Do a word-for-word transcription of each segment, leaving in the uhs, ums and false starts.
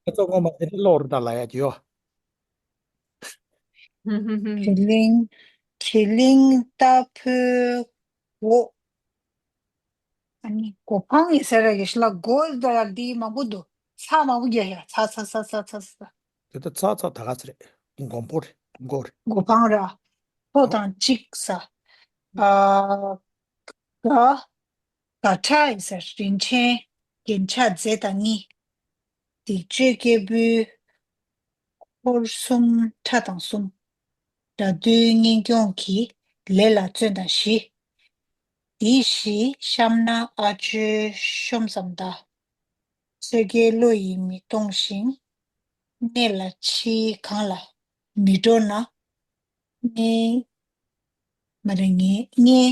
ཁ་ཚོ་ངོ་མ་དེ་འདྲ་ཀློག་རུ་ད་ལ་ཡ་ཅི་ཡོ། དེ་ལིང་དེ་ལིང་ལྟ་ཕོའི་མགོ། ཨ་ནི་མགོ་འཕང་ཡིན་ཟེར་ར་གི་ཤི་ལ་མགོ་ད་ཡ་འདི་མང་པོ་འདུག་ཚ་མང་པོ་རྒྱག་ཡ་ཚ་ཚ་ཚ་ཚ་ཚ་ཚ། དེ་ད་ཚ་ཚ་ད་ག་ཚ་རེད། མགོ་པོ་རེད་མགོ་རེད། མགོ་འཕང་ར། ཕོ་དང་གཅིག་ས། ཨ། ག་ག་ཁྲ་ཡིན་ས་རིན་ཆེན་རྒྱན་ཆ་རྫས་དང་གཉིས། སྡིག་སྤྱོད་སྐྱེས་བུའི་འཁོར་གསུམ་ཁྲ་དང་གསུམ། དགྲ་འདུལ་གཉེན་སྐྱོང་གི་ལས་ལ་བརྩོན་དང་བཞི། འདི་བཞི་བཤམས་ན་ཨ་ཇོའི་ཤོམ་ཙམ་གདའ། ཆོས་རྒྱལ་བློ་ཡིས་མི་གཏོང་ཞིང་། གནས་ལ་ཕྱིའི་གང་ལ་མི་འགྲོ་ན། ངའི་མ་རེད་ངའི་ངའི་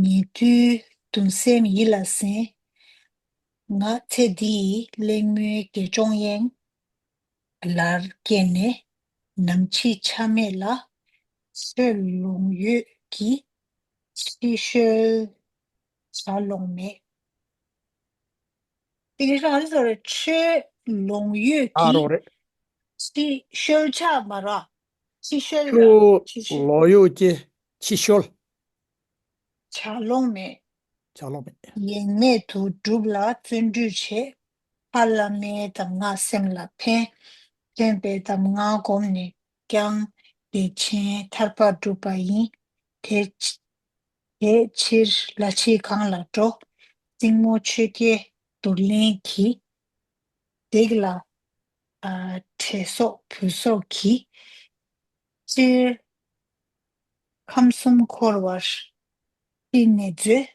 ཉེ་དུའི་གདུང་སེམས་ཡིད་ལ་ཟིན། ང་ཚེ་འདི་ཡི་གླེང་མོའི་དགེ་སྦྱོང་ཡན། ལར་སྐྱེས་ནས་ནམ་འཆི་ཆ་མེད་ལ། ཆོས་ལོང་ཡོད་ཀྱིས་ཕྱི་བཤོལ་བྱ་ལོང་མེད། དེ་གི་རང་རེད་ཟེར་བའི་ཆོས་ལོང་ཡོད་ཨ་ཀྱི་རོགས་རེད། ཕྱི་བཤོལ་ཆ་མ་ར། ཕྱི་བཤོལ་ར། ཆོས་ཕྱི་བཤོལ། ལོང་ཡོད་ཀྱི་ཕྱི་བཤོལ། བྱ་ལོང་མེད། བྱ་ལོང་མེད། ཡེངས་མེད་དུ་སྒྲུབ་ལ་བརྩོན་འགྲུས་བྱེད། ཕ་བླ་མའི་གདམས་ངག་སེམས་ལ་ཕན། ཕན་པའི་གདམས་ངག་བསྒོམས་ནས་ཀྱང་བདེ་ཆེན་ཐར་པ་སྒྲུབ་པ་ཡིན། དེ་དེ་ཕྱིར་ལ་ཕྱི་གང་ལ་འགྲོ། སྲིང་མོ་ཆོས་རྒྱལ་དུར་ལེན་གྱིས། བདེ་ལ་ཨ་བྲེ་སོགས་བུ་སོགས་ཀྱིས། སྤྱིར་ཁམས་གསུམ་འཁོར་བར་སྤྱི་ནས་མཛོད།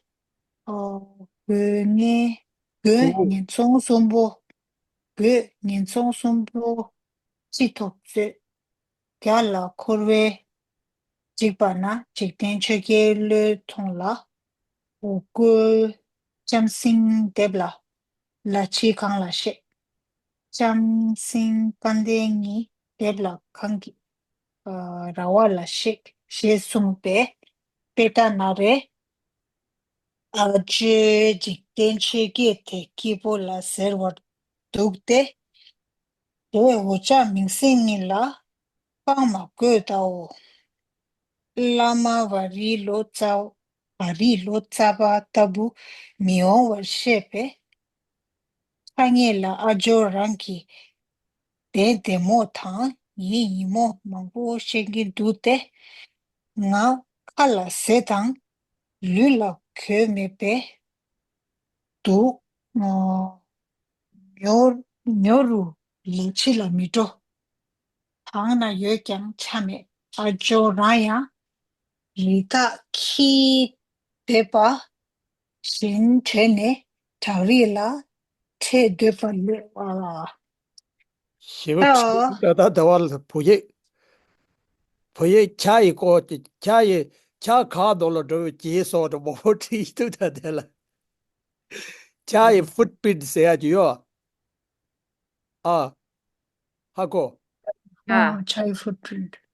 ཨོ་དགོས་ངན་དགོས་ངན་སོང་གསུམ་པོ། དགོས་ངན་སོང་གསུམ་པོ་སྤྱི་ཐོབ་མཛོད། རྒྱ་ལ་འཁོར་བའི་འཇིགས་པ་ན། འཇིག་རྟེན་ཆོས་རྒྱལ་བློས་ཐོངས་ལ། འོ་སྐོལ་ལྕམ་སྲིང་འདེབས་ལ། ལ་ཕྱི་གང་ལ་གཤེགས། ལྕམ་སྲིང་དཔལ་ལྡན་ཉིད་འདེབས་ལ་གང་གི་ཨ་ར་བ་ལ་གཤེགས་ཞེས་གསུངས་པས། དཔེ་ལྟ་ན་རེ། ཨ་ཇོའི་འཇིག་རྟེན་ཆོས་བརྒྱད་དེ་སྐྱིད་པོ་ལ་ཟེར་བར་འདུག་སྟེ། དེ་འོ་ཅག་མིང་སྲིང་གཉིས་ལ་དཔང་མ་དགོས་དའོ། བླ་མ་ཝཱ་རི་ལོ་ཙཱ་ཝཱ་རི་ལོ་ཙཱ་བ་ལྟ་བུ་མི་འོང་བར་བཤད་པས། ཐ་སྙད་ལ་ཨ་ཇོ་རང་གི་བདེན་བདེན་མོ་དང་ཡིན་ཡིན་མོ་མང་པོ་བཤད་ཀྱིན་འདུག་སྟེ། ང་ཁ་ལ་ཟས་དང་ལུས་ལ་གོས་མེད་པས་འདུག་ཉོ་ཉོ་རུ་ལ་ཕྱི་ལ་མི་འགྲོ། ཐང་ན་ཡོད་ཀྱང་ཆ་མེད། ཨ་ཇོ་རང་ཡང་རི་དྭགས་ཁྱིའི་སྡེ་པ་བཞིན་བྲོས་ནས་བྲག་རི་ལ་འཕྲད་འདོད་པ་ལས་ཨ། ཞེ་པོ་ད་ད་ད་བ་ལ་བུ་ཡིག་བུ་ཡིག་ཆ་ཡི་སྐོར་གྱི་ཆ་ཡི་ཆ་ག་དོ་ལ་འགྲོ་བའི་རྗེས་སོགས་དུ་མང་པོ་བྲིས་འདུག་ད་དེ་ལ་ཆ་ཡི་ཕུཊ་པིན་ཟེར་ཡ་ཅིག་ཡོད། ཨ། ཧ་གོ། ཨ། ཨ། ཆའི་ཕུཊ་པྲིན་ཊི།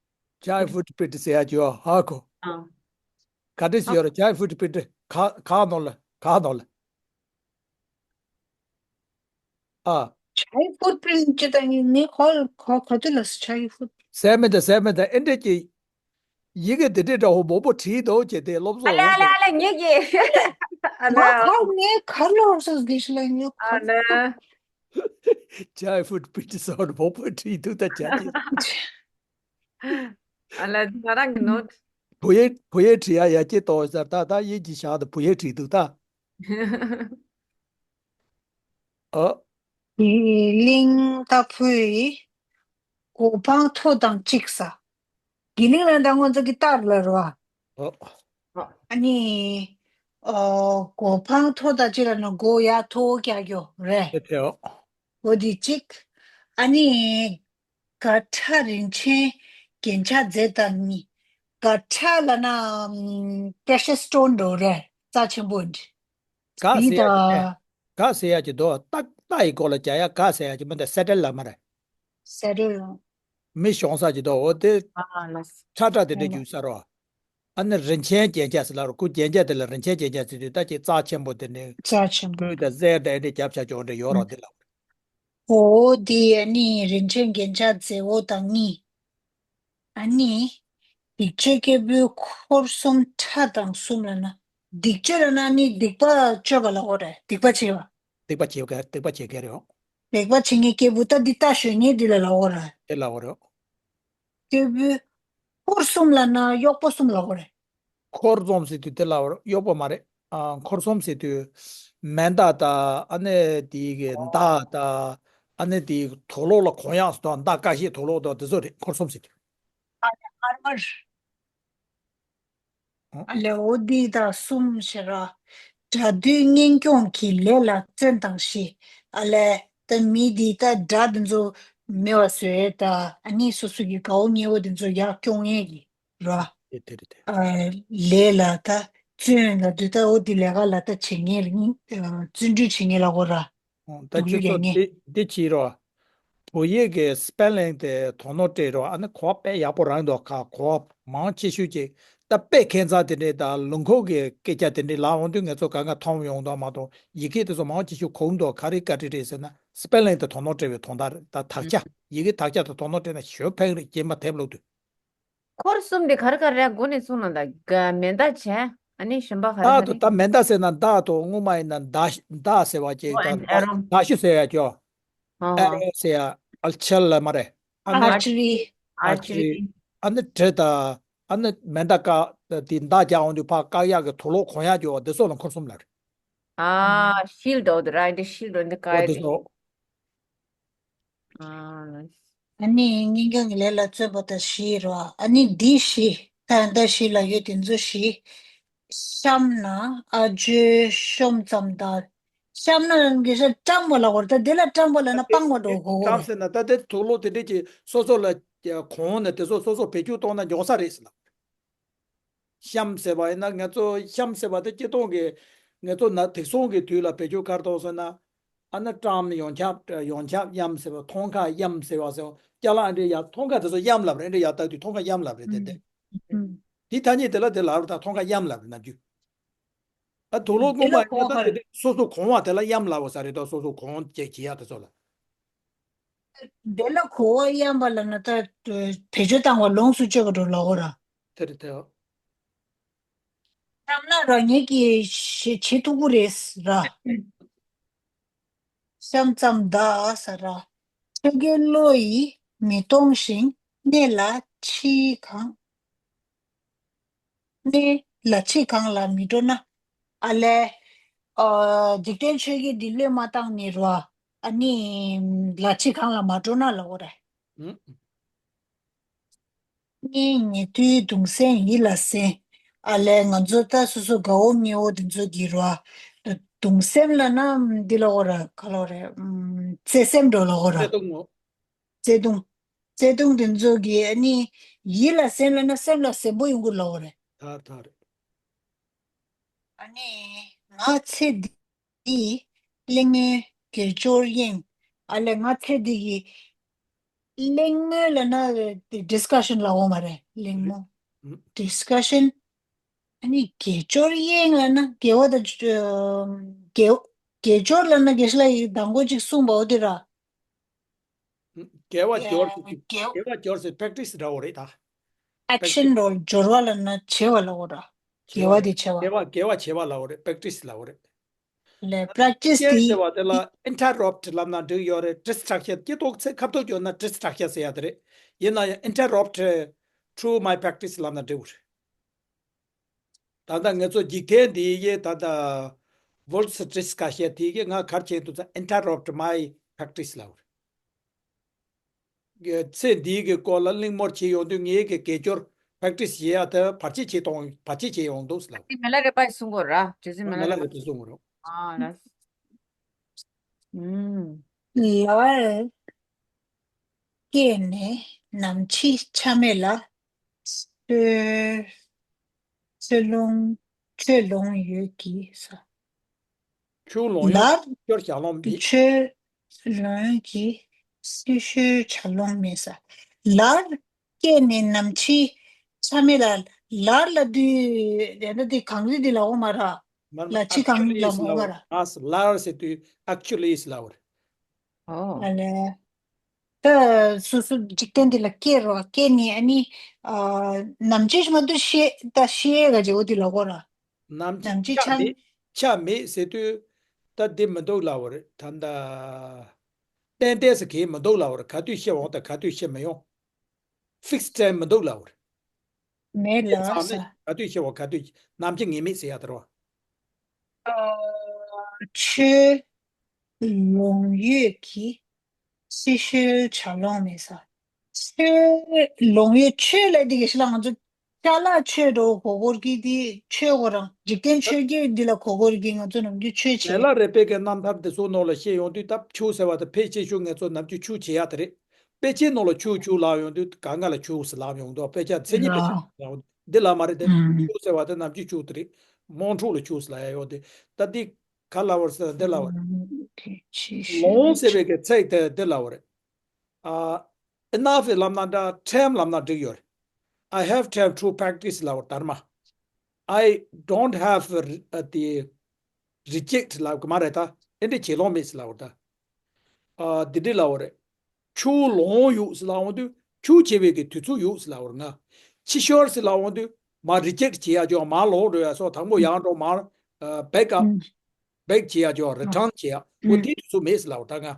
ཆའི་ཕུཊ་པྲིན་ཊི་ཟེར་ཡ་ཅིག་ཡོད། ཧ་གོ། ཨ། ག་འདྲ་ཞིག་ཡོད་རེད། ཆའི་ཕུཊ་པྲིན་ཊི་ག་ག་ནོར་ལ་ག་ནོར་ལ། ཨ། ཆའི་ཕུཊ་པྲིན་ཊི་ཅི་ད་ནི་ནི་ཧོལ་ག་ག་དུ་ལ་ཆའི་ཕུཊ། ཟེར་མི་འདུག་ཟེར་མི་འདུག་ཨེ་འདྲ་ཅིག་ཡི་གེ་འདི་འདྲའི་འདྲ་བོ་མང་པོ་བྲིས་འདུག་ཅེས་དེ་སློབ་གསོ་ཨ་ལ་ཨ་ལ་ཨ་ལ་ཉིག་གི་ཨ་ལ། ང་ག་ངས་ག་ལོར་སོ་དགེ་ཤི་ལ་ཉོ་ཨ་ལ། ཆའི་ཕུཊ་པྲིན་ཊི་སོགས་མང་པོ་བྲིས་འདུག་ད་ཅག་ཅེས། ཨ་ལ་ང་རང་གི་ནོ། བུ་ཡིག་བུ་ཡིག་བྲིས་ཡ་ཡ་སྐྱེ་ཏོ་ཟེར་ད་ད་ཡིག་གི་ཞག་ཏུ་བུ་ཡིག་བྲིས་འདུག་ད། ཨ། གླིང་ལྟ་བུའི་གོ་འཕང་མཐོ་དང་གཅིག་ས། གི་ལིང་ལ་ད་ང་ཚོ་གི་ལྟར་ལ་རོ། ཨ། ཨ་ནི། ཨོ་གོ་འཕང་མཐོ་དང་གཅིག་ལ་ནི་གོ་ཡ་མཐོ་བོ་ཀྱག་ཀྱོ་རེད། དེ་དེའོ། གོ་འདི་གཅིག་ཨ་ནི། ག་ཁྲ་རིན་ཆེན་རྒྱན་ཆ་རྫས་དང་གཉིས། ག་ཁྲ་ལ་ན་པེ་ཤ་སི་ཊོན་འགྲོ་རེད་རྩ་ཆེན་པོ་འདི། ག་ཟེར་ཡ་ཅི་ད། ག་ཟེར་ཡ་ཅི་དོ་རྟ་རྟ་ཡི་སྐོར་ལ་རྒྱ་ཡ་ག་ཟེར་ཡ་ཅི་མི་འདི་སེ་ཊལ་ལ་མ་རེད། སེ་ཊལ་ལ། མི་ཤོང་ས་ཅི་དོ་འོ་དེ། ཨ་ལ། ཁྲ་ཁྲ་དེ་འདྲ་རྒྱུག་ས་རོ། ཨ་ནི་རིན་ཆེན་རྒྱན་ཆ་ཟེར་ལ་རོ་ཁུ་རྒྱན་ཆ་དེ་ལ་རིན་ཆེན་རྒྱན་ཆ་ཟེར་དུས་ད་ཅི་རྩ་ཆེན་པོ་དེ་ནི། རྩ་ཆེན་པོ། ཁོས་ད་གཟེར་དེ་འདྲ་རྒྱབ་ཆ་ཅོག་འདྲ་ཡོད་རོ་དེ་ལ། འོ་དེ་ཨ་ནི་རིན་ཆེན་རྒྱན་ཆ་མཛེས་པོ་དང་གཉིས། ཨ་ནི། སྡིག་སྤྱོད་སྐྱེས་བུ་འཁོར་གསུམ་ཕྲ་དང་གསུམ་ལབ་ན། སྡིག་སྤྱོད་ལབ་ན་ཨ་ནི་སྡིག་པ་སྤྱོད་པ་ལབ་དགོས་རེད། སྡིག་པ་བྱེད་པ། སྡིག་པ་བྱེད་མཁན། སྡིག་པ་བྱེད་མཁན་རེད། སྡིག་པ་བྱེད་མཁན་སྐྱེས་བུ་ད་འདི་ལྟ་ཞོན་མཁན་འདི་ལ་ལབ་དགོས་རེད། དེ་ལབ་དགོས་རེད། སྐྱེས་བུ། འཁོར་གསུམ་ལབ་ན་གཡོག་པོ་གསུམ་ལབ་དགོས་རེད། འཁོར་གསུམ་ཟེར་དུས་དེ་ལ་གཡོག་པོ་མ་རེད། ཨ། འཁོར་གསུམ་ཟེར་དུས། མེ་མདའ་དང་། ཨ་ནི་དེ་གི་མདའ་དང་། ཨ་ནི་དེ་གི་དུག་སློག་ལ་གོན་ཡག་དང་། མདའ་ཀ་ཤེད་དུག་སློག་དང་དེ་ཚོ་རེད། འཁོར་གསུམ་ཟེར་དུས། ཨ་ནི་ཨར་མར། ཨ། ཨ་ལས་འོ་དེ་དང་གསུམ་ཞེ་ར། དགྲ་འདུལ་གཉེན་སྐྱོང་གི་ལས་ལ་བརྩོན་དང་ཞེས། ཨ་ལས་ད་མི་དེ་ད་དགྲ་དེ་ཚོ་མེད་པ་བཟོ་ཡས་དང་། ཨ་ནི་སོ་སོ་གི་དགའ་བོ་ཉེ་བོ་དེ་ཚོ་ཡར་སྐྱོང་ཡས་ཀྱི་ར། དེ་དེ་རེད་དེ། ཨ། ལས་ལ་ད་བརྩོན་ལབ་དུས་ད་འོ་དེ་ལས་ཀ་ལ་ད་བྱེད་མཁན་རེད། ཨ། བརྩོན་འགྲུས་བྱེད་མཁན་ལབ་དགོས་ར། ཨོ། ད་སྡུག་རུས་ཁྱོད་ཚོ་རྒྱག་མཁན། དེ་དེ་བྱེད་རོགས། བོད་ཡིག་གི་སི་པེ་ལིང་དེ་དོ་སྣང་སྤྲད་རོགས། ཨ་ནི་གོ་བ་དཔེ་ཡག་པོ་རང་འདུག་ག་གོ་བ་མང་ཆེ་ཤོས་ཀྱི་ད་དཔེ་ཁྱད་མཚར་དེ་འདྲས་དང་ལུང་ཁུག་གི་སྐད་ཆ་དེ་འདྲས་ལབ་འོང་དུས་ངེད་ཚོ་གང་ག་མཐོང་ཡོང་མདོག་མ་གཏོགས། ཡི་གེ་དེ་ཚོ་མང་ཆེ་ཤོས་གོ་མདོག་ག་རེ་བཀའ་དྲིན་རེད་ཟེར་ན། སི་པེ་ལིང་དེ་དོ་སྣང་སྤྲད་པའི་དོན་དག་རེད། ད་དག་ཆ། ཡི་གེ་དག་ཆ་དེ་དོ་སྣང་སྤྲད་ན་ཞོ་ཕན་རེད། རྗེས་མ་དེབ་ཀློག་དུས། འཁོར་གསུམ་དེ་ག་རེ་ག་རེ་རེད། འགོ་ནས་གསུངས་ན། ད་ག་མེ་མདའ་བྱས། ཨ་ནི་གཞན་པ་ག་རེ་ག་རེ། ད་མེ་མདའ་ཟེར་ན་མདའ་དང་། སྔོན་མ་ཡིན་ན་མདའ། མདའ་ཟེར་བ་ཅིག་ཨོ། ད་ཨེན་ཨེ་རོ། མདའ་གཞུ་ཟེར་ཡ་ཅིག་ཨ་ཨེ་རོ་ཟེར་ཡ། ཨལ་ཆལ་ལ་མ་རེད། ཨ་ནི་ཨར་ཅི་རི། ཨར་ཅི་རི། ཨ་ནི་གྲི་དང་། ཨ་ནི་མེ་མདའ་བཀག་དེ་མདའ་རྒྱག་འོང་དུས་ཕར་བཀག་ཡག་གི་དུག་སློག་གོན་ཡག་ཅིག་ཡོད་པ་དེ་ཚོ་ལ་འཁོར་གསུམ་ལབ་རེད། ཨ། ཤིལ་ཌི་འོ་དེ་ར། འདི་ཤིལ་ཌི་འོ་འདི་ཀ་ཨོ་རེད། དེ་ཚོ། ཨ། ཨ་ནི་གཉེན་སྐྱོང་གི་ལས་ལ་བརྩོན་པ་དང་ཞེས་རོ། ཨ་ནི་འདི་བཞི། ད་ལྟ་བཞི་ལ་ཡོད་དེ་ཚོ་བཞི། བཤམས་ན། ཨ་ཇོའི་ཤོམ་ཙམ་ད། བཤམས་ན་གི་ཤ་སྤྲང་པོ་ལ་གོ་ར། ད་དེ་ལ་སྤྲང་པོ་ལབ་ན་སྤང་བ་འགྲོ་གོ་གོ་སྤྲང་རེད། ཟེར་ན་ད་དེ་དུག་སློག་དེ་འདྲས་ཀྱི་སོ་སོ་ལ་གོན་ནས་དེ་ཚོ་སོ་སོ་བེད་སྤྱོད་གཏོང་ན་མགྱོགས་ས་རེད་ཟེར་ལ། གཤམ་ཟེར་བ་ཡིན་ན། ང་ཚོ་གཤམ་ཟེར་བ་དེ་སྤྱིར་བཏང་གི་ང་ཚོ་ན་དེང་སང་གི་དུས་ལ་བེད་སྤྱོད་ག་རེ་གཏོང་ཟེར་ན། ཨ་ནི་བཀྲམ། ཡོངས་ཁྱབ། ཡོངས་ཁྱབ་གཡམ་ཟེར་བ། ཐང་ཀ་གཡམ་ཟེར་བ་ཟེར་བ། ཅ་ལག་འདྲ་ཡ་ཐང་ཀ་དེ་ཚོ་གཡམ་ལབ་རེད། འདྲ་ཡ་ལྟ་དུས་ཐང་ཀ་གཡམ་ལབ་རེད་དེ། ཨུམ། དེ་ཨུམ། དེ་ཐ་སྙད་དེ་ལ་དེ་ལབ་རེད། ད་ཐང་ཀ་གཡམ་ལབ་རེད་ནམ་རྒྱུན། ཨ། དུག་སློག་དེ་ལ་སྔོན་མ་ཡིན་ན་གོ་ད་བ་དེ་རེད། སོ་སོ་གོན་པ་དེ་ལ་གཡམ་ལབ་དགོས་ས་རེད། ད་སོ་སོ་གོན་ཅེས་བྱེད་ཡ་དེ་ཚོ་ལ། དེ་ལ་གོ་བ་གཡམ་པ་ལབ་ན་ད་བེད་སྤྱོད་བཏང་བ་ལོངས་སུ་སྤྱོད་པ་འགྲོ་ལབ་དགོས་ར། དེ་རེད་དེ། བཤམས་ན་རང་ཉིད་ཀྱིས་བྱེད་བྱེད་ཐུབ་ཀྱི་རེད་ཟེར་ར། བཤམས་ཙམ་ད་ཟེར་ར། ཆོས་གོས་བློ་ཡིས་མི་གཏོང་ཞིང་། གནས་ལ་འཆི་གང་། གནས་ལ་འཆི་གང་ལ་མི་འགྲོ་ན། ཨ་ལས། ཨ། འཇིག་རྟེན་ཆོས་བརྒྱད་འདི་བློས་མ་བཏང་ནས་ར། ཨ་ནི་ལ་འཆི་གང་ལ་མ་འགྲོ་ན་ལབ་དགོས་རེད། ཨུམ། གཉེན་ཉེ་དུའི་གདུང་སེམས་ཡིད་ལ་སེམས། ཨ་ལས་ང་ཚོ་ད་སོ་སོ་དགའ་བོ་ཉེ་བོ་དེ་ཚོ་གི་ར། གདུང་སེམས་ལབ་ན་འདི་ལབ་དགོས་ར། ག་ལབ་དགོས་རེད། ཨུམ། བརྩེ་སེམས་འདྲ་ལབ་དགོས་ར། བརྩེ་དུང་ངོ་། བརྩེ་དུང་། བརྩེ་དུང་དེ་ཚོ་གི་ཨ་ནི་ཡིད་ལ་སེམས་ལབ་ན་སེམས་ལ་སེམས་པོ་ཡོང་གི་ལབ་དགོས་རེད། ད་ད་རེད། ཨ་ནི་ང་ཚེ་འདི་འདི་གླེང་མོལ་དགེ་སྦྱོར་གཡེང་། ཨ་ལས་ང་ཚེ་འདི་གི་གླེང་མོལ་ལབ་ན་discussion ལབ་དགོས་མ་རེད། གླེང་མོལ། ཨུམ། discussion། ཨ་ནི་དགེ་སྦྱོར་གཡེང་ལབ་ན་དགེ་བ་དང་དགེ་དགེ་སྦྱོར་ལབ་ན་དགེ་བཤེས་ལགས་ཀྱིས་དང་པོ་གཅིག་གསུངས་པ་འོ་དེ་ར། དགེ་བ་སྦྱོར་ཟེར་དུས། དགེ་དགེ་བ་སྦྱོར་ཟེར་practice འདྲ་བོ་རེད་ད། action རོ། སྦྱོར་བ་ལབ་ན་བྱེད་པ་ལབ་དགོས་ར། དགེ་བ་དེ་བྱེད་པ། དགེ་བ་དགེ་བ་བྱེད་པ་ལབ་དགོས་རེད། practice ལབ་དགོས་རེད། ལས་practice དེ་ཟེར་བ་དེ་ལ་interrupt ལབ་ན་འགྲིག་ཡོད་རེད། distraction། སྐྱེ་ཐོག་ཚེ་ཁ་ཐོག་སྐྱོར་ན་distraction ཟེར་ཡ་དེ་རེད། ཡིན་ན་ཡང་interrupt through my practice ལབ་ན་འགྲིག་གི་རེད། ད་ལྟ་ང་ཚོ་འཇིག་རྟེན་འདི་ཡི་ད་ལྟ་world's discussion དེ་གི་ང་གར་ཆེན་དུ་ཚ་interrupt my practice ལབ་རེད། ཚེ་འདིའི་གི་སྐོར་ལ་གླེང་མོལ་བྱེད་ཡོང་དུས་ངའི་གི་དགེ་སྦྱོར་practice བྱེད་ཡ་དེ་བར་ཆད་བྱེད་གཏོང་བར་ཆད་བྱེད་ཡོང་འདུག་ལབ། དེ་མི་ལ་རས་པས་གསུང་གོ་ར། ཇོ་སི་མི་ལ་མི་ལ་རས་རས་པས་གསུང་གོ་ར། ཨ་ལ། ཨུམ། ལར་སྐྱེས་ནས་ནམ་འཆི་ཆ་མེད་ལ། ཆོས་ཆོས་ལོངས་ཆོས་ལོངས་ཡོད་ཀྱི་ས། ཆོས་ལོངས་ཡོད། ལར་སྐྱོར་བྱ་ལོང་མེད། ཆོས་ལོངས་ཀྱི་སྲི་ཞུ་བྱ་ལོང་མེད་ས། ལར་སྐྱེས་ནས་ནམ་འཆི་ཆ་མེད་ལ། ལར་ལ་དུས་དེ་འདྲ་དེ་གངས་རི་དེ་ལ་འོ་མ་ར། མ་ལ་འཆི་གང་actually ལ་is འོ་མ་ལ་ར། ལར་ཟེར་དུས་actually is ལ་འོ་རེད། ཨོ། ཨ་ལས། ད་སོ་སོ་འཇིག་རྟེན་འདི་ལ་སྐྱེ་རོ། སྐྱེ་ནས་ཨ་ནི་ཨ་ནམ་ཅི་མ་དུ་ཤེས་ད་ཤེས་ག་ཅེ་འོ་དེ་ལ་གོ་ར། ནམ་ཅི་ནམ་ཅི་ཆ་ཆ་མེད་ཆ་མེད་ཟེར་དུས་ད་འདི་མི་འདུག་ལབ་པ་རེད། ད་ད་ཏན་ཏན་ཟེར་གི་མི་འདུག་ལབ་པ་རེད། ག་དུས་ཤི་འོང་དང་ག་དུས་ཤི་མི་ཡོང་། ཕིག་སི་ཊའིམ་མི་འདུག་ལབ་པ་རེད། མེད་ལ་ཚང་ས། མས་ག་དུས་ཤི་འོང་ག་དུས་ནམ་ཅི་ངེས་མེད་ཟེར་ཡ་དེ་རེད་བ། ཨ་ཆོས་ལོང་ཡོད་ཀྱི་སྲི་ཞུ་བྱ་ལོང་མེད་ས། ཆོས་ལོང་ཡོད་ཆོས་ལ་དེ་གི་ཤི་ལ་ང་ཚོ་ཅ་ལག་ཆོས་འགྲོ་གོ་གོར་གི་དེ་ཆོས་གོ་རང་འཇིག་རྟེན་ཆོས་ཀྱི་དེ་ལ་གོ་གོར་གི་ང་ཚོ་ནམ་རྒྱུན་ཆོས་བྱེད། ལ་རེ་པེ་ཀའི་རྣམ་ཐར་དེ་ཚོ་ནང་ལ་བཤད་ཡོང་དུས་ད་ཆོས་ཟེར་བ་དེ་ཕལ་ཆེ་ཤོས་ངེད་ཚོ་ནམ་རྒྱུན་ཆོས་བྱེད་ཡ་དེ་རེད། དཔེ་ཆའི་ནང་ལ་ཆོས་ཆོས་ལབ་ཡོང་དུས་ག་ང་ལ་ཆོས་ཟེར་ལབ་ཡོང་འདུག་དཔེ་ཆ་མཚན་ཉིད་དཔེ་ཆ་ལབ་ཡོང་འདི་ལ་མ་རེད་དེ། ཆོས་ཟེར་བ་དེ་ནམ་རྒྱུན་ཆོས་དེ་རེད། དམངས་ཁྲོད་ལ་ཆོས་ཟེར་ལབ་ཡ་ཡོང་དེ་ད་འདི་ག་ལབ་པར་ཟེར་འདི་ལབ་པར། ལོང་ཟེར་བའི་གི་ཚིག་དེ་འདི་ལབ་པ་རེད། ཨ། enough ལབ་ན་འདྲ་time ལབ་ན་འགྲིག་ཡོད་རེད། I have time to practice ལབ་པར་དར་མ། I don't have the reject ལབ་གི་མ་རེད་ད། ཨེ་འདྲ་བྱེད་ལོང་མེད་ཟེར་ལབ་པར་ད། ཨ། འདི་འདྲ་ལབ་པ་རེད། ཆུ་ལོང་ཡོད་ཟེར་ལབ་འོང་དུས་ཆུ་བྱེད་པའི་གི་དུས་ཚོད་ཡོད་ཟེར་ལབ་པར་ང་། ཕྱི་ཤོར་ཟེར་ལབ་འོང་དུས་མ་reject བྱེད་ཡ་ཅོག་མ་ལོག་འགྲོ་ཡ་སོགས་དང་པོ་ཡང་འགྲོ་མ་back up back བྱེད་ཡ་ཅོག་return བྱེད་ཡ་འོ་དེའི་དུས་ཚོད་མེད་ཟེར་ལབ་པར་ད་ང་།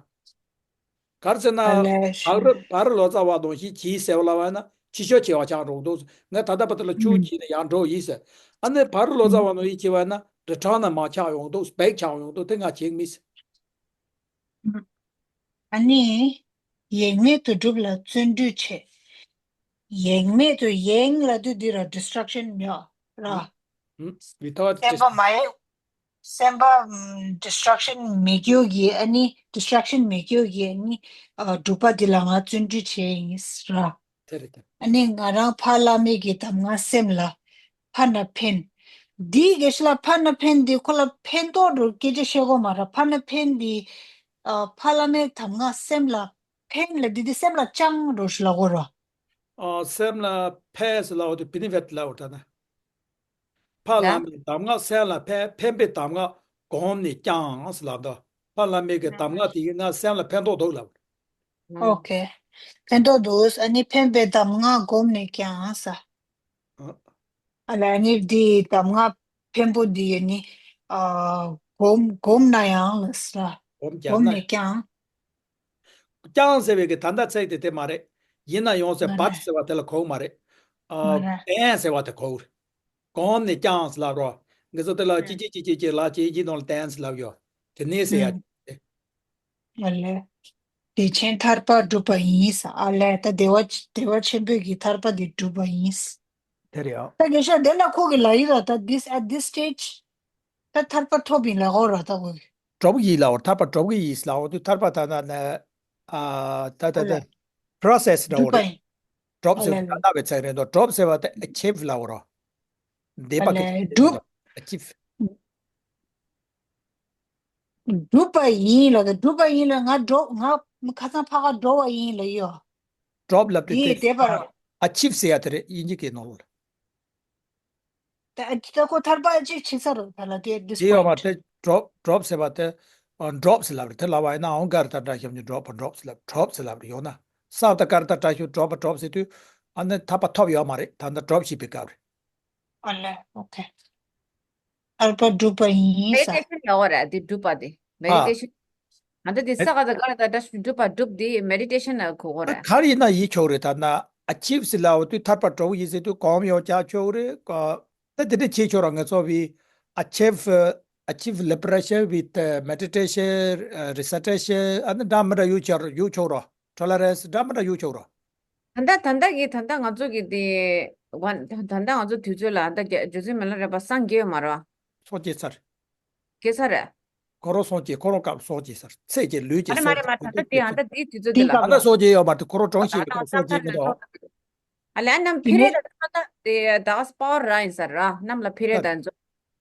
ག་རེ་ཟེར་ན། ཨ་ལས་བག་རེ་བག་རེ་ལོ་ཙཱ་བ་དང་ཞིག་གྱིས་ཟེར་བ་ལབ་པ་ན་ཕྱི་ཤོག་བྱེད་པ་ཆགས་འགྲོ་འདུག་ང་ད་ལྟ་བར་དུ་ལ་ཆུ་ཨུམ། གྱིས་ནས་ཡར་འགྲོ་ཡིན་ཟེར། ཨ་ནི་བག་རེ་ལོ་ཙཱ་བ་ནང་ཡིན་བྱེད་པ་ན་རི་ཁྲང་ན་མ་ཆགས་ཡོང་འདུག་བེག་ཆགས་ཡོང་འདུག་དེ་ང་བྱེད་མི་སྲིད། ཨ་ནི། ཡེངས་མེད་དུ་སྒྲུབ་ལ་བརྩོན་འགྲུས་བྱེད། ཡེངས་མེད་དུ་ཡེངས་ལ་དུ་འདི་ར་destruction ཡོད་ར། ཨུམ། ཨུམ། ཡིད་ཐག་བཅད། སེམས་པ་མ་ཡེངས། སེམས་པ་ཨམ་destruction མི་སྐྱོ་གི་ཨ་ནི་destruction མི་སྐྱོ་གི་ཨ་ནི་ཨ་སྒྲུབ་པ་འདི་ལ་ང་བརྩོན་འགྲུས་བྱས་ཡིན་ར། དེ་རེད་དེ། ཨ་ནི་ང་རང་ཕ་བླ་མའི་གི་གདམས་ངག་སེམས་ལ་ཕ་ན་ཕན། འདིའི་གེ་ཤ་ལ་ཕ་ན་ཕན་འདི་ཁོ་ལ་ཕན་ཐོགས་འགྲོ་སྐད་ཆ་བཤད་གོ་མ་ར། ཕ་ན་ཕན་འདི་ཨ་ཕ་བླ་མའི་གདམས་ངག་སེམས་ལ་ཕན་ལ་འདི་འདི་སེམས་ལ་བཅངས་འགྲོ་ཤི་ལ་གོ་ར། ཨ་སེམས་ལ་ཕན་ཟེར་ལབ་པ་དེ་benefit ལབ་པ་དྲན་ན། ཕ་ལ། བླ་མའི་གདམས་ངག་སེམས་ལ་ཕན་ཕན་པའི་གདམས་ངག་གོམས་ནས་བསྐྱངས་ཟེར་ལབ་འདུག་ཕ་བླ་མའི་གི་གདམས་ངག་དེ་གིས་ང་སེམས་ལ་ཕན་ཐོགས་འདུག་ལབ། ཨོ་ཁེ། ཕན་ཐོགས་འདུག་ཨ་ནི་ཕན་པའི་གདམས་ངག་གོམས་ནས་བསྐྱངས་ཟེར། ཨ། ཨ་ལ་ཨ་ནི་འདི་གདམས་ངག་ཕན་པོ་འདི་ཡོད་ནི་ཨ་གོམས་གོམས་ན་ཡང་ལ་ཟེར། གོམས་བསྐྱངས་གོམས་ན་ནས་བསྐྱངས། བསྐྱངས་ཟེར་བའི་གི་ད་ལྟ་ཚིག་དེ་དེ་མ་རེད། ཡིན་ན་ཡང་ཟེར་མ་but རེད། ཟེར་བ་དེ་ལ་གོ་གི་མ་རེད། ཨ་མ་རེད། then ཟེར་བ་དེ་གོ་གི་རེད། གོམས་ནས་བསྐྱངས་ལབ་རོགས། ངེད་ཚོ་དེ་ལ་ཅི་ཅི་ཅི་ཅི་ཅི་ལ་ཅི་ཅི་ནང་ལ་then ཟེར་ལབ་ཡོད། དེ་ནས་ཟེར་ཡ། ཨ་ལས། བདེ་ཆེན་ཐར་པ་སྒྲུབ་པ་ཡིན་ས། ཨ་ལས་ད་བདེ་བ་བདེ་བ་ཆེན་པོའི་གི་ཐར་པ་འདི་སྒྲུབ་པ་ཡིན་ས། དེ་རེད་ཨ། ད་དགེ་ཤ་དེ་ལ་ཁོ་གི་ལ་ཡི་ར་ད་this at this stage ད་ཐར་པ་ཐོབ་ཡིན་ལ་ཧོ་ར་ད་གོ་གི། drop ཡིན་ལ་འོ་ཐར་པ་drop གི་ཡིན་ལ་འོ་དུ་ཐར་པ་ད་ན་ན་ཨ་ད་ད་ཨ་ད་ལས། process འདྲ་བོ་སྒྲུབ་པ་རེད། ཡིན། drop ཨ་ཟེར་ལས་ད་ལས། ལྟ་བའི་ཚིག་རེད་འདུག drop ཟེར་བ་ད་achieve ལ་འོ་རོ། འདས་པ་ཨ་གི་ལས་ཚིག་རེད་འདུག་སྒྲུབ། achieve། སྒྲུབ་པ་ཡིན་ལ་ད་སྒྲུབ་པ་ཡིན་ལ་ང་འགྲོ་ང་ཁ་སང་ཕ་ག་འགྲོ་བ་ཡིན་ལ་ཡོ། drop ལབ་དུས་དེ་དེ་འདས་པ་རོ། achieve ཟེར་ཡ་དེ་རེད་དབྱིན་ཇི་གི་ནང་ལ། ད་ད་ཁོ་ཐར་པ་achieve བྱེད་ས་རོ་ད་ལ་དེ་this དེ་ཡོད་མ་point དེ་drop drop ཟེར་བ་དེ་ཨ་drop ཟེར་ལབ་རེད། དེ་ལབ་པ་ཡིན་ན་ཨང་ཀར་ད་འདྲ་ཤམ་ཉི་drop drop ཟེར་ལབ་drop ཟེར་ལབ་རེད་ཡོང་ན་ས་ད་ཀར་ད་འདྲ་ཤུ་drop drop ཟེར་དུས་ཨ་ནི་ཐར་པ་ཐོབ་ཡོད་མ་རེད། ད་ལྟ་drop བྱེད་པའི་སྐབས་རེད། ཨ་ལས་ཨོ་ཁེ། ཐར་པ་སྒྲུབ་པ་ཡིན་ས། མེ་ཌི་ཊེ་ཤན་ཡོད་རེད་དེ་སྒྲུབ་པ་དེ། མེ་ཌི་ཊེ་ཤན། ཨ་ད་དེ་ས་ག་ད་ག་ད་ད་སྒྲུབ་པ་སྒྲུབ་དེ་མེ་ཌི་ཊེ་ཤན་ལ་གོ་གོ་རེད། ག་རེ་ཡིན་ན་ཡིན་ཆོག་རེད། ད་ན་achieve ཟེར་ལབ་དུས་ཐར་པ་གྲོགས་ཡིན་ཟེར་དུས་གོམས་ཡོང་ཆ་ཆོག་རེད། ད་དེ་འདྲ་བྱེད་ཆོག་ར་ང་ཚོ་བི་achieve achieve liberation with meditation recitation ཨ་ནི་འདྲ་མི་འདྲ་ཡོད་ཆོག་ཡོད་ཆོག་ར། tolerance འདྲ་མི་འདྲ་ཡོད་ཆོག་ར། ད་ལྟ་ད་ལྟ་གི་ད་ལྟ་ང་ཚོ་གི་དེ་ད་ལྟ་ང་ཚོ་དུས་ཚོད་ལ་ད་རྗེ་བཙུན་མི་ལ་རས་པ་སངས་རྒྱས་ཡོད་མ་རེད་བ། སངས་རྒྱས་ཚར། རྒྱས་ཚར་རེད། ཁོ་རང་སངས་རྒྱས་ཁོ་རང་སྐབས་སངས་རྒྱས་ཚར། ཚེ་གཅིག་ལུས་གཅིག་ཨ་རེ་མ་རེ་མ་རེ་ད་ལྟ་དེ་ཨ་ད་དེའི་དུས་ཚོད་དེ་ལ་ད་ལྟ་སངས་རྒྱས་ཡོད་མ་རེད། ཁོ་རང་གྲོངས་ཤིག་མི་ཐོག་སངས་རྒྱས་མི་ཐོག་ཨ་ལས་ཨ་ནམ་ཕི་རེ་ད་ད་ད་དེ་ད་ག་སྤ་བོ་ར་ཡིན་ས་ར་ནམ་ལ་ཕི་རེ་ད་ཚོ།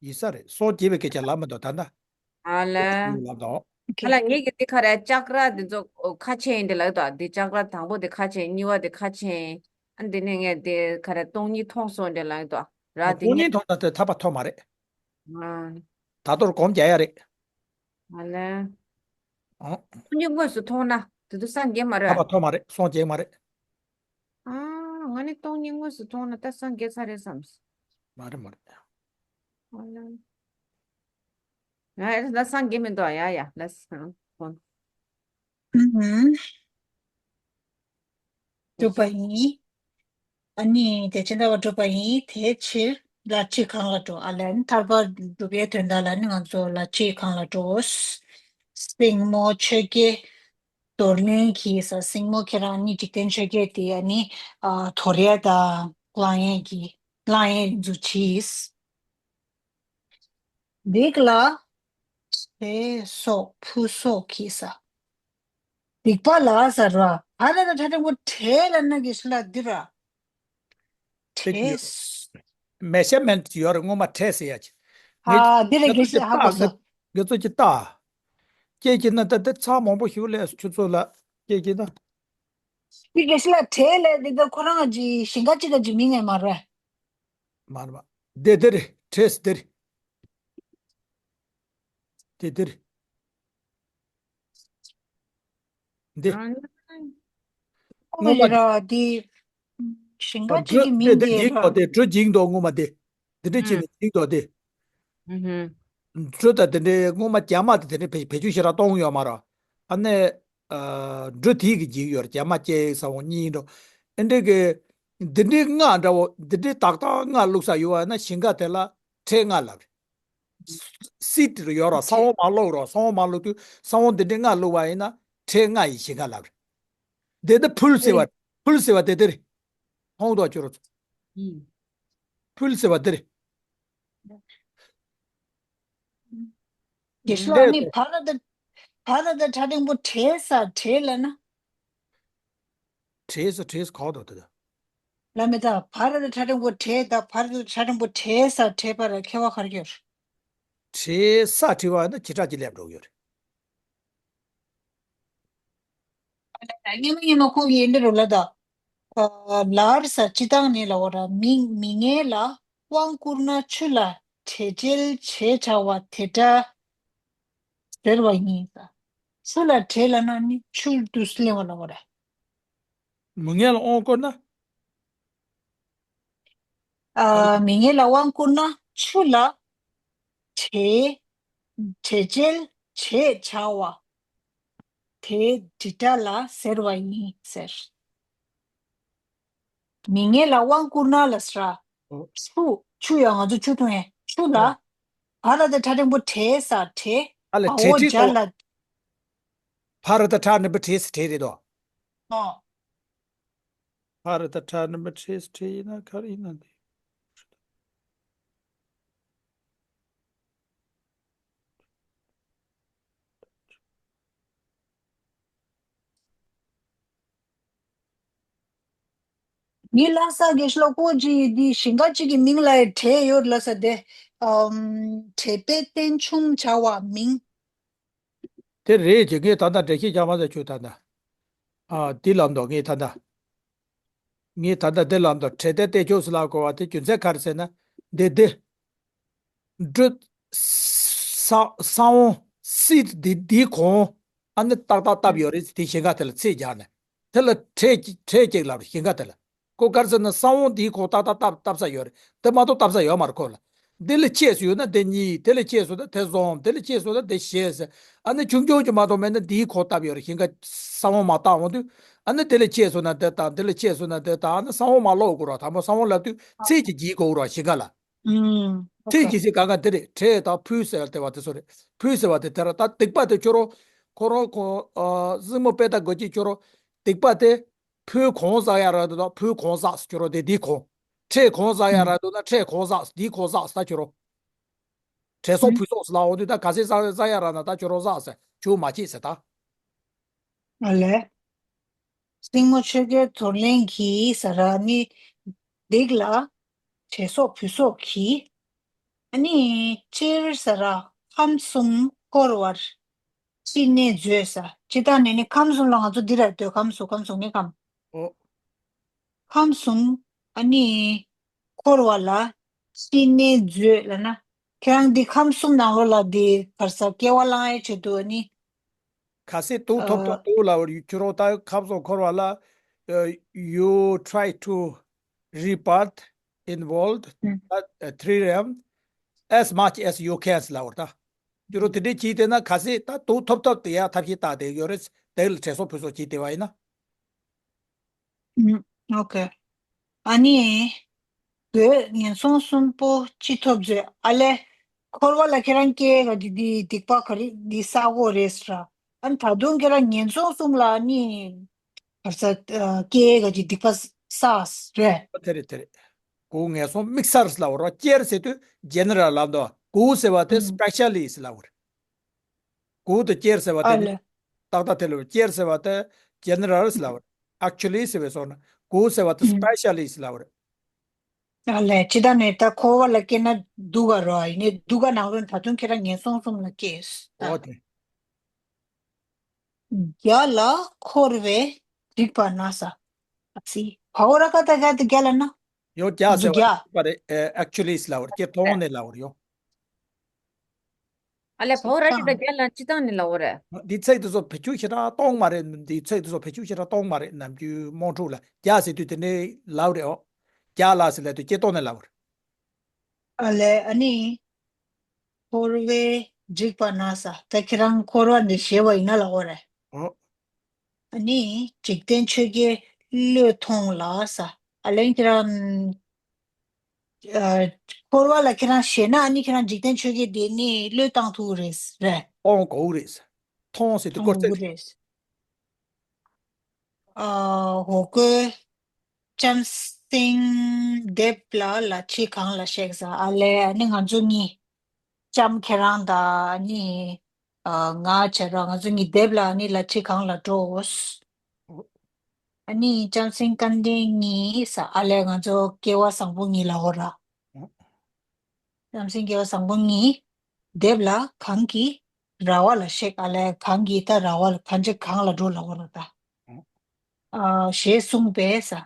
ཡིན་ས་རེད། སངས་རྒྱས་པའི་སྐད་ཆ་ལབ་མི་འདུག་ད་ལྟ། ཨ་ལ། ལབ་དང་། ཨ་ལ་ངེད་ཀྱི་དེ་ཁ་རེ་ལྕགས་ར་དེ་ཚོ་ཁ་ཆེ་ཡིན་དེ་ལབ་དང་དེ་ལྕགས་ར་དང་པོ་དེ་ཁ་ཆེ་གཉིས་པ་དེ་ཁ་ཆེ་ཨ་དེ་ནས་ངས་དེ་ཁ་རེ་སྟོང་ཉིད་མཐོང་སོང་དེ་ལབ་དང་ར་དེ་སྟོང་ཉིད་མཐོང་ན་དེ་ཐར་པ་ཐོབ་མ་རེད། ཨ། ད་དོར་སྒོམ་རྒྱག་ཡ་རེད། ཨ་ལ། ཨོ། སྟོང་ཉིད་དངོས་སུ་མཐོང་ན་དེ་ཚོ་སངས་རྒྱས་མ་རེད། ཐོབ་པ་ཐོབ་མ་རེད། སངས་རྒྱས་མ་རེད། ཨ། ང་ནི་སྟོང་ཉིད་དངོས་སུ་མཐོང་ན་ད་སངས་རྒྱས་ཚར་རེད་བསམས། མ་རེད་མ་རེད། ཨོ་ལ། ང་ད་སངས་རྒྱས་མི་འདུག་ཡ་ཡ་ལ་སང་ཧོན། ཨུམ། གྲུབ་པ་ཡིན། ཨ་ནི་དེ་ཕྱིར་ལྟ་བ་གྲུབ་པ་ཡིན། དེའི་ཕྱིར་ལ་ཕྱི་གང་ལ་འགྲོ། ཨ་ལན་ཐར་པ་སྒྲུབ་པའི་དོན་དག་ལ་ནི་ང་ཚོ་ལ་ཕྱི་གང་ལ་འགྲོ། སྲིང་མོ་ཆོས་རྒྱལ་རྡོར་གླིང་གིས་ས། སྲིང་མོ་ཁྱེད་རང་ནི་འཇིག་རྟེན་ཆོས་བརྒྱད་དེ་ཨ་ནི་ཨ་དོར་ཡས་དང་བླང་ཡས་ཀྱི་བླང་ཡས་རྫུ་བྱིས། སྡིག་ལ་བྲེ་སོགས་ཕུ་སོགས་ཀྱིས་ས། སྡིག་པ་ལ་ཟེར་བ། ཨ་ལ་ད་ཕྲ་ཕྲན་པོ་བྲེ་ལ་ན་གི་ཤི་ལ་འདི་ར། བྲེ། མེ་ཤ་མེན་ཡོད་རེད། སྔོན་མ་བྲེ་ཟེར་ཡ་ཅིག་ཨ་འདི་ར་གི་ཤི་ཧ་གོ་སོ། ངེད་ཚོ་ཅི་ལྟ། སྐད་ཀྱི་ན་ད་ད་ཚ་མང་པོ་ཞིག་ལས་ཁྱོད་ཚོ་ལ་སྐད་ཀྱི་ན། འདི་གི་ཤི་ལ་བྲེ་ལ་འདི་ད་ཁོ་རང་གི་ཞིང་ཁ་ཅིག་ག་ཅིག་མིང་ངེས་མ་རེད། མ་རེད་མ། འདི་འདི་རེད། བྲེ་ཟེར་འདི་རེད། དེ་དེར། འདི། སྔོན་མ། ར་དེ། ཞིང་ཁ་ཅིག་གི་མིང་དེ་འདི་འཇིག་ཏོ་དེ་གྲུ་འཇིག་ཏོ་སྔོན་མ་དེ། འདི་འདྲ་ཅིག་ནས་འཇིག་ཏོ་དེ། གྲུ་དང་དེ་འདྲའི་སྔོན་མ་རྒྱ་མ་དེ་དེ་འདྲའི་བེད་སྤྱོད་ཞེ་དྲག་གཏོང་ཡོད་མ་རེད། ཨ་ནི། གྲུ་དེ་གི་འཇིག་ཡོད་རེད། རྒྱ་མ་སྐྱེ་ས་བོ་གཉིས་འགྲོ། ཨེ་འདྲའི་གི། འདི་འདྲའི་རྔ་འདྲ་བོ་འདི་འདྲའི་ཏག་ཏག་རྔ་བླུགས་ས་ཡོད་བ་ན་ཞིང་ཁ་དེ་ལ་བྲེ་རྔ་ལབ་རེད། སིད་རུ་ཡོད་རོགས། ས་བོན་མ་བླུགས་རོགས། ས་བོན་མ་བླུགས་དུས་ས་བོན་འདི་འདྲའི་རྔ་བླུགས་པ་ཡིན་ན་བྲེ་རྔ་ཡི་ཞིང་ཁ་ལབ་རེད། དེ་ནི་ཕུལ་ཟེར་བ། ཕུལ་ཟེར་བ་དེ་དེ་རེད། ཧོང་དུ་བཅུ་རོགས། ཕུལ་ཟེར་བ་དེ་རེད། དེ་ཤོ་ཨ་ནི་ཕ་ར་དེ་ཕ་ར་དེ་ཕྲ་ཕྲན་པོ་བྲེ་ས་བྲེ་ལ་ན། བྲེ་ས་བྲེ་ས་གོ་དོ་དེ་དེ། ལ་མེ་ད་ཕ་ར་དེ་ཕྲ་ཕྲན་པོ་བྲེ་ད་ཕ་ར་དེ་ཕྲ་ཕྲན་པོ་བྲེ་ས་བྲེ་པ་ར་ཁེ་བ་གར་གྱུར། བྲེ་ས་བྲེ་བ་ན་ཇི་ལྟར་ཅི་སླེབས་འགྲོ་གི་ཡོད་རེད། སྙན་མ་སྙན་མ་ཁོང་གིས་འདི་རུ་ལ་ད། ལར་ས་སྤྱི་བཏང་ནི་ལ་འོ་ར་མི་མི་ངན་ལ་དབང་བསྐུར་ན་ཆུ་ལ་བྲེ་སྤྱད་བྱེད་བྱ་བ་དེ་འདྲ་ཟེར་བ་ཡིན་ས། ཆུ་ལ་བྲེ་ལ་ན་ནི་ཆུ་དུས་སླེབས་པ་ལ་འོ་ར། མི་ངན་ལ་དབང་བསྐུར་ན། ཨ་མི་ངན་ལ་དབང་བསྐུར་ན་ཆུ་ལ་བྲེ་བྲེ་སྤྱད་བྱེད་བྱ་བ་དེ་འདི་འདྲ་ལ་ཟེར་བ་ཡིན་ཟེར། མི་ངན་ལ་དབང་བསྐུར་ན་ལ་ཟེར། ཆུ་ཆུ་ཡང་ང་ཚོ་ཆུ་འཐུང་ཡས་ཆུ་ལ་ཨ་ལ་དེ་ཕྲ་ཕྲན་པོ་བྲེ་ས་བྲེ་ཨ་ལ་ཨ་བྲེ་འོ་བྲེ་འཇའ་ལ། ལ་ཕ་ར་ད་ཕྲ་ནི་པ་བྲེ་ས་བྲེ་རེད་དོ། ཨོ། ཕ་ར་ད་ཕྲ་ནི་པ་བྲེ་ས་བྲེ་ཡིན་ན་ག་རེ་ཡིན་ན་འདི། ངའི་ལྷ་ས་གི་ཤློ་ཀོ་ཅིག་འདི་ཞིང་ཁ་ཅིག་གི་མིང་ལ་བྲེ་ཡོད་ལ་ས་དེ། ཨམ། བྲེ་པའི་རྟེན་འབྱུང་བྱ་བ་མིང་། དེ་རེད་ཀྱི་ངས་ད་ལྟ་འགྲེལ་བཤད་རྒྱག་མ་ཟེར་ཆུ་ད་ལྟ། ཨ་འདི་ལམ་དུ་ངས་ད་ལྟ། ངས་ད་ལྟ་འདི་ལམ་དུ་བྲེ་ལྡན་བསྟན་ཆོས་སུ་ལ་གོ་བ་དེ་རྒྱུ་མཚན་ག་རེ་ཟེར་ན་འདི་འདི། འབྲུ། ས་ས་བོན་སིད་འདི་འདིའི་གོང་ཨ་ནི་ཏག་ཏག་བཏབ་ཡོད་རེད། དེ་ཞིང་ཁ་དེ་ལ་ཚད་རྒྱག་ནས་དེ་ལ་བྲེ་བྲེ་གཅིག་ལབ་རེད་ཞིང་ཁ་དེ་ལ། ཁོ་ག་རེ་ཟེར་ན་ས་བོན་འདིའི་གོང་ཏག་ཏག་བཏབ་བཏབ་ས་ཡོད་རེད། དེ་མ་གཏོགས་བཏབ་ས་ཡོད་མ་རེད་ཁོ་ལ། འདི་ལས་ཆེ་སུ་ཡོད་ན་དེ་གཉིས། དེ་ལས་ཆེ་སུ་ན་དེ་གསུམ། དེ་ལས་ཆེ་སུ་ན་དེ་བཞི་ཟེར། ཨ་ནི་ཆུང་ཆུང་ཅིག་མ་གཏོགས་མེད་ན་འདིའི་གོང་བཏབ་ཡོད་རེད་ཞིང་ཁ་ས་བོན་མ་བཏབ་འོང་དུས། ཨ་ནི་དེ་ལས་ཆེ་སུ་ན་དེ་དང་དེ་ལས་ཆེ་སུ་ན་དེ་དང་ཨ་ནི་ས་བོན་མ་ལོག་དགོས་ར། དང་པོ་ས་བོན་ལབ་དུས་ཚད་ཀྱི་འཇིག་དགོས་ར་ཞིང་ཁ་ལ། ཨུམ། ཚིག་གི་ཚིག་གང་ག་དེ་རེད། བྲེ་དང་ཕུལ་ཟེར་བ་དེ་བ་དེ་ཚོ་རེད། ཕུལ་ཟེར་བ་དེ་དེ་ར་ད་སྡིག་པ་དེ་ཁྱོད་རང་ཁོ་རང་ཁོ་ཨ་སྲིང་མོ་དཔེ་ལྟ་དགོས་ཀྱི་ཁྱོད་རང་སྡིག་པ་དེ་ཕུལ་གང་བསགས་ཡ་ར་འདུག་ད་ཕུལ་གང་བསགས་ཁྱོད་རང་དེ་འདི་གང་། བྲེ་གང་བསགས་ཡ་ར་འདུག་ན་བྲེ་གང་བསགས་འདི་གང་བསགས་ད་ཁྱོད་རང་། བྲེ་སོགས་ཕུལ་སོགས་ལ་འོ་དུས་ད་ག་ཚད་བསགས་བསགས་ཡ་ར་ན་ད་ཁྱོད་རང་བསགས་ཟེར་ཁྱོད་མ་བྱེད་ཟེར་ད། ཨ་ལས། སྲིང་མོ་ཆོས་རྒྱལ་རྡོར་གླིང་གིས་ཟེར་ར་ནི། སྡིག་ལ་བྲེ་སོགས་ཕུལ་སོགས་ཀྱིས། ཨ་ནི་སྤྱིར་ཟེར་ར་ཁམས་གསུམ་འཁོར་བར་ཕྱི་ནས་མཛོད་ས། སྤྱིར་བཏང་ནས་ནི་ཁམས་གསུམ་ལ་ང་ཚོ་འདི་ར་འདོད་ཁམས་སུ་ཁམས་སུ་ངེས་ཁམས། ཨོ། ཁམས་གསུམ་ཨ་ནི་འཁོར་བ་ལ་ཕྱི་ནས་མཛོད་ལ་ན། ཁྱེད་རང་འདི་ཁམས་གསུམ་ནང་ལོགས་ལ་འདི་གར་ས་སྐྱེ་བ་བླང་ཡའི་ཆེད་དུ་ཨ་ནི། གལ་སྲིད་དུག་ཐོབ་ཐོབ་འདུག་ལབ་པ་རེད། ཁྱོད་རང་ད་ཁམས་གསུམ་འཁོར་བ་ལ། ཨ། you try to rebut involved, ཨ། three realm as much as you can ལབ་པ་རེད་ད། ཁྱོད་རང་དེ་འདྲས་བྱས་བསྡད་ན། གལ་སྲིད་ད་དུག་ཐོབ་ཐོབ་དེ་ཡང་ཐབས་ཤེས་བཏགས་བསྡད་ཡོད་རེད། དེ་ལ་དྲན་གསོ་ཕུལ་གསོ་བྱས་བསྡད་པ་ཡིན་ན། ཨུམ། ཨོ་ཁེ། ཨ་ནི། དགོས་ངན་སོང་གསུམ་པོ་ཅི་ཐོབ་བཟོས་ཨ་ལས། འཁོར་བ་ལ་ཁྱེད་རང་སྐྱེ་ག་ཅིག་འདི་སྡིག་པ་ག་རེ་འདི་བསགས་དགོས་རེད་ཟེར། ཨ་ནི་ད་དུང་ཁྱེད་རང་ངན་སོང་གསུམ་ལ་ཨ་ནི། བར་ས་སྐྱེ་ག་ཅིག་སྡིག་པ་བསགས་རེད། དེ་རེད་དེ་རེད། དགོས་ངན་སོང་དམིགས་བསལ་ལབ་པ་རེད། སྐྱེར་ཟེར་དུས་ཇེ་ནེ་རལ་ལབ་འདུག་དགོས་ཟེར་བ་དེ་ཨུམ། སྤེ་ཤལ་ལི་ལབ་པ་རེད། དགོས་དང་སྐྱེར་ཟེར་བ་དེ་ཨ་ནི། ལས། ཏག་ཏག་དེ་ལ་སྐྱེར་ཟེར་བ་དེ་ཇེ་ནེ་རལ་ལབ་པ་རེད། ཨེག་ཅུ་ལི་ཟེར་བའི་སོགས་ན། དགོས་ཟེར་བ་དེ་ཨུམ། སྤེ་ཤལ་ལི་ལབ་པ་རེད། ཨ་ལས། ཅི་ད་ནས་ད་འཁོར་བ་ལ་སྐྱེས་ན་སྡུག་ག་རོ། ཡིན་ནའི་སྡུག་ག་ནང་ལོགས་ད་དུང་ཁྱེད་རང་ངན་སོང་གསུམ་ལ་སྐྱེས། ཨོ་དེ། རྒྱ་ལ་འཁོར་བའི་སྡིག་པ་ན་ས། ཨ་སི། བའོ་ར་ཀ་ད་ག་དེ་རྒྱ་ལ་ན། ཡོ་རྒྱ་ཟེར་བ་རྒྱ། རེད། ཨེག་ཅུ་ལི་ལབ་པ་རེད། སྐྱེ་སྟོང་ནས་ལབ་པ་རེད་ཡོ། ཨ་ལས། བའོ་ར་ཀ་ད་རྒྱ་ལ་སྤྱི་བཏང་ནས་ལབ་པ་རེད། འདི་ཚིག་དེ་ཚོ་བེད་སྤྱོད་ཞེ་དྲག་གཏོང་མ་རེད། འདི་ཚིག་དེ་ཚོ་བེད་སྤྱོད་ཞེ་དྲག་གཏོང་མ་རེད། ནམ་རྒྱུན་དམངས་ཁྲོད་ལ་རྒྱ་ཟེར་དུས་དེ་ནས་ལབ་པ་རེད་ཨོ། རྒྱ་ལ་ཟེར་ལབ་དུས་སྐྱེ་སྟོང་ནས་ལབ་པ་རེད། ཨ་ལས། ཨ་ནི། འཁོར་བའི་སྡིག་པ་ན་ས། ད་ཁྱེད་རང་འཁོར་བ་འདི་ཞེས་པ་ཡིན་ན་ལབ་པ་རེད། ཨོ། ཨ་ནི་འཇིག་རྟེན་ཆོས་བརྒྱད་བློས་ཐོངས་ལ་ས། ཨ་ལས་ཁྱེད་རང་། ཨ། འཁོར་བ་ལ་ཁྱེད་རང་ཞེད་ན་ཨ་ནི་ཁྱེད་རང་འཇིག་རྟེན་ཆོས་བརྒྱད་དེ་ནི་བློས་བཏང་ཐུབ་རེད་རེད། ཐོངས་དགོས་རེད། ཐོངས་ཟེར་དུས་སྐོར་ཐོངས་ཚེ། དགོས་རེད། ཨ། འོ་སྐོལ། ལྕམ་སྲིང་སྡེབ་ལ་ལ་ཕྱི་གང་ལ་གཤེགས་ས། ཨ་ལས། ཨ་ནི་ང་ཚོ་གཉིས། ལྕམ་ཁྱེད་རང་དང་ཨ་ནི། ཨ། ང་བྱས་རོགས། ང་ཚོ་གཉིས་སྡེབ་ལ་ཨ་ནི་ལ་ཕྱི་གང་ལ་འགྲོ། ཨ་ནི་ལྕམ་སྲིང་སྐལ་ལྡན་གཉིས་ས། ཨ་ལས་ང་ཚོ་སྐལ་བ་བཟང་པོ་གཉིས་ལ་འོ་ར། ལྕམ་སྲིང་སྐལ་བ་བཟང་པོ་གཉིས། སྡེབ་ལ་གང་གི་ར་བ་ལ་གཤེགས། ཨ་ལས་གང་གི་ད་ར་བ་ལ་གང་ཅི་གང་ལ་འགྲོ་ལ་འོ་ར་ད། ཨ། ཞེས་གསུངས་པས་ས།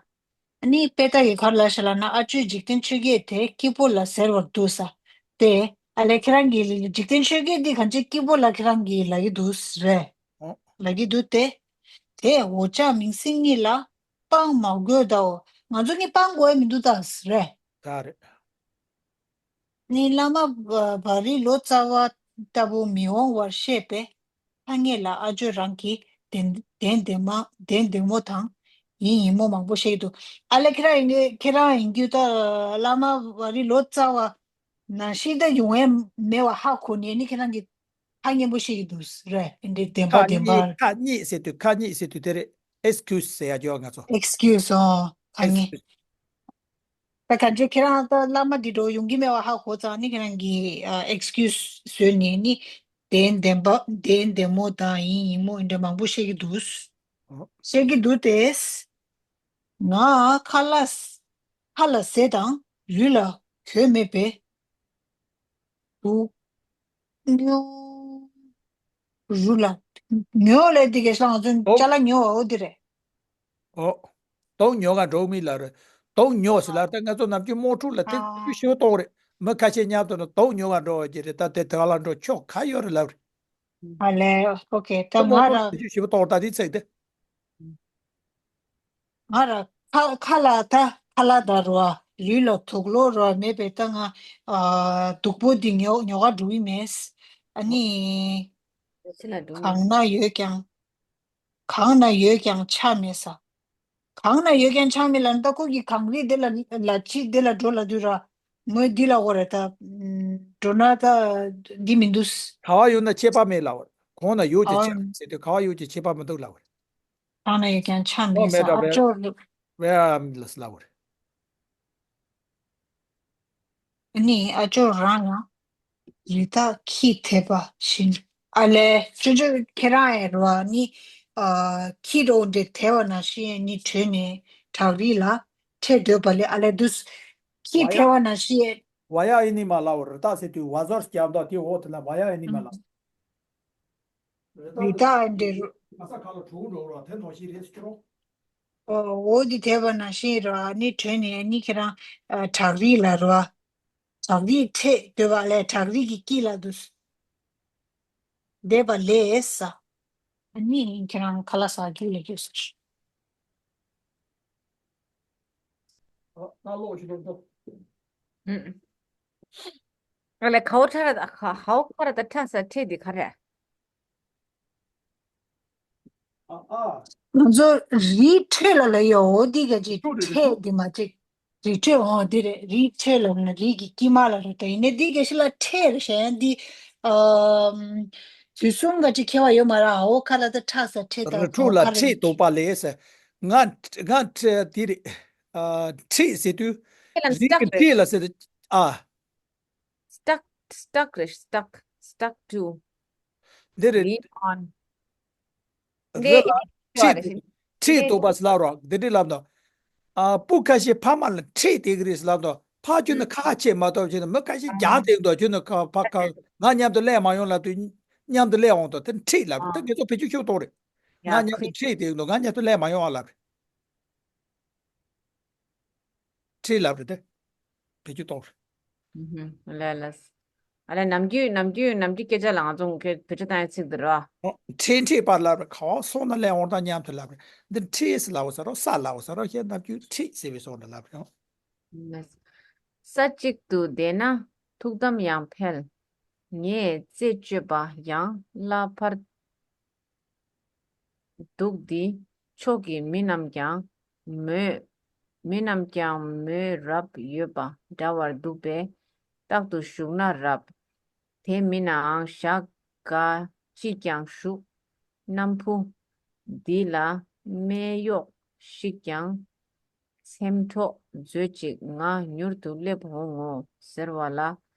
ཨ་ནི་དཔེ་ལྟ་ཡི་གར་ལ་ཤ་ལ་ན་ཨ་ཅོའི་འཇིག་རྟེན་ཆོས་བརྒྱད་དེ་སྐྱིད་པོ་ལ་ཟེར་བར་འདུག་ས། དེ་ཨ་ལས་ཁྱེད་རང་གི་འཇིག་རྟེན་ཆོས་བརྒྱད་འདི་གང་ཅི་སྐྱིད་པོ་ལ་ཁྱེད་རང་གི་ལ་ཡི་འདུག་རེད། ཨོ། ལ་གི་འདུག་སྟེ། དེ་འོ་ཅག་མིང་སྲིང་གཉིས་ལ་སྤང་མ་དགོས་དའོ། ང་ཚོ་གཉིས་སྤང་དགོས་མི་འདུག་ད་རེད། ད་རེད། ནི་བླ་མ་བ་རི་ལོ་ཙཱ་བ་ལྟ་བུ་མི་འོང་བར་ཤེས་པས། ཐ་སྙད་ལ་ཨ་ཇོ་རང་གིས་བདེན་བདེན་བདེན་མ་བདེན་བདེན་མོ་དང་ཡིན་ཡིན་མོ་མང་པོ་བཤད་ཀྱི་འདུག་ཨ་ལས་ཁྱེད་རང་ཡིན་ཁྱེད་རང་ཡིན་རྒྱུ་ད་བླ་མ་བ་རི་ལོ་ཙཱ་བ་ནང་བཞིན་ད་ཡོང་ཡས་མེད་པ་ཧ་གོ་ནས་ནི་ཁྱེད་རང་གིས་ཐ་སྙད་པོ་བཤད་ཀྱི་འདུག་རེད། འདི་བདེན་པ་ཁ་བདེན་པ། གཉིས་ཁ་གཉིས་ཟེར་དུས་ཁ་གཉིས་ཟེར་དུས་དེ་རེད། ཨེག་སི་ཀིའུ་སི་ཟེར་ཡ་ཅོ་ང་ཚོ། ཨེག་སི་ཀིའུ་སི། ཨོ་ཁ་གཉིས། ཨེག་སི་ཀིའུ་སི། ད་གང་ཅི་ཁྱེད་རང་ད་བླ་མ་འདི་འགྲོ་ཡོང་གི་མེད་པ་ཧ་གོ་ཙང་ནི་ཁྱེད་རང་གིས་ཨ་ཨེག་སི་ཀིའུ་སི་བཟོས་ནས་ནི་བདེན་བདེན་པ་བདེན་བདེན་མོ་དང་ཡིན་ཡིན་མོ་འདྲ་མང་པོ་བཤད་ཀྱི་འདུག་ཨོ། བཤད་ཀྱི་འདུག་སྟེ། ང་ཁ་ལ་ཁ་ལ་ཟས་དང་ལུས་ལ་གོས་མེད་པས། དུག་ཉོ། རུ་ལ། ཉོ་ལས་འདི་གེ་སང་ང་ཚོ་ཨོ། ཅ་ལག་ཉོ་བ་འོ་འདི་རེད། ཨོ། དུག་ཉོ་ག་འགྲོ་མི་ལ་རེད། དུག་ཉོ་ཟེར་ལ་ད་ང་ཚོ་ནམ་རྒྱུན་དམངས་ཁྲོད་ལ་དེ་ཨ། ཤུ་ཤུ་གཏོང་རེད། མི་ཁ་ཤས་མཉམ་དུ་ན་དུག་ཉོ་ག་འགྲོ་བ་ཅི་རེད། ད་དེ་དེ་ག་ལ་འགྲོ་ཆོག་ག་ཡོད་རེད་ལབ་རེད། ཨ་ལས་ཨོ་ཁེ་ད་ད་ང་དམངས་ཁྲོད་ར། ཤུ་ཤུ་གཏོང་ད་དེ་ཚིག་དེ། ང་ར་ཁ་ཁ་ལ་ད་ཁ་ལ་ད་རོ་ཨ་ལུས་ལ་དུག་ལོག་རོ་ཨ་མེད་པའི་ད་ང་ཨ་སྡུག་པོ་འདི་ཉོ་ཉོ་ག་འགྲོ་གི་མེད། ཨ་ནི་ཅི་ལ་འགྲོ་གང་ན་ཡོད་ཀྱང་། གང་ན་ཡོད་ཀྱང་ཆ་མེད་ས། གང་ན་ཡོད་ཀྱང་ཆ་མེད་ལ་ད་ཁོ་གི་གངས་རི་དེ་ལ་ལ་ཅི་དེ་ལ་འགྲོ་ལ་དུས་ར་ངོས་འདི་ལ་འོ་ར་ད་འགྲོ་ན་ད་འདི་མི་འདུག་ག་བ་ཡོད་ན་ཁྱད་པར་མེད་ལ་འོ། གང་ན་ཡོད་ཀྱི་ཆ་ཟེར་དུས་ག་བ་ཡོད་ཀྱི་ཁྱད་པར་མི་འདུག་ལ་འོ། གང་ན་ཡོད་ཀྱང་ཆ་མེད་ས་ཨ་ཅོ། Where I'm ལ་འོ། ནི་ཨ་ཅོ་རང་ལ་རི་དྭགས་ཁྱི་དེད་པ་བཞིན། ཨ་ལས་ཅོ་ཅོ་ཁྱེད་རང་ཨེ་རོ་ནི་ཨ་ཁྱི་རོ་འདྲེ་དེད་པ་ན་ཤི་ནི་བྲོས་ནས་བྲག་རི་ལ་ཁྲེད་སྡོད་པ་ལས་ཨ་ལས་དུས་ཁྱི་དེད་པ་ན་ཤི། Via animal ལ་འོ་རི་དྭགས་ཟེར་དུས་བ་ཟོར་སྐྱབས་མདོག་དེ་འོ་དེ་ལ་Via animal ལ། རི་དྭགས་འདྲེ་རུ། ཨ་ས་ཁ་ལ་གྲུ་གུ་འགྲོ་རོགས་དེ་ནང་བཞིན་རེད་ཟེར་རོ། ཨོ་འོ་དེ་དེད་པ་ན་ཤི་ར་ནི་བྲོས་ནས་ནི་ཁྱེད་རང་ཨ་བྲག་རི་ལ་རོ། བྲག་རི་ཁྲེད་སྡོད་པ་ལས་བྲག་རི་གི་དཀྱིལ་ལ་འདུག་བསྡད་པ་ལས་ས། ནི་ཁྱེད་རང་ཁ་ལག་ཟ་རྒྱུ་ལས་རྒྱུ་ཟེར། ཨ་ཨ་ལོག་ཞིག་འགྲོ་འགྲོ། ཨུམ། ཨ་ལས་ཁའོ་ཁྲ་ར་ཁ་ཧའོ་ཁ་ར་ད་ཁྲ་ས་ཁྲེ་འདི་ག་རེ། ཨ་ཨ། ང་ཚོ་རིའི་ཁྲོད་ལ་ལ་ཡོད་འོ་འདི་ག་ཅིག་ཁྲོད་རེད་ཁྲོད་འདི་མ་ཅིག་རི་ཁྲོད་འོ་འདི་རེད། རི་ཁྲོད་ལ་ན་རི་གི་དཀྱིལ་མ་ལ་རེད། ད་ཡིན་ནའི་འདི་ག་ཤི་ལ་ཁྲོད་རེད་ཞེས་འདི། ཨམ། དུས་གསུམ་ག་ཅིག་ཁྱད་པར་ཡོད་མ་ར་འོ་ཁ་ལ་ད་ཁྲ་ས་ཁྲོད་ད་རི་ཁྲོད་ལ་ཁྲོད་དོག་པ་ལས་ཟེར། ང་ང་ཁྲོད་འདི་རེད། ཨ་ཁྲོད་ཟེར་དུས་ཁྲོད་ལ་རི་གི་ཁྲོད་ལ་ཟེར་དུས་ཨ། stuck stuck རེད། stuck stuck to འདི་རེད། lean on འདི་རི་ལ་ཁྲོད་ཁྲོད་དོག་པ་ཟེར་ལབ་རོགས་འདི་འདྲ་ལབ་དང་། ཨ་སྤུ་ཁ་ཤས་ཕ་མ་ལ་ཁྲོད་དེ་གི་རེད་ཟེར་ལབ་དང་། ཕ་ཁྱོད་ནི་ཁ་ཁ་ཆེ་མ་གཏོགས་ཁྱོད་ནི་མི་ཁ་ཤས་རྒྱང་དེ་འདུག་ཁྱོད་ནི་ཁ་ཕ་ཁ་ང་མཉམ་དུ་ལས་མ་ཡོང་ལབ་དུས་མཉམ་དུ་ལས་འོང་དང་དེ་ཁྲོད་ལབ་རེད། ད་ངེད་ཚོ་བེད་སྤྱོད་ཤུགས་གཏོང་རེད། ང་མཉམ་དུ་ཁྲོད་དེ་འདུག་ང་མཉམ་དུ་ལས་མ་ཡོང་ཨ་ལབ་རེད། ཁྲོད་ལབ་རེད་དེ། བེད་སྤྱོད་གཏོང་རེད། ལ་ལ། ཨ་ལ་ནམ་རྒྱུན་ནམ་རྒྱུན་ནམ་རྒྱུན་སྐད་ཆ་ལ་ང་ཚོ་ངོ་སྐད་བེད་སྤྱོད་བཏང་ཡའི་ཚིག་འདི་རེད་བ། ཁྲོད་ཁྲོད་པར་ལབ་རེད། གང་སོང་ན་ལས་འོང་དང་མཉམ་དུ་ལབ་རེད། འདི་ཁྲོད་ཟེར་ལབ་ས་རོ་ས་ལབ་ས་རོ་ཞེས་ནམ་རྒྱུན་ཁྲོད་ཟེར་བའི་སོང་ན་ལབ་རེད། ས་གཅིག་ཏུ་བསྡད་ན་ཐུགས་དམ་ཡང་འཕེལ། ངས་རྩད་གཅོད་པ་ཡང་བླ་ཕར་འདུག་འདི་ཕྱོགས་ཀྱི་མི་རྣམས་ཀྱང་མོས། མི་རྣམས་ཀྱང་མོས་རབ་ཡོད་པ་འདྲ་བར་འདུག་པས། རྟག་ཏུ་བཞུགས་ན་རབ། དེ་མིན་ནའང་ཞག་འགའ་ཅིས་ཀྱང་བཞུགས། སྣམ་བུ་འདི་ལ་སྨད་གཡོགས་ཤིག་ཀྱང་ཚེམ་འཕྲོག་མཛོད་ཅིག་ང་མྱུར་དུ་སླེབས་འོང་ངོ་ཟེར་བ་ལ།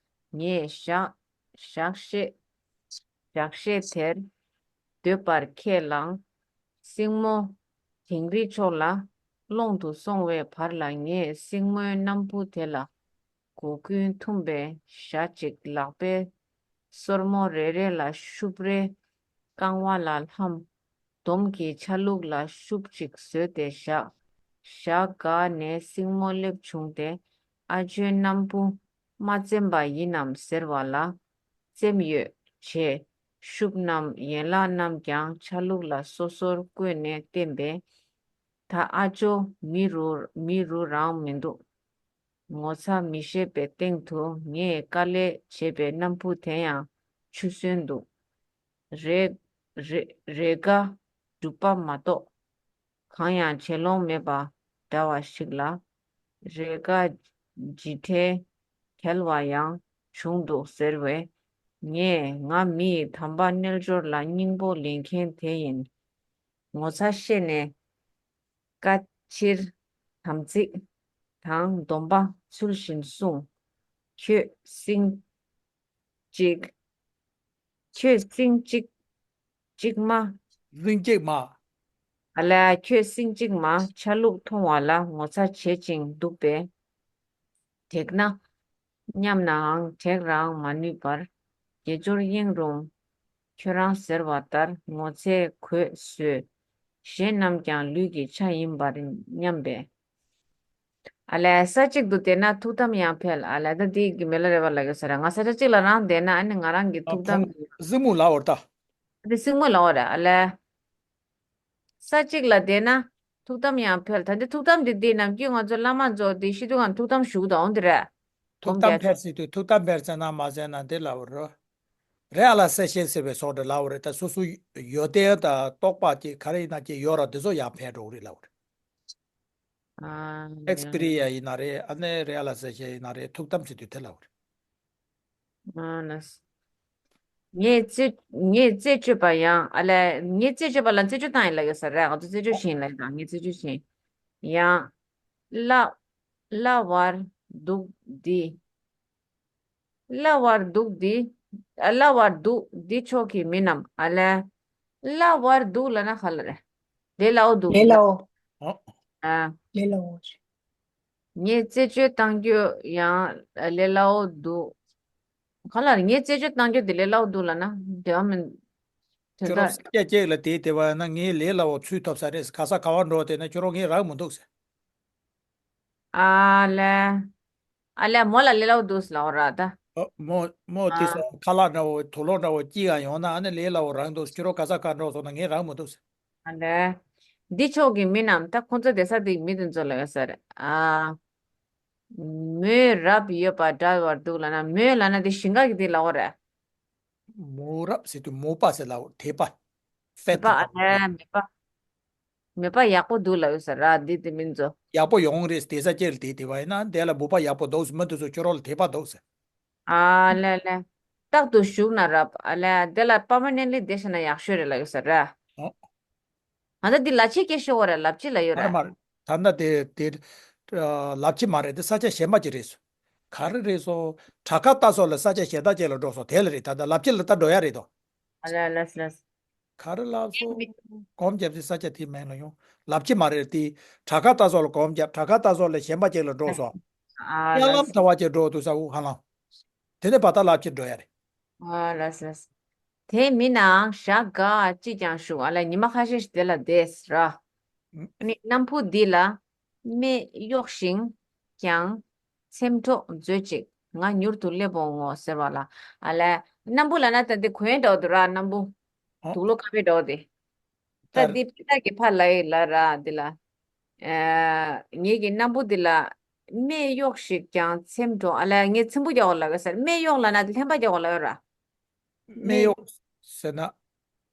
ངས་ཞག་ཞག་ཤས་ཞག་ཤས་དེར་སྡོད་པར་ཁས་བླངས། སྲིང་མོ་དིང་རི་ཕྱོགས་ལ་སློང་དུ་སོང་བའི་བར་ལ་ངས་སྲིང་མོའི་སྣམ་བུ་དེ་ལ་སྒོ་ཀུན་འཐུམས་པའི་ཞྭ་གཅིག་ལག་པའི་སོར་མོ་རེ་རེ་ལ་ཤུབས་རེ་རྐང་བ་ལ་ལྷམ། འདོམ་གྱི་ཆ་ལུགས་ལ་ཤུབས་གཅིག་བཟོས་ཏེ་བཞག་ཞག་འགའ་ནས་སྲིང་མོ་སླེབས་བྱུང་སྟེ། ཨ་ཇོའི་སྣམ་བུ་མ་བཙེམས་པ་ཡིན་ནམ་ཟེར་བ་ལ། བཙེམས་ཡོད་བྱས། ཤུབས་རྣམས་ཡན་ལག་རྣམས་ཀྱང་ཆ་ལུགས་ལ་སོ་སོར་བཀོད་ནས་བསྟན་པས། ད་ཨ་ཇོ་མི་རུ་མི་རུ་རང་མི་འདུག་ངོ་ཚ་མི་ཤེས་པའི་སྟེང་དུ་ངས་དཀའ་ལས་བྱས་པའི་སྣམ་བུ་དེ་ཡང་ཆུད་ཟོས་འདུག་རེས་རེས་རེས་འགའ་སྒྲུབ་པ་མ་གཏོགས་གང་ཡང་བྱེད་ལོང་མེད་པ་འདྲ་བ་ཞིག་ལ། རེས་འགའ་ལྗིད་ཁྲལ་བྲལ་བ་ཡང་བྱུང་འདུག་ཟེར་བས། ངས་ང་མི་ཡི་དམ་པ་རྣལ་འབྱོར་ལ་སྙིང་པོ་ལེན་མཁན་དེ་ཡིན། ངོ་ཚ་ཤེས་ནས་བཀའ་ཕྱིར་དམ་ཚིག་དང་སྡོམ་པ་ཚུལ་བཞིན་བསྲུང་། ཁྱོད་སྲིང་གཅིག་ཁྱོད་སྲིང་གཅིག་གཅིག་མ། སྲིང་གཅིག་མ། ཨ་ལས་ཁྱོད་སྲིང་གཅིག་མ་ཆ་ལུགས་མཐོང་བ་ལ་ངོ་ཚ་བྱེད་ཅིང་འདུག་པས། དྲེགས་ན་སྙམ་ནའང་དྲེགས་རང་མ་ནུས་པར་དགེ་སྦྱོར་གཡེང་རུང་། ཁྱོད་རང་ཟེར་བ་ལྟར་ངོ་ཚས་གོས་བཟོས། གཞན་རྣམས་ཀྱང་ལུས་ཀྱི་ཆ་ཡིན་པར་སྙམ་པས། ཨ་ལས་ས་གཅིག་ཏུ་བསྡད་ན་ཐུགས་དམ་ཡང་འཕེལ། ཨ་ལས་ད་འདི་གི་མེ་ལ་རེ་བ་ལ་གི་ས་ར་ང་ས་ཆ་གཅིག་ལ་རང་བསྡད་ན་ཨ་ནི་ང་རང་གི་ཐུགས་དམ་གི་སྲིང་མོ་ལ་འོར་ད། འདི་སྲིང་མོ་ལ་འོར་ར་ཨ་ལས། ས་གཅིག་ལ་བསྡད་ན་ཐུགས་དམ་ཡང་འཕེལ། ད་འདི་ཐུགས་དམ་འདི་འདི་ནམ་རྒྱུན་ང་ཚོ་བླ་མ་ཚོ་འདི་ཤི་དུས་ང་ཐུགས་དམ་ཞུ་གི་འདུག་འོང་འདི་རེད། ཐུགས་དམ་འཕེལ་ཟེར་དུས་ཐུགས་དམ་འཕེལ་ཟེར་ན་མ་ཟེར་ན་འདི་ལ་འོར་རོ། རེ་ཨ་ལ་སེ་ཤེན་ཟེར་བའི་སོགས་འདྲ་ལ་འོར་རེད། ད་སོ་སོ་ཡོན་ཏན་དང་རྟོགས་པ་ཀྱི་ག་རེ་ཡིན་ན་ཀྱི་ཡོད་ར་འདི་ཚོ་ཡང་འཕེལ་འགྲོ་གི་རེད་ལབ་རེད། ཨེག་སི་པི་རི་ཡ་ཡིན་ན་རེད། ཨ་ནེ་རེ་ཨ་ལ་ཟེར་ཤེ་ཡིན་ན་རེད། ཐུགས་དམ་ཟེར་དུས་དེ་ལབ་རེད། ཨ་ལ་ངས་རྩད་ངས་རྩད་གཅོད་པ་ཡང་ཨ་ལས་ངས་རྩད་གཅོད་པ་ལ་རྩད་གཅོད་བཏང་ཡིན་ལ་ཡོད་ས་རེད། ང་ཚོ་རྩད་གཅོད་བྱེད་ཡིན་ལ་ཡོད་ད་ངས་རྩད་གཅོད་བྱེད་ཡིན། ཡང་བླ་བླ་བར་འདུག་འདི། བླ་བར་འདུག་འདི། ཨ་བླ་བར་འདུག་འདི་ཕྱོགས་ཀྱི་མི་རྣམས་ཨ་ལས། བླ་བར་འདུག་ལ་ན་ག་ལ་རེད། ལས་སླ་བོ་འདུག་ལས་སླ་བོ། ཨ། ལས་སླ་བོ། ངས་རྩད་གཅོད་བཏང་རྒྱུ་ཡང་ལས་སླ་བོ་འདུག་ག་ལ་རེད། ངས་རྩད་གཅོད་བཏང་རྒྱུ་དེ་ལས་སླ་བོ་འདུག་ལ་ན་དེ་བ་མིན། དོན་ཁྱོད་རང་དག་སྐད་ཅིག་ལ་དེའི་དེ་བ་ན་ངས་ལས་སླ་བོ་ཚུལ་ཐོབ་ས་རེད། ག་ས་ག་བ་འགྲོ་དེ་ན་ཁྱོད་རང་ངས་རག་མི་འདུག་ཟེར། ཨ་ལས། ཨ་ལས་མོ་ལ་ལས་སླ་བོ་འདུག་ཟེར་ལ་འོ་ར་ད། ཨ། མོ་མོ་དེ་ཨ། སོང་ཁ་ལག་འདྲ་བོ་དུག་ལོག་འདྲ་བོ་སྐྱིད་ག་ཡོང་ན་ཨ་ནི་ལས་སླ་བོ་རང་འདུག་ཁྱོད་རང་ག་ས་ག་འགྲོ་སོང་ན་ངས་རང་མི་འདུག་ཟེར། ཨ་ལས། འདི་ཕྱོགས་ཀྱི་མི་རྣམས་ད་ཁོང་ཚོ་བསྡད་ས་དེའི་མི་དེ་ཚོ་ལ་ཡོད་ས་རེད། ཨ། མོས་རབ་ཡོད་པ་འདྲ་བར་འདུག་ལབ་ན། མོས་ལབ་ན་དེ་ཞིང་ཁ་གི་དེ་ལབ་པ་རེད། མོ་རབ་ཟེར་དུས་མོ་པ་ཟེར་ལབ་དད་པ། དད་པ། ཨ་ལས་མོས་པ། མོས་པ་ཡག་པོ་འདུག་ལབ་ཡོད་ས་ར། འདི་དེ་མིན་ཚོ། ཡག་པོ་ཡོང་རེད་དེ་ས་ཅེར་དེ་དེ་བ་ཡིན་ན་དེ་ལ་མོས་པ་ཡག་པོ་འདུག་ཟེར། མི་དེ་ཚོ་ཁྱོད་རང་ལ་དད་པ་འདུག་ཟེར། ཨ་ལས་ལས། རྟག་ཏུ་བཞུགས་ན་རབ། ཨ་ལས་དེ་ལ་པར་མ་ནེན་ལི་བསྡད་ཤེ་ན་ཡག་ཤོས་རེད་ལབ་ཡོད་ས་ར། ཨོ། ང་ཚོ་འདི་ལ་ཕྱི་སྐད་ཤོད་དགོས་རེད། ལབ་ཅི་ལ་ཡོད་མ་རེད་རེད། མ་རེད། ད་ལྟ་དེ་དེ་ཨ། ལབ་ཅི་མ་རེད། དེ་ས་ཆ་གཞན་པ་ཅིག་རེད་སོ། ག་རེ་རེད་སོ། བྲག་དཀར་རྟ་ཟོག་ལ་ས་ཆ་གཞན་དག་ཅིག་ལ་འགྲོ་སོང་དེ་ལ་རེད། ད་ལྟ་ལབ་ཅི་ལ་ད་འགྲོ་ཡ་རེད་དོ། ཨ་ལས་ལས་ལས། ག་རེ་ལབ་སོ། གོམ་རྒྱབ་དེ་ས་ཆ་དེ་མིང་ལ་ཡོང་། ལབ་ཅི་མ་རེད་དེ། བྲག་དཀར་རྟ་ཟོག་ལ་གོམ་རྒྱབ། བྲག་དཀར་རྟ་ཟོག་ལ་གཞན་པ་ཅིག་ལ་འགྲོ་སོང་། ཨ་ལས། གཡར་ལམ་ཐ་བ་ཅིག་འགྲོ་འདུག་ས་འུ་ཧ་ལམ། དེ་ནས་བར་ཐག་ལབ་ཅི་འགྲོ་ཡ་རེད། ཨ་ལས་ལས། དེ་མིན་ནའང་ཞག་འགའ་ཅིག་ཀྱང་བཞུགས། ཨ་ལས་ཉི་མ་ཁ་ཤས་ཤིག་དེ་ལ་བསྡད་ར། ཨ་ནི་སྣམ་བུ་འདི་ལ་སྨད་གཡོགས་ཤིང་ཀྱང་ཚེམ་འཕྲོག་མཛོད་ཅིག་ང་མྱུར་དུ་སླེབས་འོང་ངོ་ཟེར་བ་ལ། ཨ་ལས་སྣམ་བུ་ལབ་ན་ད་འདི་གོན་འདྲ་བོ་འདུག་ར། སྣམ་བུ། ཨོ། དུག་ལོག་ཀ་བའི་འདྲ་བོ་དེ། ད་ད་འདི་པེ་ཏ་གི་ཕར་ལ་ཡི་ལ་ར་འདི་ལ། ཨ། ངེད་ཀྱི་སྣམ་བུ་འདི་ལ་སྨད་གཡོགས་ཤིག་ཀྱང་ཚེམ་འཕྲོག་ཨ་ལས་ངས་ཚེམ་བུ་རྒྱག་དགོས་ལབ་ཡོད་ས་རེད། སྨད་གཡོགས་ལབ་ན་ལྷན་པ་རྒྱག་དགོས་ལབ་ཡོད་ར། སྨད་གཡོགས་ཟེར་ན་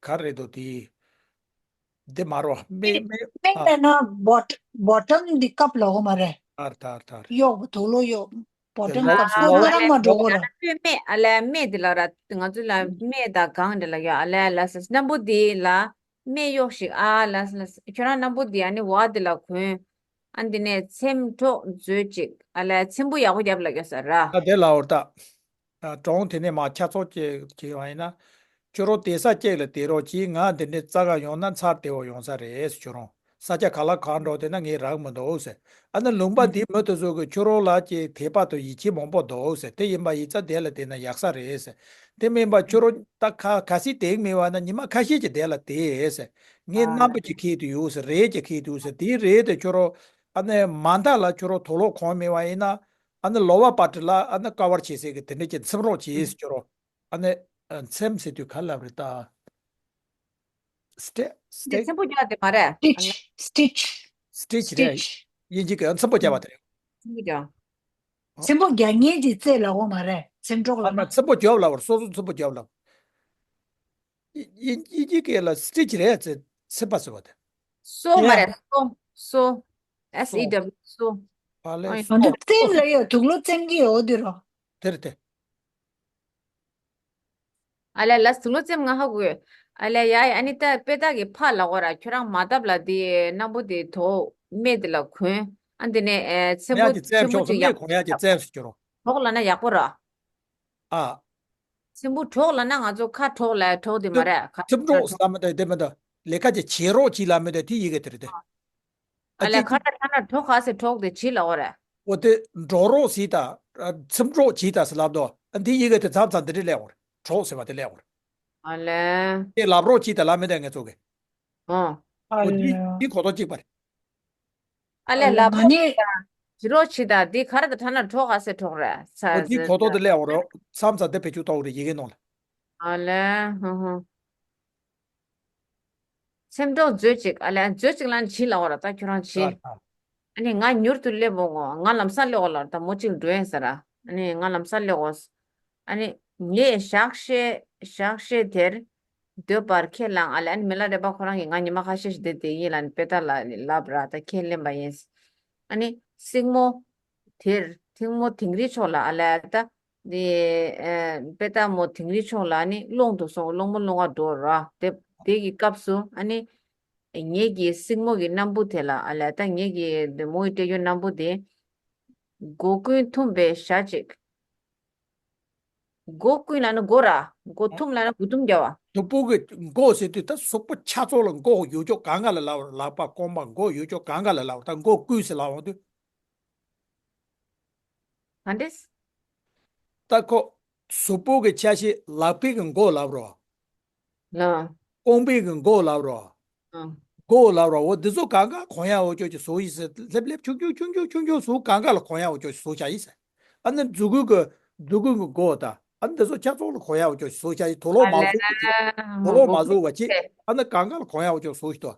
ག་རེ་རེད་དོ་དེ། འདི་མ་རོ་སྨད་སྨད་སྨད་ཨ། ལབ་ན་བོ་ཊམ་བོ་ཊམ་འདི་ཀབ་ལབ་དགོས་མ་རེད། ཨར་ཐ་ཨར་ཐ་ཨར། གཡོགས་དུག་ལོག་གཡོགས་བོ་ཊམ་ཀབ་ལོག་སོ་ལོག་ང་རང་མ་འགྲོ་དགོས་ར། སྨད་ཨ་ལས་སྨད་འདི་ལ་ར་ང་ཚོ་ལ་སྨད་དང་གང་འདྲ་ལ་ཡོད། ཨ་ལས་ལ་ས་སྣམ་བུ་འདི་ལ། སྨད་གཡོགས་ཤིག་ཨ་ལས་ལས། ཁྱོད་རང་སྣམ་བུ་འདི་ཨ་ནི་བ་འདི་ལ་གོན། ཨ་འདི་ནས་ཚེམ་འཕྲོག་མཛོད་ཅིག་ཨ་ལས་ཚེམ་བུ་ཡག་པོ་རྒྱབ་ལབ་ཡོད་ས་ར། ད་དེ་ལ་འོར་ད། ཨ། གྲོང་དེ་ནས་མར་ཆ་ཚོགས་ཅིག་བྱས་པ་ཡིན་ན། ཁྱོད་རང་དེ་ས་ཅིག་ལ་དེ་རོགས་གྱིས། ང་འདི་ནས་རྩ་ག་ཡོང་ན་ཚར་དེ་བོ་ཡོང་ས་རེད་ཟེར། ཁྱོད་རང་ས་ཆ་ག་ལ་གང་འགྲོ་དེ་ན་ངས་རག་མི་འདུག་ཟེར། ཨ་ནི་ལུང་པ་འདིའི་མི་དེ་ཚོ་གིས་ཁྱོད་རང་ལ་ཅིག་དད་པ་དང་ཡིད་ཆེས་མང་པོ་འདུག་ཟེར། དེ་ཡིན་པ་ཡིན་ཙང་དེ་ལ་བསྡད་ན་ཡག་ས་རེད་ཟེར། དེ་མིན་པ་ཁྱོད་རང་ད་ཁ་ག་སྲིད་དེང་མིན་པ་ན་ཉི་མ་ཁ་ཤས་ཀྱི་དེ་ལ་བསྡད་ཟེར། ངས་ཨ་རྣམ་པ་ཅིག་ཁྱེར་དུ་ཡོད་ཟེར། རས་ཅིག་ཁྱེར་དུ་ཡོད་ཟེར། དེའི་རས་དེ་ཁྱོད་རང་ཨ་ནི་མ་མཐའ་ལ་ཁྱོད་རང་དུག་ལོག་གོན་མེད་པ་ཡིན་ན། ཨ་ནི་ལོ་བ་པ་ཏི་ལ་ཨ་ནི་ཀ་བར་བྱེད་སའི་གི་དེ་འདྲ་ཅིག་ཚེམ་རོགས་བྱེད་ཟེར། ཁྱོད་རང་ཨ་ནི་ཨ། ཚེམ་ཟེར་དུས་ག་ལབ་རེད་ད། སི་ཊེ་སི་འདི་ཊེ་ཚེམ་བུ་རྒྱག་དེ་མ་རེད། སི་ཊིཆ་སི་ཊིཆ་སི་ཊིཆ་རེད། ཊིཆ། དབྱིན་ཇི་གི་ཚེམ་བུ་རྒྱག་པ་དེ་རེད། ཚེམ་བུ་རྒྱག་ཨ། ཚེམ་བུ་རྒྱག་མཁན་གྱི་རྩེ་ལབ་དགོས་མ་རེད། ཚེམ་འཕྲོག་ཨ་ལབ་ན་ན། ཚེམ་བུ་རྒྱབ་ལབ་པ་རེད། སོ་སོ་ཚེམ་བུ་རྒྱབ་ལབ། དབྱིན་དབྱིན་དབྱིན་ཇི་སྐད་ལ་སི་ཊིཆ་རེད། ཚེ་ཚེམ་པ་ཟེར་བ་དེ། སོ་མ་རེད། སོ། སོ། ཨེས་ཨི་སོ། ཌབ་ལིའུ། སོ། ཨ་ལས། ཨ་སོ། འདི་རྩེ་ལ་ཡོད། དུག་ལོག་ཚེམ་གྱི་འོ་དེ་རོ། དེ་རེད་དེ། ཨ་ལས་ལ་དུག་ལོག་ཚེམ་ང་ཧ་གོ། ཨ་ལས་ཡ་ཡ། ཨ་ནི་ད་པེ་ཏ་གི་ཕར་ལ་འོ་ར། ཁྱོད་རང་མ་བཏབ་ལ་དེ་སྣམ་བུ་དེ་དོ་སྨད་དེ་ལ་གོན། ཨ་འདི་ནས་ཨེ་ཚེམ་བུ་ཡ་གི་རྩེབ་ཚེམ་བུ་ཤོག་ཅིག་ཡག་གོན་ཡ་གི་རྩེབ་ཟེར་རྒྱུ་རོ། གྲོགས་ལབ་ན་ཡག་པོ་ར། ཨ། ཚེམ་བུ་གྲོགས་ལབ་ན་ང་ཚོ་ཁ་གྲོགས་ལ་གྲོགས་དེ་མ་ཚེམ་རེད། ཁ་ཚེམ་གྲོགས་ཟེར་ལབ་མི་འདུག་དེ་མི་འདུག་ལས་ཀ་ཅིག་བྱེད་རོགས་གྱིས་ལབ་མི་འདུག་དེ་ཡི་གེ་དེ་རེད་དེ། ཨ་ཨ་ལས་ཅིག་ཁ་ད་ཁ་ན་གྲོགས་ག་ཟེར་གྲོགས་དེ་བྱེད་ལབ་པ་རེད། འོ་དེ་འགྲོ་རོགས་ཟེར་ད། ཚེམ་གྲོགས་བྱེད་ད་ཟེར་ལབ་འདུག་ཨ་འདི་ཡི་གེ་དེ་མཚམས་མཚམས་དེ་འདྲ་སླེབས་པ་རེད། གྲོགས་ཟེར་བ་དེ་སླེབས་པ་རེད། ཨ་ལས། དེ་ལབ་རོགས་གྱིས་ད་ལབ་མི་འདུག་ངེད་ཚོ་གི། ཨོ། ཨ་འོ་དེ་ལས། དེ་གོ་རྟོགས་གཅིག་པ་རེད། ཨ་ཨ་ལས་ལ་ལབ་མ་ནི། ཕྱི་རོགས་ཕྱི་དང་འདི་ག་རེ་དང་ཁྲ་ན་གྲོགས་ག་ཟེར་གྲོགས་རེད་ས་ཨོ་དེ་ཟེར་གོ་རྟོགས་དེ་སླེབས་པ་རོགས་མཚམས་མཚམས་དེ་བེད་སྤྱོད་གཏོང་གི་རེད་ཡི་གེ་ནང་ལ། ཨ་ལས་ཧུ་ཧུ། ཚེམ་གྲོགས་མཛོད་ཅིག་ཨ་ལས་མཛོད་ཅིག་ལ་ནི་བྱིས་ལབ་པ་ར། ད་ཁྱོད་རང་བྱིས། ཨ་ནི་ང་མྱུར་དུ་སླེབས་འོང་ངོ་། ང་ལམ་སང་སླེབས་འོང་ལབ་ད་མོ་གཅིག་འགྲོ་ཡིན་ཟེར་ར། ཨ་ནི་ང་ལམ་སང་སླེབས་འོང་། ཨ་ནི་ངས་ཞག་ཤས་ཞག་ཤས་དེར་སྡོད་པར་ཁས་བླངས། ཨ་ལས་ཨ་ནི་མི་ལ་རས་པ་ཁོ་རང་གིས་ང་ཉི་མ་ཁ་ཤས་ཤིག་བསྡད་དེ་ཡིན་ལབ་ནི་པེ་ཏ་ལ་ལབ་ར། ད་ཁས་ལེན་པ་ཡིན། ཨ་ནི་སྲིང་མོ་དེར་སྲིང་མོ་དིང་རི་ཕྱོགས་ལ་ཨ་ལས་ད་དེ་ཨ་པེ་ཏ་མོ་དིང་རི་ཕྱོགས་ལ་ནི་སློང་དུ་སོང་། སློང་མོ་སློང་བ་འགྲོ་ར། དེ་དེ་གི་སྐབས་སུ་ཨ་ནི་ངེད་ཀྱི་སྲིང་མོ་གི་སྣམ་བུ་དེ་ལ་ཨ་ལས་ད་ངེད་ཀྱི་མོ་ཡི་སྤྲད་རྒྱུ་སྣམ་བུ་དེ་མགོ་རྐུན་འཐུམ་པའི་ཞྭ་གཅིག་མགོ་རྐུན་ལབ་ན་མགོ་ར། མགོ་འཐུམ་ལབ་ན་མགོ་འཐུམ་རྒྱག་པ། གཟུགས་པོ་གི་མགོ་ཟེར་དུས་ད་གཟུགས་པོ་ཆ་ཚང་ལ་མགོ་ཡོད་ཅོག་གང་ག་ལ་ལབ་པ་རེད། ལག་པ་རྐང་པ་མགོ་ཡོད་ཅོག་གང་ག་ལ་ལབ་པ་རེད། ད་མགོ་རྐུན་ཟེར་ལབ་འོང་དུས། ག་འདྲས། ད་ཁོ་གཟུགས་པོ་གི་ཆ་ཤས་ལག་པའི་གི་མགོ་ལབ་རོ། ལ། རྐང་པའི་གི་མགོ་ལབ་རོ། ཨ། མགོ་ལབ་རོ། འོ་འདི་ཚོ་གང་ག་གོན་ཡ་འོ་ཅོག་ཅིག་བཟོ་ཡིན་ཟེར། ལྷེབ་ལྷེབ་ཆུང་ཆུང་ཆུང་ཆུང་ཆུང་ཆུང་བཟོ་གང་ག་ལ་གོན་ཡ་འོ་ཅོག་ཅིག་བཟོ་བྱ་ཡིན་ཟེར། ཨ་ནི་མཛུ་གུ་གི་ མཛུབ་གུ་གི་མགོ་དང་། ཨ་ནི་འདི་ཚོ་ཆ་ཚང་ལ་གོན་ཡག་ཅིག་བཟོ་བྱ་ཡི། དུག་ལོག་མ་བཟོ་བ་ཅིག་དུག་ལོག་མ་བཟོ་བ་ཅིག་ཨ་ནི་གང་ག་ལ་གོན་ཡག་ཅིག་བཟོ་ཞིག་ཏོ།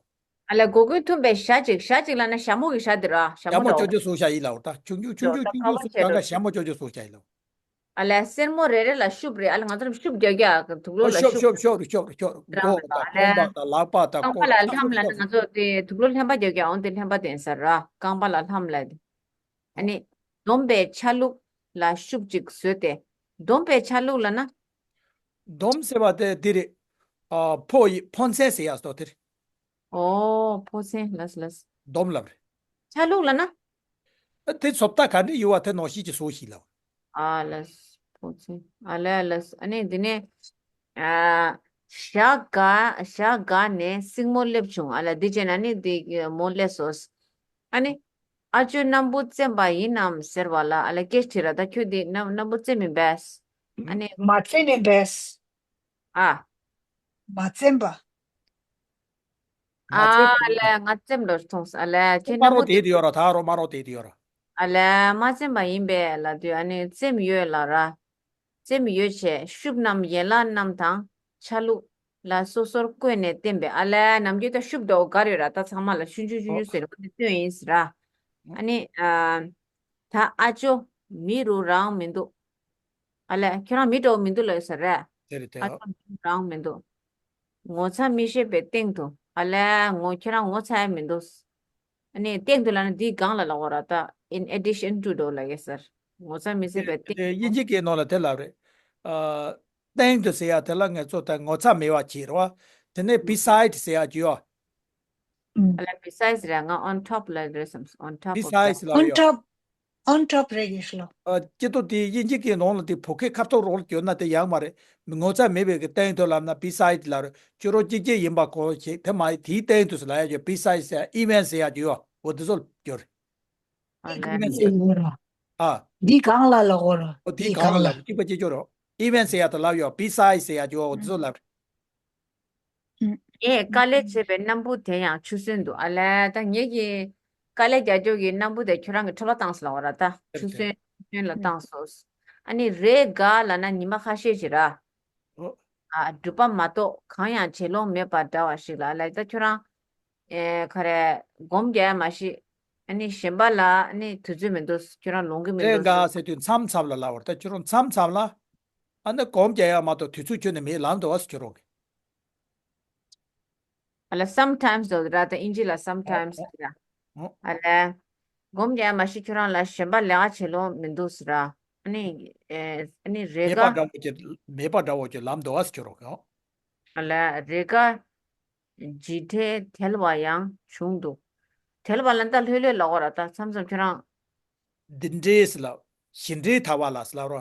ཨ་ལས་སྒོ་ཀུན་ཐུམ་པའི་ཞྭ་གཅིག་ཞྭ་གཅིག་ལབ་ན་ཞྭ་མོ་གི་ཞྭ་དེ་ར། ཞྭ་མོ་ཅོ་ཅོ་བཟོ་བྱ་ཡི་ལབ་པ་ད། ཆུང་ཆུང་ཆུང་ཆུང་ཆུང་ཆུང་བཟོ་གང་ག་ཞྭ་མོ་ཅོ་ཅོ་བཟོ་བྱ་ཡི་ལབ། ཨ་ལས་སེར་མོ་རེ་རེ་ལ་ཤུབས་རེ། ཨ་ལས་ང་ཚོར་ཤུབས་རྒྱག་རྒྱག་དུག་ལོག་ལ་ཤུབས། ཤོབ་ཤོབ་ཤོབ་ཤོབ་མགོ་དང་ཁོང་པ་དང་ལག་པ་དང་རྐང་པ་ལ་ལྷམ་ལབ་ན་ང་ཚོ་དེ་དུག་ལོག་ལྷན་པ་རྒྱག་རྒྱག་འོང་དེ་ལྷན་པ་དེ་ཡིན་ས་ར། རྐང་པ་ལ་ལྷམ་ལབ་དེ། ཨ་ནི་འདོམ་པའི་ཆ་ལུགས་ལ་ཤུབས་གཅིག་བཟོས་ཏེ། འདོམ་པའི་ཆ་ལུགས་ལབ་ན། འདོམ་ཟེར་བ་དེ་འདི་རེད། ཨ་ཕོ་ཡི་ཕོ་མཚན་ཟེར་ཡག་སོ་དེ་རེད། ཨོ་ཕོ་མཚན་ལགས་ལགས། འདོམ་ལབ་རེད། ཆ་ལུགས་ལབ་ན། ཨ་དེ་བཟོ་ལྟ་ག་འདྲ་ཡོད་པ་དེ་ནང་བཞིན་གྱི་བཟོ་ཞིག་ལབ། ཨ་ལགས། ཕོ་མཚན། ཨ་ལས་ལགས། ཨ་ནི་འདི་ནས་ཨ་ཞྭ་སྒ་ཞྭ་སྒ་ནས་སྲིང་མོ་སླེབས་བྱུང་། ཨ་ལས་འདི་བྱས་ན་ནི་འདི་མོ་སླེབས་སོ། ཨ་ནི་ཨ་ཅོ་སྣམ་བུ་བཙེམས་པ་ཡིན་ནམ་ཟེར་བ་ལ། ཨ་ལས་སྐད་དྲིས་ར། ད་ཁྱོད་འདི་སྣམ་སྣམ་བུ་བཙེམས་མིན་པས། ཨ་ནི་མ་བཙེམས་མིན་པས། ཨ། མ་བཙེམས་པ། མ་བཙེམས་ཨ་པ་ཡིན་ལས་ང་བཙེམས་འགྲོ་མཐོང་ས། ཨ་ལས་ཁྱེད་པ་སྣམ་བུ་རོགས་དེ་དེ་ཡོད་ར། ད་རོགས་མ་རོགས་དེ་དེ་ཡོད་ར། ཨ་ལས་མ་བཙེམས་པ་ཡིན་པས་ལབ་དུས། ཨ་ནི་བཙེམས་ཡོད་ལབ་ར། བཙེམས་ཡོད་བྱས་ཤུབས་རྣམས་ཡན་ལག་རྣམས་དང་ཆ་ལུགས་ལ་སོ་སོར་བཀོད་ནས་བསྟན་པས། ཨ་ལས་ནམ་རྒྱུན་ད་ཤུབས་འདྲ་བོ་ག་རེ་ཡོད་ར། ད་ཚང་མ་ལ་ཆུང་ཆུང་ཆུང་ཆུང་ཟེར་བ་དེ་སྟོན་ཡིན་ཟེར་ར། ཨ་ནི་ཨ་ད་ཨ་ཅོ་མི་རུ་རང་མི་འདུག་ཨ་ལས་ཁྱོད་རང་མི་འདྲ་བོ་མི་འདུག་ལབ་ཡོད་ས་རེད། དེ་རེད་དེ། ཨ་ཅོ་མི་རུ་རང་མི་འདུག་ངོ་ཚ་མི་ཤེས་པའི་སྟེང་དུ། ཨ་ལས་ངོ་ཁྱོད་རང་ངོ་ཚ་ཡ་མི་འདུག་ཨ་ནི་སྟེང་དུ་ལབ་ན་འདི་སྒང་ལ་ལབ་དགོས་ར། ད་in addition to འདྲ་བོ་ལབ་ཡོད་ས་རེད། ངོ་ཚ་མི་ཤེས་པའི་སྟེང་དེ་དབྱིན་ཇི་སྐད་ནང་ལ་དེ་ལབ་རེད། ཨ་སྟེང་དུ་ཟེར་ཡ་དེ་ལ་ང་ཚོ་ད་ངོ་ཚ་མེད་པ་བྱེད་རེད་བ། དེ་ནས་beside ཟེར་ཡ་ཅིག་ཡོད། ཨ་ལ་besides རེད། ང་on top ལབ་རེད་བསམ། on top of that. Besides ལབ་on ཡོད། Top on top རེད་ཡིན་ཤི་ལོ། ཨ་སྐྱིད་ཏོ་དེ་དབྱིན་ཇི་སྐད་ནང་ལ་དེ་བོད་སྐད་ཁ་ཐོག་རོགས་ལ་བསྒྱུར་ན་དེ་ཡག་མ་རེད། ངོ་ཚ་མེད་པའི་གི་སྟེང་དུ་ལབ་ན་besides ལབ་རེད། སྐྱིད་རོགས་སྐྱིད་སྐྱིད་ཡིན་པ་གོ་ཞེས་དེ་མ་ཡིན། དེའི་སྟེང་དུ་ལབ་ཡ་ཅིག besides ཟེར་ཡ་even ཟེར་ཡ་ཅིག་ཡོད། འོ་དེ་ཚོ་ལ་བསྒྱུར། ཨ་ལས། even ཟེར་ཡ། ཨ། འདི་སྒང་ལ་ལབ་དགོས་ར། འོ་དེ་འདི་སྒང་ལ་སྒང་ལ་ལབ། གཅིག་པ་གཅིག་རྐྱང་རེད། even ཟེར་ཡ་དེ་ལབ་ཡོད། besides ཟེར་ཡ་ཅིག་ཡོད། འོ་དེ་ཚོ་ལབ་རེད། ངས་དཀའ་ལས་བྱས་པའི་སྣམ་བུ་དེ་ཡང་ཆུ་སྲིན་དུ། ཨ་ལས་ད་ངེད་ཀྱིས་དཀའ་ལས་རྒྱག་རྒྱུ་གི་སྣམ་བུ་དེ་ཁྱོད་རང་གི་ཁྲོད་ལ་བཏང་སོང་ལབ་དགོས་ར། ད་ཆུ་སྲིན་ཆུ་སྲིན་ལ་བཏང་སོང་། ཨ་ནི་རེས་འགའ་ལབ་ན་ཉི་མ་ཁ་ཤས་ཤིག་ར། ཨ་སྒྲུབ་པ་མ་གཏོགས་གང་ཡང་བྱེད་ལོང་མེད་པ་འདྲ་བ་ཞིག་ལ། ཨ་ལས་ད་ཁྱོད་རང་ཨེ་ག་རེ་སྒོམ་རྒྱག་ཡ་མ་ཤེས། ཨ་ནི་གཞན་པ་ལ་ཨ་ནི་དུས་ཚོད་མི་འདུག་ཁྱོད་རང་ལོང་གི་མི་འདུག་རེས་འགའ་ཟེར་དུས་མཚམས་མཚམས་ལ་ལབ་པ་རེད། ད་ཁྱོད་རང་མཚམས་མཚམས་ལ་ཨ་ནི་སྒོམ་རྒྱག་ཡ་མ་གཏོགས་དུས་ཚོད་ཁྱོན་ནས་མེད་ལབ་འདུག་བ་ཟེར། ཁྱོད་རང་གིས། ཨ་ལ་sometimes དོ་ར། ད་དབྱིན་ཇི་ལ་sometimes ཨོ། ར། ཨོ། ཨ་ལ་སྒོམ་རྒྱག་མ་ཤེས་ཁྱོད་རང་ལ་གཞན་པ་ལས་ཀ་བྱེད་ལོང་མི་འདུག་ཟེར་ར། ཨ་ནི་ཨེ་ཨ་ནི་རེས་མེད་པ་འགའ། འདྲ་བོ་ཅིག་མེད་པ་འདྲ་བོ་ཅིག་ལབ་འདུག་བ་ཟེར། ཁྱོད་རང་གིས། ཨོ། ཨ་ལ་རེས་འགའ་ཇི་འདྲའི་དལ་བ་ཡང་བྱུང་འདུག་དལ་བ་ལ་ད་ལྷོད་ལྷོད་ལབ་དགོས་ར། ད་མཚམས་མཚམས་ཁྱོད་རང་། འདི་འདྲའི་ཟེར་ལབ། ཞེ་འདྲའི་དལ་བ་ལ་ཟེར་ལབ་རོ།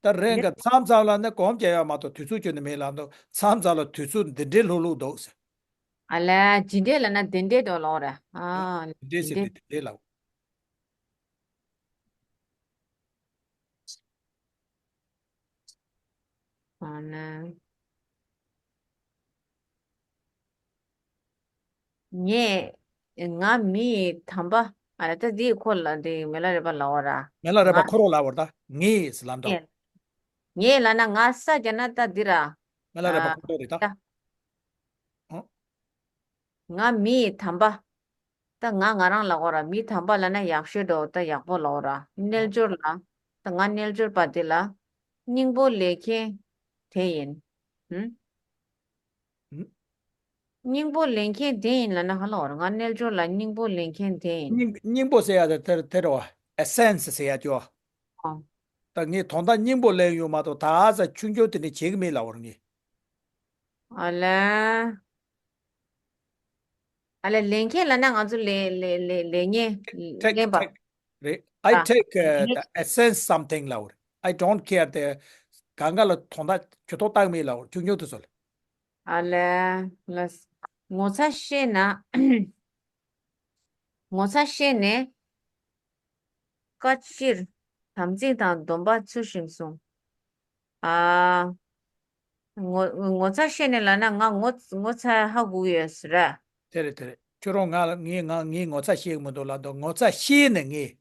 ད་རེས་འགའ་མཚམས་མཚམས་ལ་ནི་སྒོམ་རྒྱག་ཡ་མ་གཏོགས་དུས་ཚོད་ཁྱོན་ནས་མེད་ལབ་འདུག་མཚམས་མཚམས་ལ་དུས་ཚོད་འདི་འདྲའི་ལྷུག་ལྷུག་འདུག་ཟེར། ཨ་ལས་ཇི་འདྲའི་ལབ་ན་འདི་འདྲའི་འདྲ་ལབ་ར། ཨ་འདི་འདྲའི་ཇི་ཟེར་འདྲའི། དེ་འདི་འདྲའི་ལབ། ཨ་ནི། ངས། ང་མི་ཡི་དམ་པ། ཨ་ད་འདི་ཁོ་ལ་འདི་མི་ལ་རས་པ་ལབ་པ་ར། མི་ལ་རས་པ་ང་ཁོ་རང་ལབ་པ་རེད་ད། ངས་ལབ་འདུག་ངས། ངས་ལབ་ན་ང་ས་རྒྱག་ན་ད་འདི་ར། མི་ལ་རས་པ་ཨ་ཁོ་རང་རེད་ད། ད། ཨོ། ང་མི་ཡི་དམ་པ། ད་ང་ང་རང་ལབ་དགོས་ར། མི་དམ་པ་ལབ་ན་ཡག་ཤོས་འདྲ་བོ། ད་ཡག་པོ་ལབ་དགོས་ར། རྣལ་འབྱོར་ལ། ད་ང་རྣལ་འབྱོར་པ་འདི་ལ་སྙིང་པོ་ལེན་མཁན་དེ་ཡིན། ཧུམ། ཧུམ། སྙིང་པོ་ལེན་མཁན་དེ་ཡིན་ལབ་ན་ག་ལབ་དགོས་ར། ང་རྣལ་འབྱོར་ལ་སྙིང་པོ་ལེན་མཁན་དེ་ཡིན། སྙིང་སྙིང་པོ་ཟེར་ཡ་དེ་དེ་དེ་རེད་བ། ཨེ་སེན་སི་ཟེར་ཡ་ཅིག་བ། ཨོ། ད་ངས་དོན་དག་སྙིང་པོ་ལེན་ཡོད་མ་གཏོགས་ད་ཨ་ས་ཆུང་ཆུང་དེ་འདྲ་བྱེད་ཀྱི་མེད་ལབ་པ་རེད་ངས། ཨ་ལས། ཨ་ལས་ལེན་མཁན་ལབ་ན་ང་ཚོ་ལེན་ལེན་ལེན་ལེན་མཁན། take ལེན་པ། take རེད། I ཨ། take uh, the essence something ལབ་པ་རེད། I don't care དེ་གང་ག་ལ་དོན་དག་ཇུས་གཏོགས་བཏང་མེད་ལབ་པ་རེད། ཆུང་ཆུང་དེ་ཚོ་ལ། ཨ་ལས་ལས། ངོ་ཚ་ཤེས་ན། ངོ་ཚ་ཤེས་ནས། བཀའ་སྤྱིར་དམ་ཚིག་དང་སྡོམ་པ་ཚུལ་བཞིན་སྲུང་། ཨ། ངོ་ངོ་ཚ་ཤེས་ནས་ལབ་ན་ང་ངོ་ངོ་ཚ་ཧ་གོ་ཡོད་ཟེར་ར། དེ་རེད་དེ་རེད། ཁྱོད་རང་ང་ལ་ངས་ང་ངས་ངོ་ཚ་ཤེས་ཀྱི་མི་འདུག་ལབ་འདུག་ངོ་ཚ་ཤེས་ནས་ངས།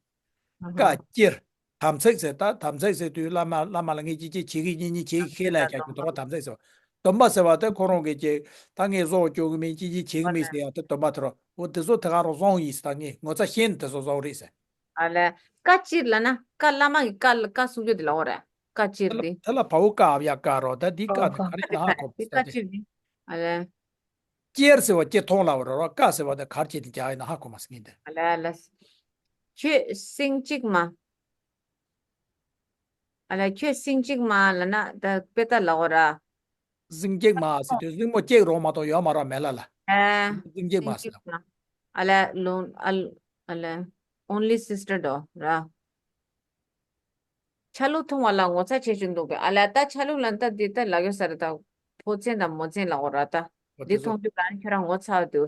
ཨ་ཧ། བཀའ་སྤྱིར། དམ་ཚིག་ཟེར། ད་དམ་ཚིག་ཟེར་དུས་བླ་མ་བླ་མ་ལ་ངས་ཅི་ཅི་བྱེད་ཀྱི་ཡིན། གཉིས་གཉིས་བྱེད་ཀྱི་ཁས་ལེན་བྱ་རྒྱུ་དེ་རོ་དམ་ཚིག་ཟེར་བ། སྡོམ་པ་ཟེར་བ་དེ་ཁོ་རང་གིས་ཅིག་ད་ངས་བཟོ་བཅུག་གི་མིན། ཅི་ཅི་བྱེད་ཀྱི་མིན་ཟེར་ཡ་དེ་སྡོམ་པ་དེ་རོ། འོ་དེ་ཚོ་དེ་ག་རང་བཟང་ཡིན་ཟེར། ད་ངས་ངོ་ཚ་ཤེས་ནས་དེ་ཚོ་བཟོ་རེད་ཟེར། ཨ་ལས། བཀའ་སྤྱིར་ལབ་ན་བཀའ། བླ་མ་གི་བཀའ་ལ་བཀའ་གསུང་རྒྱུ་དེ་ལབ་འོ་རེད། བཀའ་སྤྱིར་དེ་ལ་དེ་ལ་བའོ་ཀ་ཨབ་ཡ་ཀ་རོ། ད་འདི་བཀའ་དེ་ག་རེ་ཡིན་ན་ཧ་གོ་མ་སོང་། ད་དེ་བཀའ་སྤྱིར་དེ། ཨ་ལས། སྤྱིར་ཟེར་བ་སྤྱིར་མཐོང་ལབ་པ་རེད་རོ། བཀའ་ཟེར་བ་དེ་ག་རེ་བྱས་ནས་རྒྱག་ཡིན་ན་ཧ་གོ་མ་སོང་ངས་འདི། ཨ་ལས་ཨ་ལས། ཁྱོད་སེང་གཅིག་མ། ཨ་ལས། ཁྱོད་སེང་གཅིག་མ་ལབ་ན་ད་དཔེ་ལྟ་ལབ་འོ་ར། སེང་གཅིག་མ་ཟེར་དུས་སྲིང་མོ་གཅིག་རང་མ་གཏོགས་ཡོད་མ་རེད་མེ་ལ་ལ། ཨ། སེང་གཅིག་མ་ཟེར་ལ། ཨ་ལས་ལུང་ཨ་ལ་ཨ་ལས། only sister དོ་ར། ཆ་ལུགས་མཐོང་བ་ལ་ངོ་ཚ་བྱེད་བཅུག་འདུག་པས། ཨ་ལས། ད་ཆ་ལུགས་ལ་ད་འདི་ལྟ་ལབ་ཡོད་ས་རེད་ད། ཕོ་མཚན་དང་མོ་མཚན་ལབ་འོ་ར་ད། འོ་འདི་དེ་ཚོ། མཐོང་དུས་གང་ཁྱོད་རང་ངོ་ཚ་འདུག་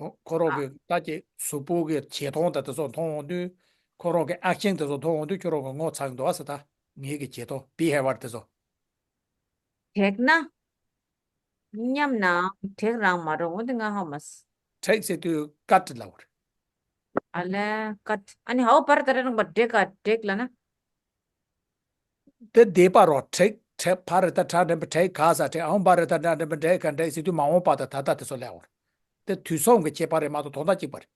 ཨོ། ཁོ་རང་གི་ད་ཀྱི་གཟུགས་པོ་གི་བྱེད་སྟངས་དང་དེ་ཚོ་མཐོང་འོང་དུས། ཁོ་རང་གི་ཨེག་ཤན་དེ་ཚོ་མཐོང་འོང་དུས་ཁྱོད་རང་གི་ངོ་ཚ་གི་འདུག་ཨ་ཟེར། ད་ངེད་ཀྱི་བྱེད་སྟངས་བི་ཧེ་ཝར་དེ་ཚོ། དྲེགས་ན། མཉམ་ནའང་དྲེགས་རང་མ་རུང་འོ་དེ་ང་ཧ་མ་སོང་། དྲེགས་ཟེར་དུས་ཀཊ་ལབ་པ་རེད། ཨ་ལས་ཀཊ། ཨ་ནི་ཧའོ་བར་ད་རེ་རང་པ་དྲེགས་ག་དྲེགས་ལབ་ན། དེ་འདས་པ་རོ། དྲེགས་དྲེགས་ཕ་རི་ཏ་ཁྲ་འདྲེན་པ་དྲེགས་ག་ས་དྲེགས། ཨའོ་བར་ཏ་ཁྲ་འདྲེན་པ་དྲེགས་ག་དྲེགས་ཟེར་དུས་མ་འོངས་པ་དང་ད་ལྟ་དེ་ཚོ་ལབ་པ་རེད། དེ་དུས་མཚུངས་ཀྱི་ཁྱད་པར་རེད་མ་གཏོགས་དོན་དག་གཅིག་པ་རེད།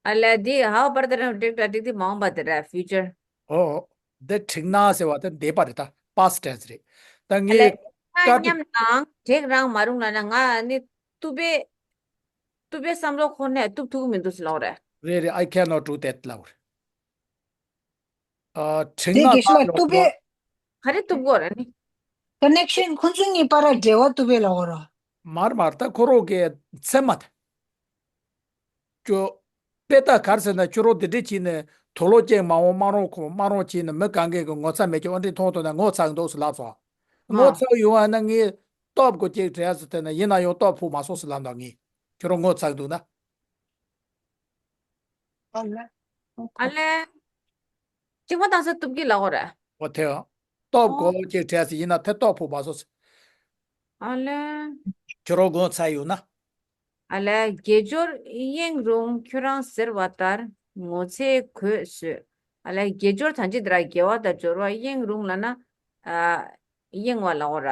ཨ་ལས། འདི་ཧའོ་བར་ད་རེ་དྲེགས་ག་དྲེགས་དེ་མ་འོངས་པ་དེ་རེད། ཕིའུ་ཅར། ཨོ། འདི་དྲེགས་ན་ཟེར་བ་དེ་འདས་པ་རེད། ད་པ་སི་ཊི་ཊེན་སི་རེད། ད་ཨ་ལས། ངས་ད་ཀཊ། མཉམ་ནའང་དྲེགས་རང་མ་རུང་ལབ་ན་ང་ནི་ཏུ་པེ་ཏུ་པེ་བསམ་བློ་འཁོར་ནས་གཏུབ་ཐུབ་ཀྱི་མི་འདུག་ཟེར་ལབ་པ་རེད། རེད་རེད། I cannot do that ལབ་པ་རེད། ཨ། དྲེགས་ན་དེ་གལ་སྲིད་ལ་ཏུ་པེ། ག་རེ་གཏུབ་དགོས་རེད་ནི། ཀ་ནེག་ཤན་ཁོ་ཚོ་གཉིས་བར་ལ་འབྲེལ་བ་ཏུ་པེ་ལབ་པ་རེད། མར་མར་ད་ཁོ་རང་གི་མཚན་མ་དེ། ཅོ། དཔེ་ད་ག་རེ་ཟེར་ན་ཁྱོད་རང་དེ་འདྲས་བྱས་ནས་དུག་ལོག་ཅིག་མ་འོང་མ་རུང་ཁོ་མ་རུང་བྱས་ནས་མི་གང་གས་ཀྱི་ངོ་ཚ་མེད་ཀྱི་ཨོ་འདྲས་མཐོང་ཐུབ་ན་ངོ་ཚ་གི་འདུག་ཟེར་ལབ་སོང་། ངོ་ཨ། ཚ་གི་ཡོང་བ་ན་ངས་སྟོབས་གོ་ཅིག་དྲན་ཟེར་དེ་ན་ཡིན་ན་ཡང་སྟོབས་ཕོག་མ་སོང་ཟེར་ལབ་འདུག་ངས་ཁྱོད་རང་ངོ་ཚ་གི་འདུག་ན། ཨ་ལས། ཨ་ལས། གཅིག་མ་བཏང་ས་གཏུབ་ཀྱི་ལབ་དགོས་རེད། ཨོ་དེ། སྟོབས་ཨོ། གོ་ཅིག་དྲན་ཟེར་ཡིན་ན་དེ་སྟོབས་ཕོག་མ་སོང་ཟེར། ཨ་ལས། ཁྱོད་རང་ངོ་ཚ་ཡོང་ན། ཨ་ལས། དགེ་སྦྱོར་གཡེང་རུང་ཁྱོད་རང་ཟེར་བ་ལྟར་ངོ་ཚའི་གོས་བཟོས། ཨ་ལས། དགེ་སྦྱོར་དང་ཅི་འདྲ་དགེ་བ་དང་སྦྱོར་བ་གཡེང་རུང་ལབ་ན། ཨ། གཡེང་བ་ལབ་དགོས་ར།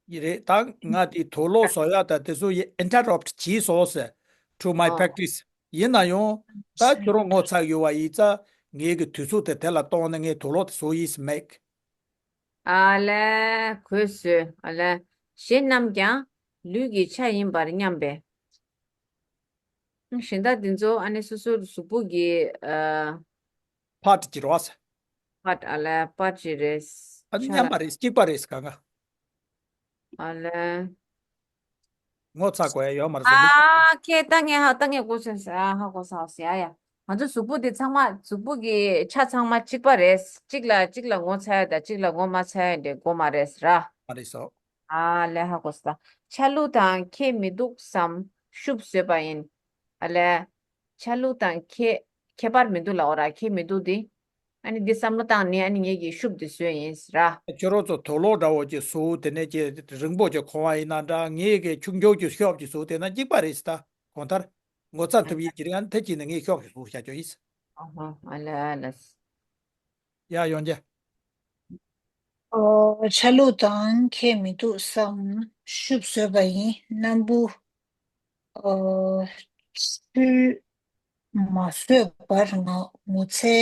ཡིན་རེད། ད་ང་དེ་དུག་ལོག་བཟོ་ཡག་དང་དེ་ཚོ་ཡི་ཨིན་ཊར་རབ་ཊི་བྱས་སོང་ཟེར། To my ཨོ། practice། ཡིན་ན་ཡང་ད་ཁྱོད་རང་ངོ་ཚ་ཡོད་པ་ཡིན་ཙང་ངའི་གི་དུས་ཚོད་དེ་དེ་ལ་གཏོང་ནས་ངས་དུག་ལོག་དེ་བཟོ་ཡིན་ཟེར་མེད། ཨ་ལས། གོས་བཟོས། ཨ་ལས། གཞན་རྣམས་ཀྱང་ལུས་ཀྱི་ཆ་ཡིན་པར་སྙམ་པས། གཞན་དག་འདི་ཚོ་ཨ་ནི་སོ་སོའི་གཟུགས་པོ་གི་ཨ། པཱར་ཊི་ཅིག་རེད་པ། པཱར་ཊི། ཨ་ལས། པཱར་ཊི་ཅིག་རེད། ཨ་ནི་ཆ་མཉམ་པ་རེད། གཅིག་པ་རེད་གང་ག་ཨ་ལས། ངོ་ཚ་དགོས་ཡ་ཡོད་མ་རེད་ཟེར་འདུག་ཨ་ཁྱེད་ལྟ་ངས་ཧ་ལྟ་ངས་གོ་སོང་ཟེར། ཨ་ཧ་གོ་སོང་ཟེར། ཡ་ཡ། ང་ཚོ་གཟུགས་པོ་འདི་ཚང་མ་གཟུགས་པོ་གི་ཆ་ཚང་མ་གཅིག་པ་རེད། གཅིག་ལ་གཅིག་ལ་ངོ་ཚ་ཡ་དང་གཅིག་ལ་ངོ་མ་ཚ་ཡ་འདྲ་དགོས་མ་རེད་ཟེར་ར། མ་རེད་སོ། ཨ་ལས། ཧ་གོ་སོང་། ཆ་ལུགས་དང་ཁྱད་མི་འདུག་བསམ་ཤུབས་བཟོས་པ་ཡིན། ཨ་ལས། ཆ་ལུགས་དང་ཁྱད་ཁྱད་པར་མི་འདུག་ལབ་དགོས་ར། ཁྱད་མི་འདུག་དེ། ཨ་ནི་འདི་བསམ་བློ་བཏང་ནས་ཨ་ནི་ངེད་ཀྱིས་ཤུབས་འདི་བཟོས་ཡིན་ཟེར་ར། ཁྱོད་རང་ཚོ་དུག་ལོག་འདྲ་བོ་ཅིག་བཟོ། དེ་ནས་ཅིག་རིང་པོ་ཅིག་གོན་པ་ཡིན་ན་འདྲ། ངེད་ཀྱིས་ཆུང་ཆུང་ཅིག་ཤོབ་ཅིག་བཟོ། དེ་ན་གཅིག་པ་རེད་ཟེར། ད་གང་ལྟར་ངོ་ཚ་ཐུབ་ཡིན་གྱི་རེད། ཨ་ནི་དེ་བྱས་ནས་ངས་ཤོབ་ཅིག་བཟོ་བྱ་རྒྱུ་ཡིན་ཟེར། ཨ་ཧ། ཨ་ལ་ཨ་ལ། ཡ་ཡོང་རྒྱ། ཨོ། ཆ་ལུགས་དང་ཁྱད་མི་འདུག་བསམ་ཤུབས་བཟོས་པ་ཡིན། སྣམ་བུ། ཨོ། ཚུལ་མ་བཟོས་པར་ང་ངོ་ཚའི་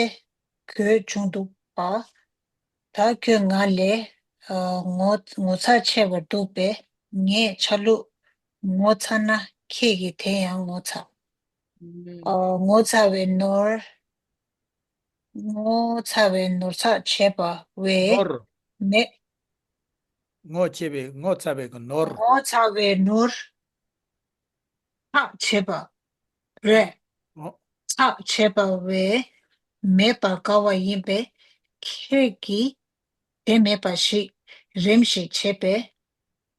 གོས་བྱུང་འདུག་པ། ད་ཁྱོད་ང་ལས་ཨ་ངོ་ངོ་ཚ་ཆེ་བར་འདུག་པས། ངས་ཆ་ལུགས་ངོ་ཚ་ན་ཁྱེད་ཀྱིས་དེ་ཡང་ངོ་ཚ། ཨ་ངོ་ཚ་བའི་ནོར། ངོ་ཚ་བའི་ནོར་ཚགས་བྱས་པ་བས་ནོར། མེད། ངོ་ཆེ་བའི་ངོ་ཚ་བའི་གི་ནོར། ངོ་ཚ་བའི་ནོར་ཚགས་བྱས་པ་རེད། ཨོ། ཚགས་བྱས་པ་བས་མེད་པར་དགའ་བ་ཡིན་པས། ཁྱེད་ཀྱིས་དེ་མེད་པ་ཞིག་རིམ་ཞིག་བྱས་པས།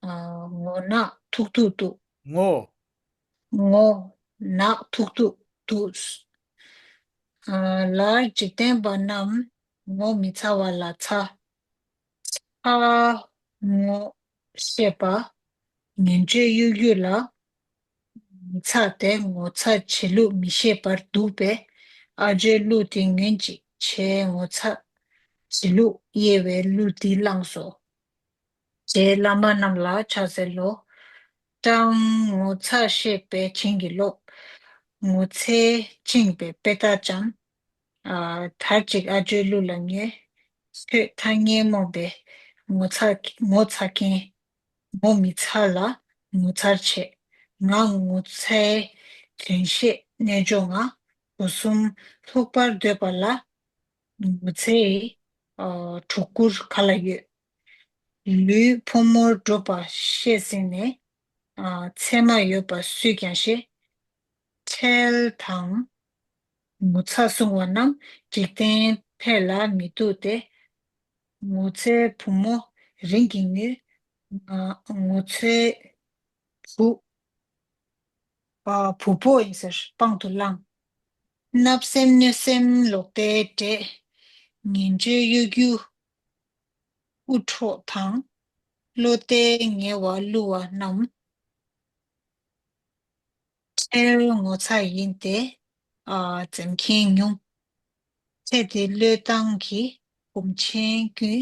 ཨ་ངོ་ནག་ཐུག་ཐུག་འདུག་ངོ་། ངོ་ནག་ཐུག་ཐུག་འདུག་ཨ་ལར་འཇིག་རྟེན་པ་རྣམས་ངོ་མི་ཚ་བ་ལ་ཚ། ཚ་ངོ་ཤེས་པ། ངན་སྤྱོད་གཡོ་སྒྱུ་ལ་མི་ཚ་སྟེ་ངོ་ཚ་བྱེད་ལུགས་མི་ཤེས་པར་འདུག་པས། ཨ་ཇོའི་གླུ་དེ་ངོས་ཅིག་ བྱས་ངོ་ཚ་བྱེད་ལུགས་དབྱེ་བའི་གླུ་འདི་བླངས་སོ། རྗེ་བླ་མ་རྣམས་ལ་ཕྱག་འཚལ་ལོ། སྤྲང་ངོ་ཚ་ཤེས་པས་བྱིན་གྱིས་རློབས། ངོ་ཚས་བཅིངས་པའི་དཔེ་ལྟ་ཅན། ཨ། དར་ཅིག་ཨ་ཇོའི་གླུ་ལ་ཉོན། ཁྱོད་ཐ་སྙད་རྨོངས་པས་ངོ་ཚ། ངོ་ཚ་མཁན། ངོ་མི་ཚ་ལ་ངོ་མཚར་བྱེད། ང་ངོ་ཚའི་དོན་ཤེས་རྣལ་འབྱོར་ང་། སྒོ་གསུམ་ལྷུག་པར་འདོད་པ་ལ། ངོ་ཚའི་ཨ་གྲོགས་བཀུར་ག་ལ་ཡོད། ལུས་ཕོ་མོར་འགྲོ་བ་ཤེས་ཟིན་ནས། ཨ། མཚན་མ་ཡོད་པ་སུས་ཀྱང་ཤེས། ཁྲེལ་དང་ངོ་ཚ་བསྲུང་བ་རྣམས། འཇིག་རྟེན་ཕལ་ལ་མི་སྡུག་སྟེ། ངོ་ཚའི་བུ་མོ་རིན་གྱིས་ཉོས། ང་ངོ་ཚའི་བུ། ཨ། བུ་ཕོ་ཡིན་ཟེར་དཔང་དུ་བླངས། བརྣབ་སེམས་གནོད་སེམས་ལོག་ལྟའི་འདྲེ། ངན་སྤྱོད་གཡོ་སྒྱུ་དབུ་འཕྲོག་དང་། བློ་གཏད་ངལ་བ་བསླུ་བ་རྣམས། ཁྲེལ་ངོ་ཚ་ཡིན་ཏེ། ཨ། འཛེམ་མཁན་ཉུང་། ཚེ་འདི་བློས་བཏང་གི། སྒོམ་ཆེན་ཀུན་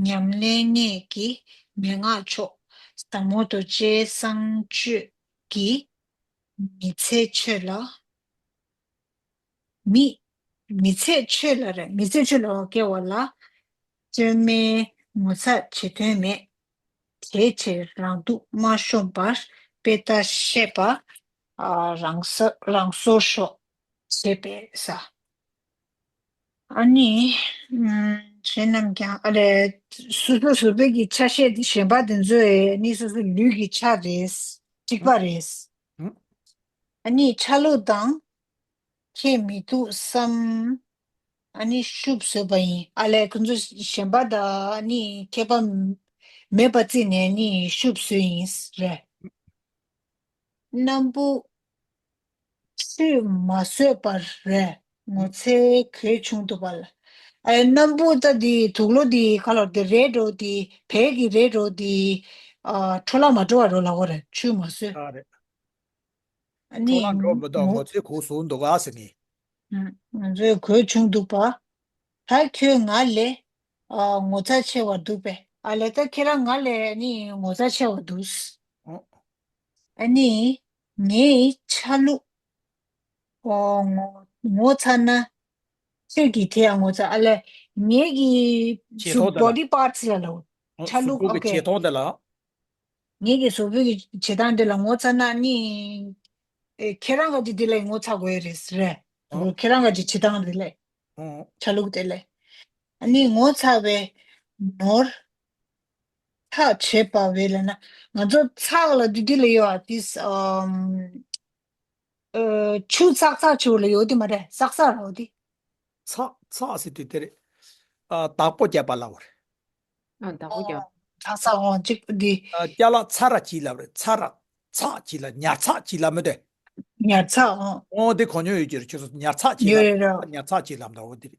ཉམས་ལེན་གནད་ཀྱིས་མན་ངག་མཆོག་ཟབ་མོ་རྡོ་རྗེ་གསང་སྤྱོད་ཀྱི། མི་ཚེ་ཆོས་ལ། མི། མི་ཚེ་ཆོས་ལ་རེད། མི་ཚེ་ཆོས་ལ་སྐྱེལ་བ་ལ། བཅོས་མའི་ངོ་ཚ་བྱེད་དོན་མེད། དེའི་ཕྱིར་རང་སྡུག་མ་ཤོམ་པར། དཔེ་ལྟ་ཤེས་པ། ཨ། རང་ས། རང་སོར་ཤོག་ཅེས་པས་ས། ཨ་ནི། ཨམ། གཞན་རྣམས་ཀྱང་ཨ་ལས། སོ་སོ་སོ་སོའི་གི་ཆ་ཤས་དེ་གཞན་པ་དེ་ཚོའི་ནི་སོ་སོའི་ལུས་ཀྱི་ཆ་རེད། གཅིག་པ་རེད། ཨ་ནི་ཆ་ལུགས་དང་ཁྱད་མི་འདུག་བསམ། ཨ་ནི་ཤུབས་བཟོས་པ་ཡིན། ཨ་ལས་ཁོ་ཚོ་གཞན་པ་དང་ཨ་ནི་ཁྱད་པར་མེད་པ་བརྩིས་ནས་ནི་ཤུབས་བཟོས་ཡིན་རེད། སྣམ་བུ། ཆུས་མ་བཟོས་པར་རེད། ངོ་ཚའི་གོས་ཆུང་དུ་བ་ལ། ཨ། སྣམ་བུ་ད་འདི་དུག་ལོག་འདི་ཁ་ལོ་འདི་རེད་འགྲོ། འདི་བལ་གྱི་རེད་འགྲོ། འདི། ཨ། འཕྲོ་བརླག་མ་འགྲོ་བ་རོ་ལ་འོ་རེད། ཆུས་མ་བཟོས། ཨ་རེད། ཨ་ནི། འཕྲོ་བརླག་འགྲོ་མི་འདུག་ངོ་ངོ་ཚའི་གོས་བཟོ་འདུག་ག་ཟེར་ནི། ང་ཚོའི་གོས་ཆུང་འདུག་པ། ད་ཁྱོད་ང་ལས། ཨ། ངོ་ཚ་ཆེ་བ་འདུག་པས། ཨ་ལས་ད་ཁྱེད་རང་ང་ལས་ནི་ངོ་ཚ་ཆེ་བ་འདུག་ཨ་ནི། ངའི་ཆ་ལུགས། ཨོ། ངོ་ངོ་ཚ་ན། ཁྱོད་ཀྱིས་དེ་ཡང་ངོ་ཚ། ཨ་ལས། ངེད་ཀྱི་བྱེད་གཟུགས་ཐོག་དེ་ལ། Body parts ལ་ལོ། ཨོ། ཆ་གཟུགས་ལུགས། པོ་གི་ཨོ་ཁེ། བྱེད་ཐོག་དེ་ལ། ངེད་ཀྱི་གཟུགས་པོ་གི་བྱེད་སྟངས་དེ་ལ་ངོ་ཚ་ན་ནི། ཨེ། ཁྱེད་རང་ག་ཅིག་དེ་ལ་ངོ་ཚ་དགོས་རེད་རེད། ཨོ། ཁྱེད་རང་ག་ཅིག་བྱེད་སྟངས་དེ་ལ། ཨོ། ཆ་ལུགས་དེ་ལ། ཨ་ནི་ངོ་ཚ་བའི་ནོར། ཚགས་བྱེད་པ་བས་ལབ་ན། ང་ཚོ་ཚགས་ལ་འདི་འདི་ལ་ཡོད་ཨ། this ཨམ། ཨ། ཆུ་ཚགས་ཚགས་ཆུ་ལ་ཡོད་དེ་མ་རེད། ཚགས་ཚགས་རོ་དེ། ཚགས་ཚགས་ཟེར་དུས་དེ་རེད། ཨ། བདག་པོ་རྒྱབ་པ་ལ་བར། ཨ། བདག་པོ་རྒྱབ། ཨོ། ཚགས་ཚགས་འོང་གཅིག་འདི། ཨ། ཅ་ལག་ཚ་ར་གྱིས་ལབ་རེད། ཚ་ར། ཚགས་གྱིས་ལ། ཉར་ཚགས་གྱིས་ལབ་མི་འདུག་ཉར་ཚགས། ཨོ། ཨོ་དེ་གོ་མྱོང་ཡོད་ཀྱི་རེད། ཁྱོད་ཚོ་ཉར་ཚགས་གྱིས་ལབ། ཡོད་རེད། ཉར་ཚགས་གྱིས་ལབ་འདྲ་བོ་དེ་རེད།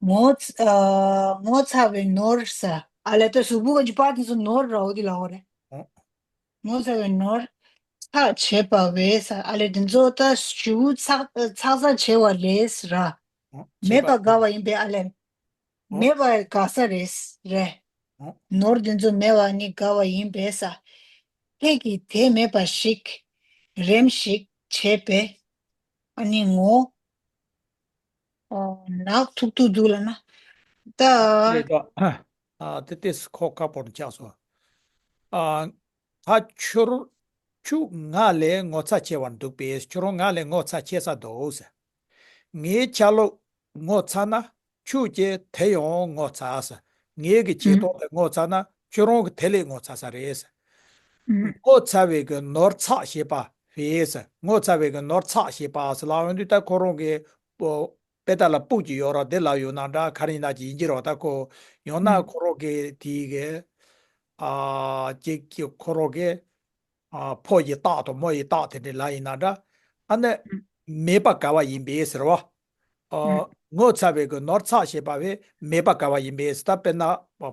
ངོ་ཚ། ཨ། ངོ་ཚ་བའི་ནོར་ས། ཨ་ལས་ད་གཟུགས་པོ་ག་ཅི་པ་དེ་ཚོ་ནོར་ར་འོ་དེ་ལ་འོ་རེད། ཨོ། ངོ་ཚ་བའི་ནོར། ཚགས་བྱེད་པ་བས་ས། ཨ་ལས་དེ་ཚོ་ད་ཞུ་ཚགས་ཚགས་ཚགས་བྱེད་བ་རེད་ས་ར། ཨོ། བྱེད་མེད་པ་པ་དགའ་བ་ཡིན་པས་ཨ་ལས། ཨོ། མེད་པ་དགའ་ས་རེད་རེད། ཨོ། ནོར་དེ་ཚོ་མེད་པ་ནི་དགའ་བ་ཡིན་པས་ས། ཁྱེད་ཀྱིས་དེ་མེད་པ་ཞིག་རེམ་ཞིག་བྱས་པས། ཨ་ནི་ངོ་། ཨོ། ནག་ཐུག་ཐུག་འདུག་ལབ་ན། ད། རེད་དོ། ཨ། དེ་ཏོག་ཙམ་ཁོག་ཁ་པོ་ཆགས་སོང་། ཨ། ད་ཁྱོད། ཁྱོད་ང་ལས་ངོ་ཚ་ཆེ་བར་འདུག་པས། ཁྱོད་རང་ང་ལས་ངོ་ཚ་ཆེ་ས་འདུག་ཟེར། ངའི་ཆ་ལུགས་ངོ་ཚ་ན་ཁྱོད་ཀྱིས་དེ་ཡང་ངོ་ཚ་ཟེར། ངེད་ཀྱི་བྱེད་སྟངས་དེ་ངོ་ཚ་ན་ཁྱོད་རང་གིས་དེ་ལས་ངོ་ཚ་ས་རེད་ཟེར། ངོ་ཚ་བའི་གི་ནོར་ཚགས་བྱེད་པ་བས་ཟེར། ངོ་ཚ་བའི་གི་ནོར་ཚགས་བྱེད་པ་ཟེར་ལབ་ཡོང་དུས་ད་ཁོ་རང་གི་པོ། དཔེ་ལྟ་ལ་སྤུག་ཅིག་ཡོད་ར་དེ་ལ་ཡོད་ན་འདྲ། ག་རེ་ཡིན་ན་ཅིག་ཡིན་གྱི་རེད་བ། ད་ཁོ་ཡང་ན་ཨུམ། ཁོ་རང་གི་དེའི་གི། ཨ། ཅིག་གི་ཁོ་རང་གི། ཨ། ཕོ་ཡི་རྟགས་དང་མོ་ཡི་རྟགས་དེ་འདྲ་ལ་ཡིན་ན་འདྲ། ཨ་ནི་ཨུམ། མེད་པ་དགའ་བ་ཡིན་པས་ཟེར་བ། ཨ། ཨུམ། ངོ་ཚ་བའི་གི་ནོར་ཚགས་བྱེད་པ་བས་མེད་པ་དགའ་བ་ཡིན་པས་ཟེར། ད་དཔེར་ན་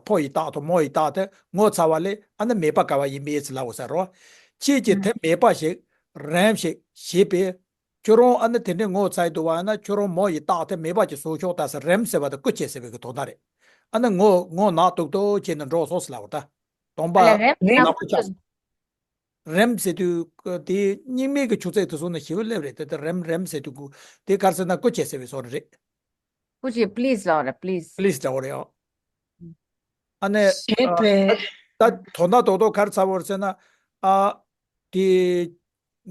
ཕོ་ཡི་རྟགས་དང་མོ་ཡི་རྟགས་དེ་ངོ་ཚ་བ་ལས་ཨ་ནི་མེད་པ་དགའ་བ་ཡིན་པས་ཟེར་ལབ་དགོས་ས་རེད་བ། ཁྱེད་ཀྱིས་ཨུམ། དེ་མེད་པ་ཞིག་རེམ་ཞིག་བྱས་པས། ཁྱོད་རང་ཨ་ནི་དེ་འདྲའི་ངོ་ཚ་ཡི་འདུག་བ། ཨ་ན་ཁྱོད་རང་མོ་ཡི་རྟགས་དེ་མེད་པ་ཅིག་བཟོ་ཆོག་ད་ཟེར། རེམ་ཟེར་བ་དེ་སྐུ་མཁྱེན་ཟེར་བའི་གི་དོན་དག་རེད། ཨ་ནི་ངོ་ངོ་ནག་ཏོག་ཏོག་བྱས་ནས་འགྲོ་སོང་ཟེར་ལབ་པ་ད། སྟོང་པ་ཨ་ལ་རེམ་ནག་པོ་ཆགས་སོང་། རེམ་ཟེར་དུས་དེ་རྙིང་མའི་གི་ཆུ་ཚད་དེ་སོང་ན་ཞི་བ་སླེབས་རེད། དེ་དེ་རེམ་རེམ་ཟེར་དུས་གུ་དེ་གར་ཟེར་ན་སྐུ་མཁྱེན་ཟེར་བའི་བཟོ་འདྲ་རེད། སྐུ་མཁྱེན་པི་ལིས་ལབ་རེད། པི་ལིས། པི་ལིས་འདྲ་བོ་རེད་ཨང་། ཨ་ནི་ཞེས་པས། ད་དོན་དག་རྡོག་རྡོག་ག་རེ་ཚ་བོར་ཟེར་ན། ཨ་དེ་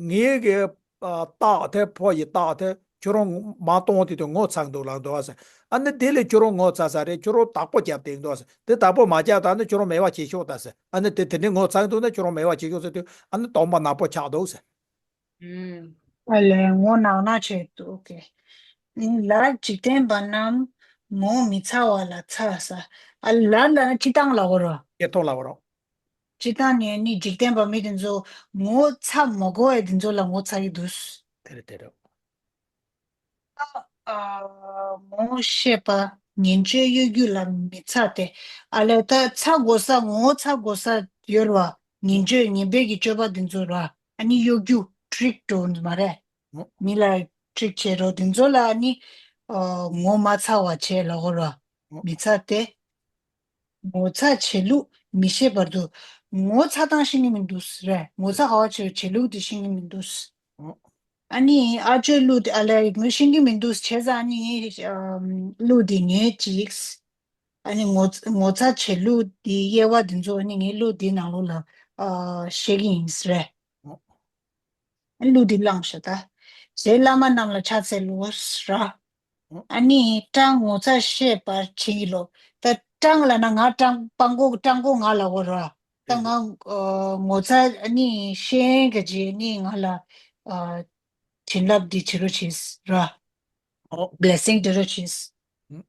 ངའི་གི་ཨ་རྟགས་དེ་ཕོ་ཡི་རྟགས་དེ་ཁྱོད་རང་མ་གཏོང་དེ་དུས་ངོ་ཚ་འདུག་ལབ་འདུག་ཟེར། ཨ་ནི་དེ་ལས་ཁྱོད་རང་ངོ་ཚ་ས་རེད། ཁྱོད་རང་བདག་པོ་རྒྱབ་དེ་འདུག་ཟེར། དེ་བདག་པོ་མ་རྒྱབ་ད་ནི་ཁྱོད་རང་མེད་པ་བྱེད་ཤོག་ད་ཟེར། ཨ་ནི་དེ་དེ་འདྲའི་ངོ་ཚ་འདུག་ན་ཁྱོད་རང་མེད་པ་བྱེད་ཤོག་ཟེར་དུས་ཨ་ནི་སྟོང་པ་ནག་པོ་ཆགས་འདུག་ཟེར། ཨ་ལས་ངོ་ནག་ནག་བྱས་འདུག་གས། ལར་འཇིག་རྟེན་པ་རྣམས་ངོ་མི་ཚ་བ་ལ་ཚ་ས། ཨ་ལར་ལ་ན་སྤྱིར་བཏང་ལ་འོ་རོ། སྤྱིར་བཏང་ལ་འོ་རོ། སྤྱིར་བཏང་ནས་ནི་འཇིག་རྟེན་པ་མི་དེ་ཚོ་ངོ་ཚ་མ་དགོས་པའི་དེ་ཚོ་ལ་ངོ་ཚ་གི་འདུག་དེ་རེད་དེ་རེད། ཨ་ངོ་ཤེས་པ་ངན་སྤྱོད་གཡོ་སྒྱུ་ལ་མི་ཚ་སྟེ། ཨ་ལས་ད་ཚ་དགོས་ས་ངོ་ཚ་དགོས་ས་ཡོད་ར། ངན་སྤྱོད་ངན་པའི་གི་སྤྱོད་པ་དེ་ཚོ་ར། ཨ་ནི་གཡོ་སྒྱུ་ཊིག་འགྲོ་མ་རེད། མི་ལ་ཊིག་བྱེད་རོགས་དེ་ཚོ་ལ་ནི་ཨ་ངོ་མ་ཚ་བ་བྱེད་ལ་འོ་ར་མི་ཚ་སྟེ། ངོ་ཚ་བྱེད་ལུགས་མི་ཤེས་བར་དུ། ངོ་ཚ་སྟངས་ཤེས་ཀྱི་མི་འདུག་རེད། ངོ་ཚ་ག་བ་བྱེད་བྱེད་ལུགས་དེ་ཤེས་ཀྱི་མི་འདུག་ཨ་ནི་ཨ་ཅོའི་གླུ་དེ་ཨ་ལས་ངོ་ཤེས་ཀྱི་མི་འདུག་བྱས་ཙང་ཨ་ནི་ངས་ཨམ་གླུ་དེ་ངས་ཅིག་ཨ་ནི་ངོ་ངོ་ཚ་བྱེད་ལུགས་དེ་དབྱེ་བ་དེ་ཚོ་ཨ་ནི་ངས་གླུ་དེ་ནང་ལོགས་ལ་ཨ་བཤད་ཀྱི་ཡིན་རེད། གླུ་འདི་བླངས་ཤོག་ད། རྗེ་བླ་མ་རྣམས་ལ་ཕྱག་འཚལ་ལོ་ཟེར། ཨ་ནི་སྤྲང་ངོ་ཚ་ཤེས་པར་བྱིན་གྱིས་རློབས། ད་སྤྲང་ལབ་ན་ང་སྤྲང་སྤྲང་པོ་སྤྲང་པོ་ང་ལབ་དགོས་ར། ད་ང་ཨ་ངོ་ཚ་ཨ་ནི་ཤེས་ཡོན་གྱི་རྗེས་ནི་ང་ལ་ཨ་བྱིན་རླབས་འདི་བྱེད་རོགས་བྱེད་ཟེར། ཨོ། བི་ལེ་སིང་འདི་རོགས་བྱེད། ཨུ།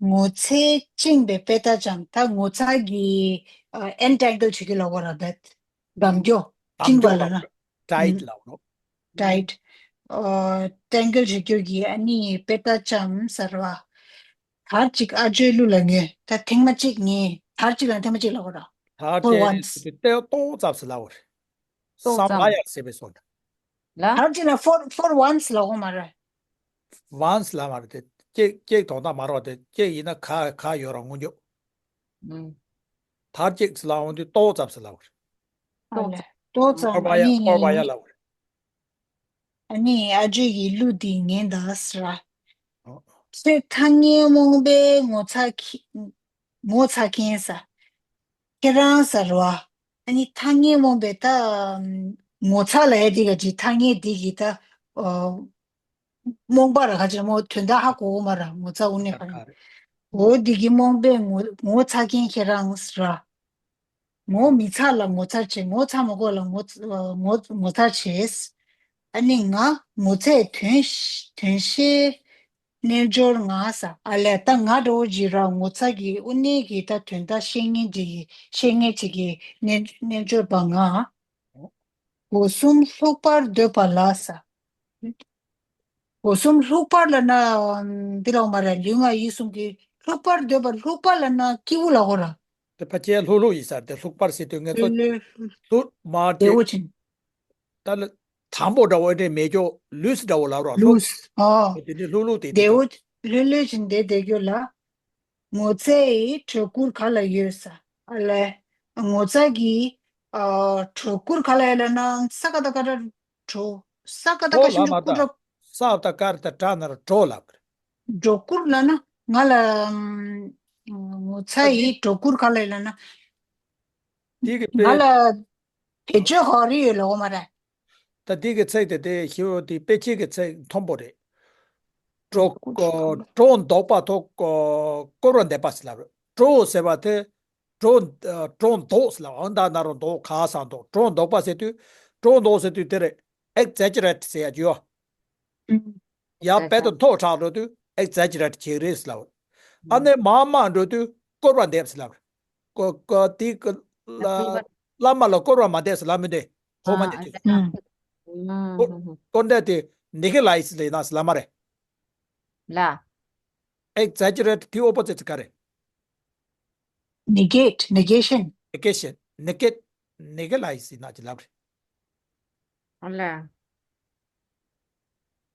ངོ་ཚས་བཅིངས་པའི་དཔེ་ལྟ་ཅམ། ད་ངོ་ཚ་གི་ཨ་ཨེན་ཊེང་གལ་བྱེད་ཀྱི་ལབ་དགོས་ར་བེད། སྒམ་སྐྱོ། སྒམ་བཅིངས་པ་སྐྱོ་ལབ་ལབ་ན། ཊའིཊ་ལབ་རོ། ཊའིཊ། ཨ་ཊེང་གལ་བྱེད་རྒྱུ་གི་ཨ་ནི་དཔེ་ལྟ་ཅམ་ཟེར་བ། དར་ཅིག་ཨ་ཇོའི་གླུ་ལ་ཉོས། ད་ཐེངས་མ་གཅིག་ཉོས། དར་ཅིག་ལ་ཐེངས་མ་གཅིག་ལབ་དགོས་ར། དར་ཅིག་ལ་ཏོག་ཙམ་ཟེར་ལབ་དགོས་རེད། ཏོག་ཙམ། སམ་ཨ་ཡར་ཟེར་བའི་སོ་ད། ལ། དར་ཅིག་ལ་ཕོར་ཕོར་ཝན་སི་ལབ་དགོས་མ་རེད། ཝན་སི་ལབ་མ་རེད་དེ། ཅིག་ཅིག་དོན་དག་མ་རེད་དེ། ཅིག་ཡིན་ན་ག་ག་ཡོད་ར་སྔོན་འཇུག་ཨུ། དར་ཅིག་ཟེར་ལབ་འོང་དུས་ཏོག་ཙམ་ཟེར་ལབ་དགོས་རེད། ཏོག་ཙམ། ཏོག་ཙམ། ཕོར་ཝ་ཡར། ཨ་ནི་ཕོར་ཝ་ཡར་ལབ་དགོས་རེད། ཨ་ནི་ཨ་ཇོ་ཡི་གླུ་འདི་ཉན་ད་ཟེར་ར། ཨོ། ཁྱོད་ཐ་སྙད་རྨོངས་པའི་ངོ་ཚ་ཁྱི་ངོ་ཚ་མཁན་ས། ཁྱེད་རང་ཟེར་བ། ཨ་ནི་ཐ་སྙད་རྨོངས་པའི་ད་ངོ་ཚ་ལ་ཡ་འདི་ག་ཅིག་ཐ་སྙད་འདི་གི་ད་ཨོ་རྨོངས་པ་ར་ག་ཅིག་རྨོངས་དོན་དག་ཧ་གོ་གོ་མ་ར་ངོ་ཚ་དངོས་གནས་ག་རེ། འོ་འདི་གི་རྨོངས་པའི་ངོ་ངོ་ཚ་མཁན་ཁྱེད་རང་ཟེར་ར། ངོ་མི་ཚ་ལ་ངོ་ཚ་བྱེད། ངོ་ཚ་མ་དགོས་ལ་ངོ་ཚ་ངོ་ངོ་ཚ་བྱེད། ཨ་ནི་ང་ངོ་ཚའི་དོན་ཤ་དོན་ཤའི་རྣལ་འབྱོར་ང་ས། ཨ་ལས་ད་ང་འདྲ་བོ་ཅིག་ར་ངོ་ཚ་གི་དངོས་གནས་ཀྱི་ད་དོན་དག་ཤེས་མཁན་ཅིག་གི་ཤེས་མཁན་ཅིག་གི་རྣལ་རྣལ་འབྱོར་པ་ང་། སྒོ་གསུམ་ལྷུག་པར་འདོད་པ་ལ་ས། སྒོ་གསུམ་ལྷུག་པར་ལབ་ན་འདི་ལ་མ་རེད། ལུས་ངག་ཡིད་གསུམ་གྱི་ལྷུག་པར་འདོད་པ། ལྷུག་པ་ལབ་ན་སྐྱིད་པོ་ལབ་དགོས་ར། དེ་ཕལ་ཆེར་ལྷུག་ལྷུག་ཡིན་ས་རེད། དེ་ལྷུག་པར་ཟེར་དུས་ངས་ཚོ་ལྷུག་ལྷུག་མ་བདེ་བོ་ཅིག་ད་ལ་དང་པོ་འདྲ་བོ་འདྲ་མེད་ཀྱོ་ལུས་འདྲ་བོ་ལབ་ར་ལུས། ཨོ། དེ་འདྲ་ལྷུག་ལྷུག་དེ་བདེ་བོ་ལྷོད་ལྷོད་ཅིག་བསྡད་བསྡད་རྒྱུ་ལ། ངོ་ཚའི་གྲོད་ཁུར་ག་ལ་ཡོད་ས། ཨ་ལས། ངོ་ཚ་གི་ཨ་གྲོད་ཁུར་ག་ལ་ཡོད་ལབ་ན་ས་ཀ་བཏགས་སྐ་སྒྲ་གྲོ། ས་ཀ་བཏགས་སྐ་ཞབས་ཀྱུ་སྐུ་འགྲོ། ས་བཏགས་སྐ་ར་བཏགས་སྐྲ་ན་རོ་གྲོ་ལབ་གི་རེད། གྲོད་ཁུར་ལབ་ན་ང་ལ་ཨམ་ངོ་ཚ་ཡི་གྲོད་ཁུར་ག་ལ་ཡོད་ལབ་ན། དེ་གི་ང་དཔེ་ལ་བེད་སྤྱོད་ག་རེ་ཡོད་ལབ་དགོས་མ་རེད། ད་འདི་གི་ཚིག་དེ་དེ་ཞི་བོ་དེ་དཔེ་ཆའི་གི་ཚིག་མཐོན་པོ་རེད། གྲོ་གྲོ་འདོགས་པ་ཐོག་སྐོར་བ་འདེབས་པ་ཟེར་ལབ་རེད། གྲོ་ཟེར་བ་དེ་གྲོ་གྲོ་འདོགས་ཟེར་ལབ། འོ་ད་ན་རོ་འདོགས་ག་ས་འདོགས། གྲོ་འདོགས་པ་ཟེར་དུས་གྲོ་འདོགས་ཟེར་དུས་དེ་རེད། ཨེག་ཛེ་ཇེ་རེ་ཊི་ཟེར་ཡ་ཅིག་ཡོད། ཡང་དཔེ་དེ་མཐོ་དྲགས་འགྲོ་དུས་ཨེག་ཛེ་ཇེ་རེ་ཊི་བྱེད་ཀྱི་རེད་ཟེར་ལབ། ཨ་ནི་མར་དམའ་འགྲོ་དུས་སྐོར་བ་འདེབས་ཟེར་ལབ། ཀོ་ཀོ་དེ་ཀ་ལ་བླ་མ་ལ་སྐོར་བ་མ་འདེབས་ཟེར་ལབ་མི་འདུག་ཧོ་མ་ཨ་ཉེ་དུས། ཨ་སྐོར་འདེབས་དེ་ནེ་གེ་ལའིཛ་ལབ་ན་ཟེར་ལབ་མ་རེད། ལ། ཨེག་ཛེ་ཇེ་རེ་ཊི་དེ་ཨོ་པོ་ཛིཊ་ག་རེད། ནེ་གེ་ཊི། ནེ་གེ་ཤན། ནེ་གེ་ཤན། ནེ་གེ་ནེ་གེ་ལའིཛ་ཟེར་ན་ཅི་ལབ་རེད། ཨ་ལ།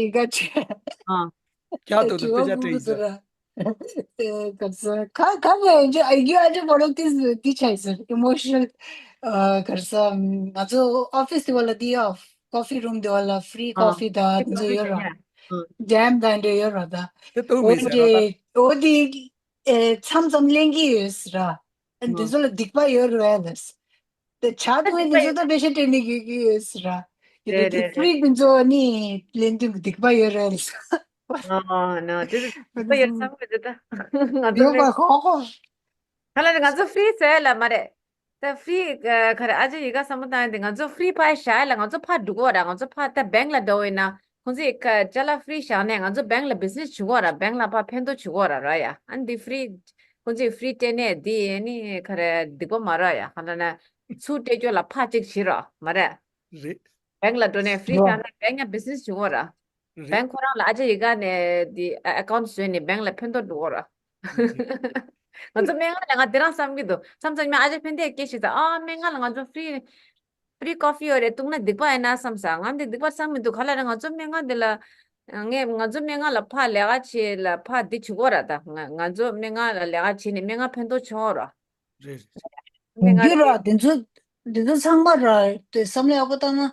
ཡི་ག་ཆེ། ཨ། ཀྱ་ཏོ་ཏོ་དཔེ་ཆ་སྤྲད་ཡིན་ཟེར། ག་ས་ག་ག་ནས་འཇོ་ཨ་ཡུ་ཨ་ཇོ་བོ་ལོ་ཏིས་ཏི་ཆ་ཡིན་ཟེར། ཨི་མོ་ཤི་ནལ། ག་ས་ང་ཚོ་ཨོ་ཕིས་དེ་བ་ལ་དེ་ཡོད། ཀོ་ཕི་རུམ་དེ་བ་ལ་ཕི་རི་ཀོ་ཕི་དང་དེ་ཚོ་ཡོད་ར། ཇེམ་དང་འདྲ་ཡོད་ར་ད། དེ་ཏོ་མི་ཟེར་ར། འོ་དེ་མཚམས་མཚམས་ལེན་གི་ཡོད་ཟེར་ར། འདི་ཚོ་ལ་སྡིག་པ་ཡོད་རེད་ལ། དེ་ཆ་དུ་ཨེ་འདི་ཚོ་ད་པེ་ཤ་སྤྲད་ནི་གི་གི་ཡོད་ཟེར་ར། དེ་རེད་དེ་རེད་ཕི་རི་རེད། འདི་ཚོ་ནི་ལེན་དུས་སྡིག་པ་ཡོད་རེད་ལ། ཨ་ན་དེ་ཚོ་སྡིག་པ་ཡོད་བསམ་གི་འདུག་ད། ང་ཚོ་ཡོད་མེད་པ་ཧོ་ཧོ། ག་ལ་ང་ཚོ་ཕི་རི་ཟེར་ལ་མ་རེད། ད་ཕི་རི་ག་རེ་ཨ་ཅེ་ཡི་ག་བསམ་བློ་བཏང་ཡོད་དེ་ང་ཚོ་ཕི་རི་ཕ་བཞག་ལ་ང་ཚོ་ཕ་འགྲོ་གོ་ར། ང་ཚོ་ཕ་ད་བེང་ལ་འགྲོ་ཡིན་ན་ཁོང་ཚོས་ཅ་ལག་ཕི་རི་བཞག་ནས་ང་ཚོ་བེང་ལ་བི་ཛི་ནེ་སི་བྱེད་གོ་ར། བེང་ལ་ཕ་ཕན་ཐོགས་བྱེད་གོ་ར་ར་ཡ། ཨ་ནི་འདི་ཕི་རི་ཁོང་ཚོས་ཕི་རི་སྤྲད་ནས་འདི་ནི་ག་རེ་སྡིག་པ་མ་ར་ཡ། ག་ལ་ན་ཚུར་སྤྲད་རྒྱུ་ལ་ཕ་གཅིག་བྱེད་ར་མ་རེད། རེད། བེང་ལ་འགྲོ་ནས་ཕི་རི་རོ། བཞག་ན་བེང་ཡང་བི་ཛི་ནེ་སི་བྱེད་གོ་ར། རེད། བེང་ཁོ་རང་ལ་ཨ་ཅེ་ཡི་ག་ནས་འདི་ཨ་ཁའུན་ཊི་བཟོས་ནས་བེང་ལ་ཕན་ཐོགས་འགྲོ་གོ་ར། ང་ཚོ་སྨན་ཁང་ལ་ང་དེ་རང་བསམ་གྱི་འདུག་མཚམས་མཚམས་ང་ཨ་ཅེ་ཕན་བདེ་སྐད་ཤེས་ཙང་ཨ་སྨན་ཁང་ལ་ང་ཚོ་ཕི་རི་ཕི་རི་ཀོ་ཕི་ཡོད་རེད་བཏུང་ན་སྡིག་པ་ཡིན་ན་བསམ་ས། ང་འདི་སྡིག་པ་བསམ་མི་འདུག་ག་ལ་རེད། ང་ཚོ་སྨན་ཁང་འདི་ལ་ངས་ང་ཚོ་སྨན་ཁང་ལ་ཕ་ལས་ཀ་བྱེད་ལ་ཕ་འདི་བྱེད་གོ་ར་ད། ང་ང་ཚོ་སྨན་ཁང་ལ་ལས་ཀ་བྱེད་ནས་སྨན་ཁང་ཕན་ཐོགས་བྱུང་བ་ར། རེད་རེད། སྨན་ཁང་འདི་ར་དེ་ཚོ་དེ་ཚོ་ཚང་མ་ར་དེ་བསམ་བློ་ཡག་པོ་བཏང་ན་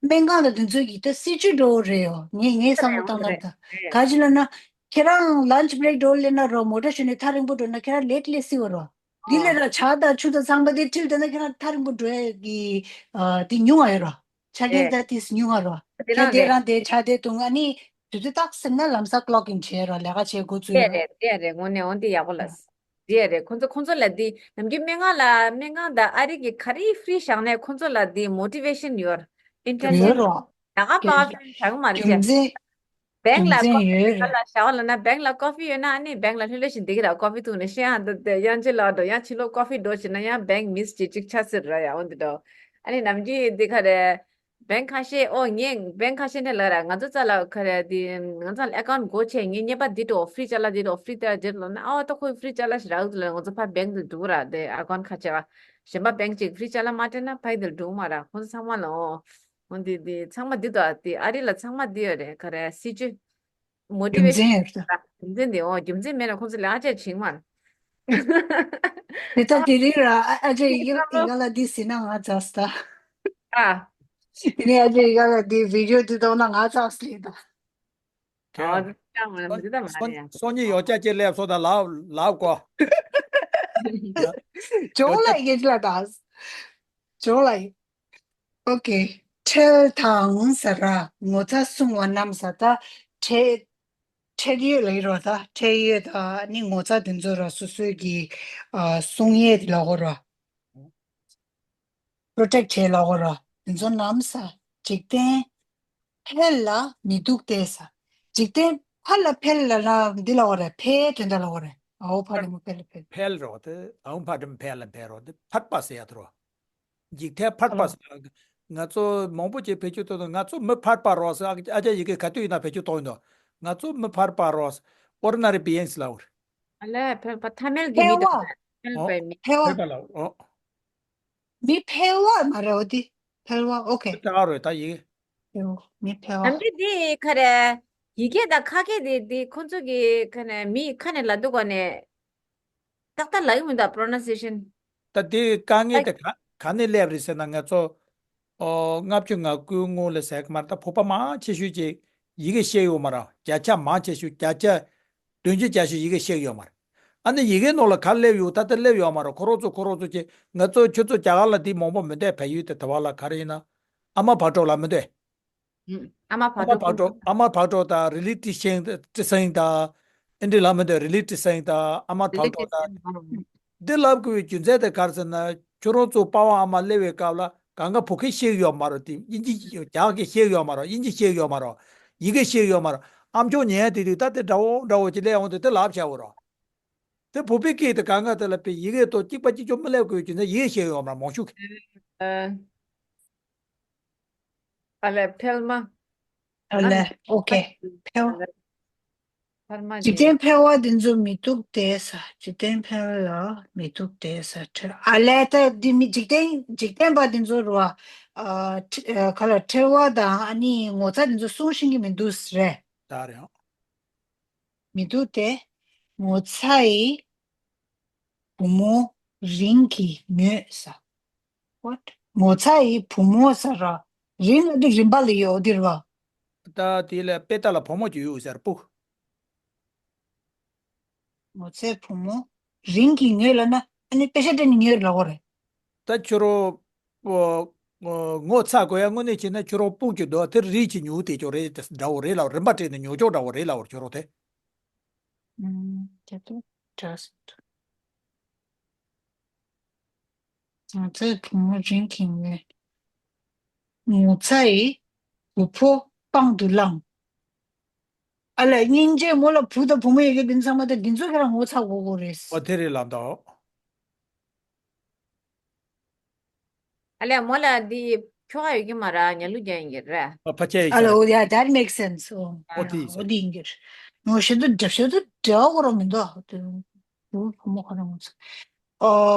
སྨན་ཁང་ལ་དེ་ཚོ་གི་ད་སྲིད་ཇུས་འགྲོ་རེད་ཡོ། ངས་ངས་བསམ་བློ་བཏང་ན་ད་ག་ཅི་ལ་ན། ཁྱེད་རང་ལན་ཆི་བྷི་རེག་འགྲོ་ལེ་ན་རོ་མོ་ཊ་ཞོན་ནས་ཐག་རིང་པོ་འགྲོ་ན་ཁྱེད་རང་ལེ་ཊི་ལེ་སི་བ་རོ། འདི་ལས་ར་ཇ་དང་ཆུ་དང་ཚང་མ་དེ་ཁྲིལ་དེ་ན་ཁྱེད་རང་ཐག་རིང་པོ་འགྲོ་ཡས་ཀྱི་ཨ་དེ་ཉུང་བ་ཡོད་རོ། ཆ་རྐྱེན་རེད། ད་དེ་ཉུང་བ་རོ། དེ་ཁྱེད་རང་དེ་རེད། རང་དེ་ཇ་དེ་བཏུང་ཨ་ནི་དུས་ཚོད་ཏག་སེ་ན་ལམ་སང་ཀློག་ཨིན་བྱས་རོ། ལས་ཀ་བྱེད་འགོ་ཚུགས་དེ་ཡོད་རོ། རེད་དེ་རེད། དངོས་གནས་འོན་ཏེ་ཡག་པོ་ལ། དེ་རེད། ཁོང་ཚོ་ཁོང་ཚོ་ལ་དེ་ནམ་རྒྱུན་སྨན་ཁང་ལ་སྨན་ཁང་དང་ཨ་རི་གི་ག་རེ་ཕི་རི་བཞག་ནས་ཁོང་ཚོ་ལ་དེ་མོ་ཊི་ཝེ་ཤན་ཡོད། ཨིན་ཊེན་ཡོད་སི་རོ། ད་ག་པ་རྒྱུ་མཚན་བྱ་གི་མ་རེད་རྒྱུ་ཅེ། མཚན་བེང་ལ་རྒྱུ་མཚན་ཀོ་ཕི་ཡོད་ག་རེད། ལ་བཞག་ལ་ན་བེང་ལ་ཀོ་ཕི་ཡོད་ན་ཨ་ནི་བེང་ལ་ལྷོད་ལྷོད་ཞིག་འདི་གི་ར་ཀོ་ཕི་འཐུང་ནས་ཤེས་ཡང་འདི་དེ་ཡང་ཅི་ལ་འགྲོ་ཡང་ཕྱི་ལོགས་ཀོ་ཕི་འགྲོ་བྱེད་ན་ཡང་བེང་མིས་ཅིག་ཅིག་ཆ་སྲིད་ར་ཡ་འོན་ཏེ་འགྲོ། ཨ་ནི་ནམ་རྒྱུན་འདི་ག་རེ། བེང་ཁ་ཤས། ཨོ་ངས་བེང་ཁ་ཤས་ནས་ལ་ར་ང་ཚོ་རྩ་ལ་ག་རེ་འདི་ང་ཚོ་ཨེ་ཀའུན་ཊི་སྒོ་ཕྱེ། ངས་རྙེད་པ་འདི་འགྲོ་ཧྥི་རི་ཅ་ལག་འདི་འགྲོ་ཧྥི་རི་ཅ་ལག་འདི་ལོ་ན། ཨོ་ད་ཁོའི་ཧྥི་རི་ཅ་ལག་ཞིག་རག་འདུག་ལ། ང་ཚོ་ཕ་བེང་དུ་འགྲོ་ར། དེ་ཨེ་ཀའུན་ཊི་ཁ་ཕྱེ་བ་གཞན་པ་བེང་ཅིག་ཧྥི་རི་ཅ་ལག་མ་སྤྲད་ན་ཕ་ཡི་དུ་འགྲོ་མ་ར། ཁོང་ཚོ་ཚང་མ་ལ་ཨོ་འོ་འདི་འདི་ཚང་མ་འདི་དོ། དེ་ཨ་རི་ལ་ཚང་མ་འདི་ཡོད་རེད། ག་རེ་སྲིད་ཇུས། མོ་ཊི་ཝེ་ཤན་རྒྱུ་མཚན་ཡོད་རེད། རྒྱུ་མཚན་འདི་འོ་རྒྱུ་མཚན་མེད་ན་ཁོང་ཚོ་ལ་ཨ་ཅག་བྱིང་མ་རེད། དེ་ལྟ་དེ་རིང་ར་ཨ་ཨ་ཅག་ཡི་ཡི་ག་ལ་འདི་ཟིན་ན་ང་ཚ་སྟ། ཨ། དེ་ནས་ཨ་ཅག་ཡི་ག་ལ་འདི་བི་ཌིའོ་འདི་གཏོང་ན་ང་ཚ་སླེབས་ད། ཨ་འདི་ཀྱང་མ་རེད། འདི་ད་མ་རེད་ཡ། སོ་གཉིས་ཡོ་ཅག་ཅེ་ལེབ་སོ་ད་ལབ་ལབ་གོ། ཇོ་ལ་ཡི་གེ་ལ་ད། ཇོ་ལ་ཡི། ཨོ་ཀེ། ཁྲེལ་དང་ཟེར་ར། ངོ་ཚ་སྲུང་བ་རྣམས་ཟེར་ད། ཁྲེལ་ཁྲེལ་ཡོད་ལ་ཡོད་ར་ད། ཁྲེལ་ཡོད་ད་ནི་ངོ་ཚ་དེ་ཚོ་ར་སོ་སོའི་གི་ཨ་སྲུང་ཡས་དེ་ལ་གོ་ར། པྲོ་ཊེག་བྱས་ལ་གོ་ར། དེ་ཚོ་རྣམས་ས། འཇིག་རྟེན་འཕེལ་ལ་མི་སྡུག་སྟེ་ས། འཇིག་རྟེན་ཕར་ལ་འཕེལ་ལ་ན་འདི་ལ་གོ་ར། འཕེལ་དོན་དག་ལ་གོ་ར། ཨའོ་ཕ་རི་མོ་འཕེལ་ལ་འཕེལ། འཕེལ་རོ་དེ་ཨའོ་ཕ་རི་མོ་འཕེལ་ལ་འཕེལ་རོ་དེ་ཕར་པ་ཟེར་ཡ་ཐུ་རོ། འཇིག་རྟེན་ཕར་པ་ཟེར། ང་ཚོ་མང་པོ་ཅིག་བེད་སྤྱོད་གཏོང་དུས་ང་ཚོ་མི་ཕར་པ་རོགས་ཟེར། ཨ་ཅག་ཡི་གེ་ག་དུས་ཡིན་ན་བེད་སྤྱོད་གཏོང་ཡིན་ནོ། ང་ཚོ་མི་ཕར་པ་རོགས། ཨོར་ཌི་ནེ་རི་བི་ཡིངས་ལབ་རེད། ཨ་ལས་ཕལ་པ་ཐ་མལ་གྱི་མི་དང་ཕལ་པའི་མི། ཕལ་པ་ལབ་ཨོ། མི་ཕལ་བ་མ་རེད་འོ་དེ། ཕལ་བ་ཨོ་ཀེ། ཕལ་བ་རེད་ད་ཡི་གེ། ཕལ་བ་མི་ཕལ་བ། ནམ་རྒྱུན་དེ་ག་རེ། ཡི་གེ་དང་ཁ་སྐད་དེ་དེ་ཁོང་ཚོ་གི་ག་ནས་མི་ཁ་ནས་ལབ་འདུག་ག་ནས། ཏག་ཏག་ལབ་ཀྱི་མི་འདུག་པྲོ་ནན་སི་ཨེ་ཤན། ད་དེ་དཀའ་ངལ་དེ་ག་ག་ནས་སླེབས་རེད་ཟེར་ན་ང་ཚོ་ཨོ་ལྔ་བཅུ་ང་དགུ་སྔོན་ལ་ཟེར་གི་མ་རེད། ད་བོད་པ་མང་ཆེ་ཤོས་ཀྱིས་ཡི་གེ་ཤེས་ཡོད་མ་རེད། བརྒྱ་ཆ་མང་ཆེ་ཤོས་བརྒྱ་ཆ་བདུན་ཅུ་གྱ་ཤོས་ཡི་གེ་ཤེས་ཡོད་མ་རེད། ཨ་ནི་ཡི་གེ་ནང་ལ་ག་སླེབས་ཡོད་ད་ལྟ་སླེབས་ཡོད་མ་རེད། ཁོ་རང་ཚོ་ཁོ་རང་ཚོ་ཀྱིས་ང་ཚོ་ཁྱོད་ཚོ་རྒྱ་གར་ལ་དེ་མང་པོ་མི་འདུག་ཕ་ཡུལ་དེ་དེ་བ་ལ་ག་རེ་ཡིན་ན་ཨ་མ་བག་གྲོ་ལ་མི་འདུག་ཨ་མ་བག་གྲོ། ཨ་མ་བག་གྲོ་ཨ་མ་བག་གྲོ་དང་རི་ལི་ཏི་ཤིང་ཏི་སིང་དང་ཨིན་དྲི་ལ་མི་འདུག་རི་ལི་ཏི་སིང་དང་ཨ་མ་བག་གྲོ་དང་། འདི་ལབ་དགོས་པའི་རྒྱུ་མཚན་དེ་ག་རེ་ཟེར་ན་ཁྱོད་རང་ཚོ་པ་ཝང་ཨ་མ་སླེབས་པའི་སྐབས་ལ་གང་ག་བོད་སྐད་ཤེས་ཡོད་མ་རེད། དེ་དབྱིན་ཇི་རྒྱ་སྐད་ཤེས་ཡོད་མ་རེད། དབྱིན་ཇི་ཤེས་ཡོད་མ་རེད། ཡི་གེ་ཤེས་ཡོད་མ་རེད། ཨམ་ཅོག་ཉན་དེ་དུས་ད་དེ་འདྲ་བོ་འདྲ་བོ་ཅིག་སླེབས་འོང་དུས་དེ་ལབ་བྱ་འོ་རོགས། དེ་བོད་པའི་སྐད་དེ་གང་ག་དེ་ལ་པའི་ཡི་གེ་དང་གཅིག་པ་གཅིག་རྐྱང་མི་སླེབས་དགོས་རྒྱུ་ན་ཡི་གེ་ཤེས་ཡོད་མ་རེད་མང་ཤོས་ཀྱིས། ཨ་ལས་འཕེལ་མ། ཨ་ལས་ཨོ་ཀེ། འཕེལ་བ། འཕེལ་མ་འཇིག་རྟེན་འཕེལ་བ་འདི་ཚོ་མི་སྡུག་སྟེ་ས། འཇིག་རྟེན་འཕེལ་བ་ལ་མི་སྡུག་སྟེ་ས། ཁྲེལ་ཨ་ལས་ད་འདི་མི་འཇིག་རྟེན་འཇིག་རྟེན་པ་འདི་ཚོ་རུ་བ། ཨ་ཁྲེ་ཨ་ག་ལ་ཁྲེལ་བ་དང་ཨ་ནི་ངོ་ཚ་འདི་ཚོ་སྲུང་ཤིང་གི་མི་འདུག་ཟེར་རེད། ད་རེད། མི་འདུག་སྟེ། ངོ་ཚ་ཡི་བུ་མོ་རིང་གིས་ཉོས་ས། What? ངོ་ཚ་ཡི་བུ་མོ་ཟེར་ར། རིང་ལ་འདི་རིང་པ་ལ་ཡོད་འདིར་བ། ད་དེ་ལ་དཔེ་ལྟ་ལ་བུ་མོ་ཅིག་ཡོད་ཟེར་སྤུ། ངོ་ཚའི་བུ་མོ་རིང་གིས་ཉོས་ལ་ན་ཨ་ནི་དཔེ་ཆ་སྤྲད་ནས་ཉོས་ལ་གོ་རེད། ད་ཁྱོད་རང་། ཨོ། ཨོ། ངོ་ཚ་དགོས་ཡ་དངོས་གནས་བྱས་ན་ཁྱོད་རང་སྤུ་གི་འདུག་དེར་རིགས་ཀྱི་ཉུག་དེ་ཅོ་རེད་འདྲ་བོ་རེད་ལ་རིན་པ་སྤྲད་ནས་ཉོ་ཆོག་འདྲ་བོ་རེད་ལ་བར་ཁྱོད་རང་དེ། ཨུམ། དེ་དུ་འདྲ་སོང་། ང་ཚོའི་བུ་མོ་རིང་གིས་ངོ་ཚ་ཡི་བུ་ཕོ་པང་དུ་བླངས། ཨ་ལས་སྙིང་རྗེ་མོ་ལ་བུ་དང་བུ་མོ་ཡི་གེ་འདི་ཚང་མ་དང་འདི་ཚོ་ཁྱེད་རང་ངོ་ཚ་དགོས་དགོས་རེད། ཨོ་དེ་རེད་ལབ་འདུག་ཨ་ལས་མོ་ལ་འདི་ཁྱོ་ག་ཡོད་ཀྱི་མ་ར་ཉ་ལུ་རྒྱ་ཡིན་གྱི་རེད། ཨ་ཕ་ཆེ་ཡི་ཨ་ལས་ཨོ་yeah, that makes sense. ཨོ་ཨོ་དེ་ཡིན་ས་ཨོ་དེ་ཡིན་གྱི་རེད། ངོ་ཤེས་དུ་འདྲ་ཤེས་དུ་འདྲ་བོ་རོ་མི་འདུག་བུ་བུ་མོ་ཁོ་རང་ངོ་ཚ། ཨོ་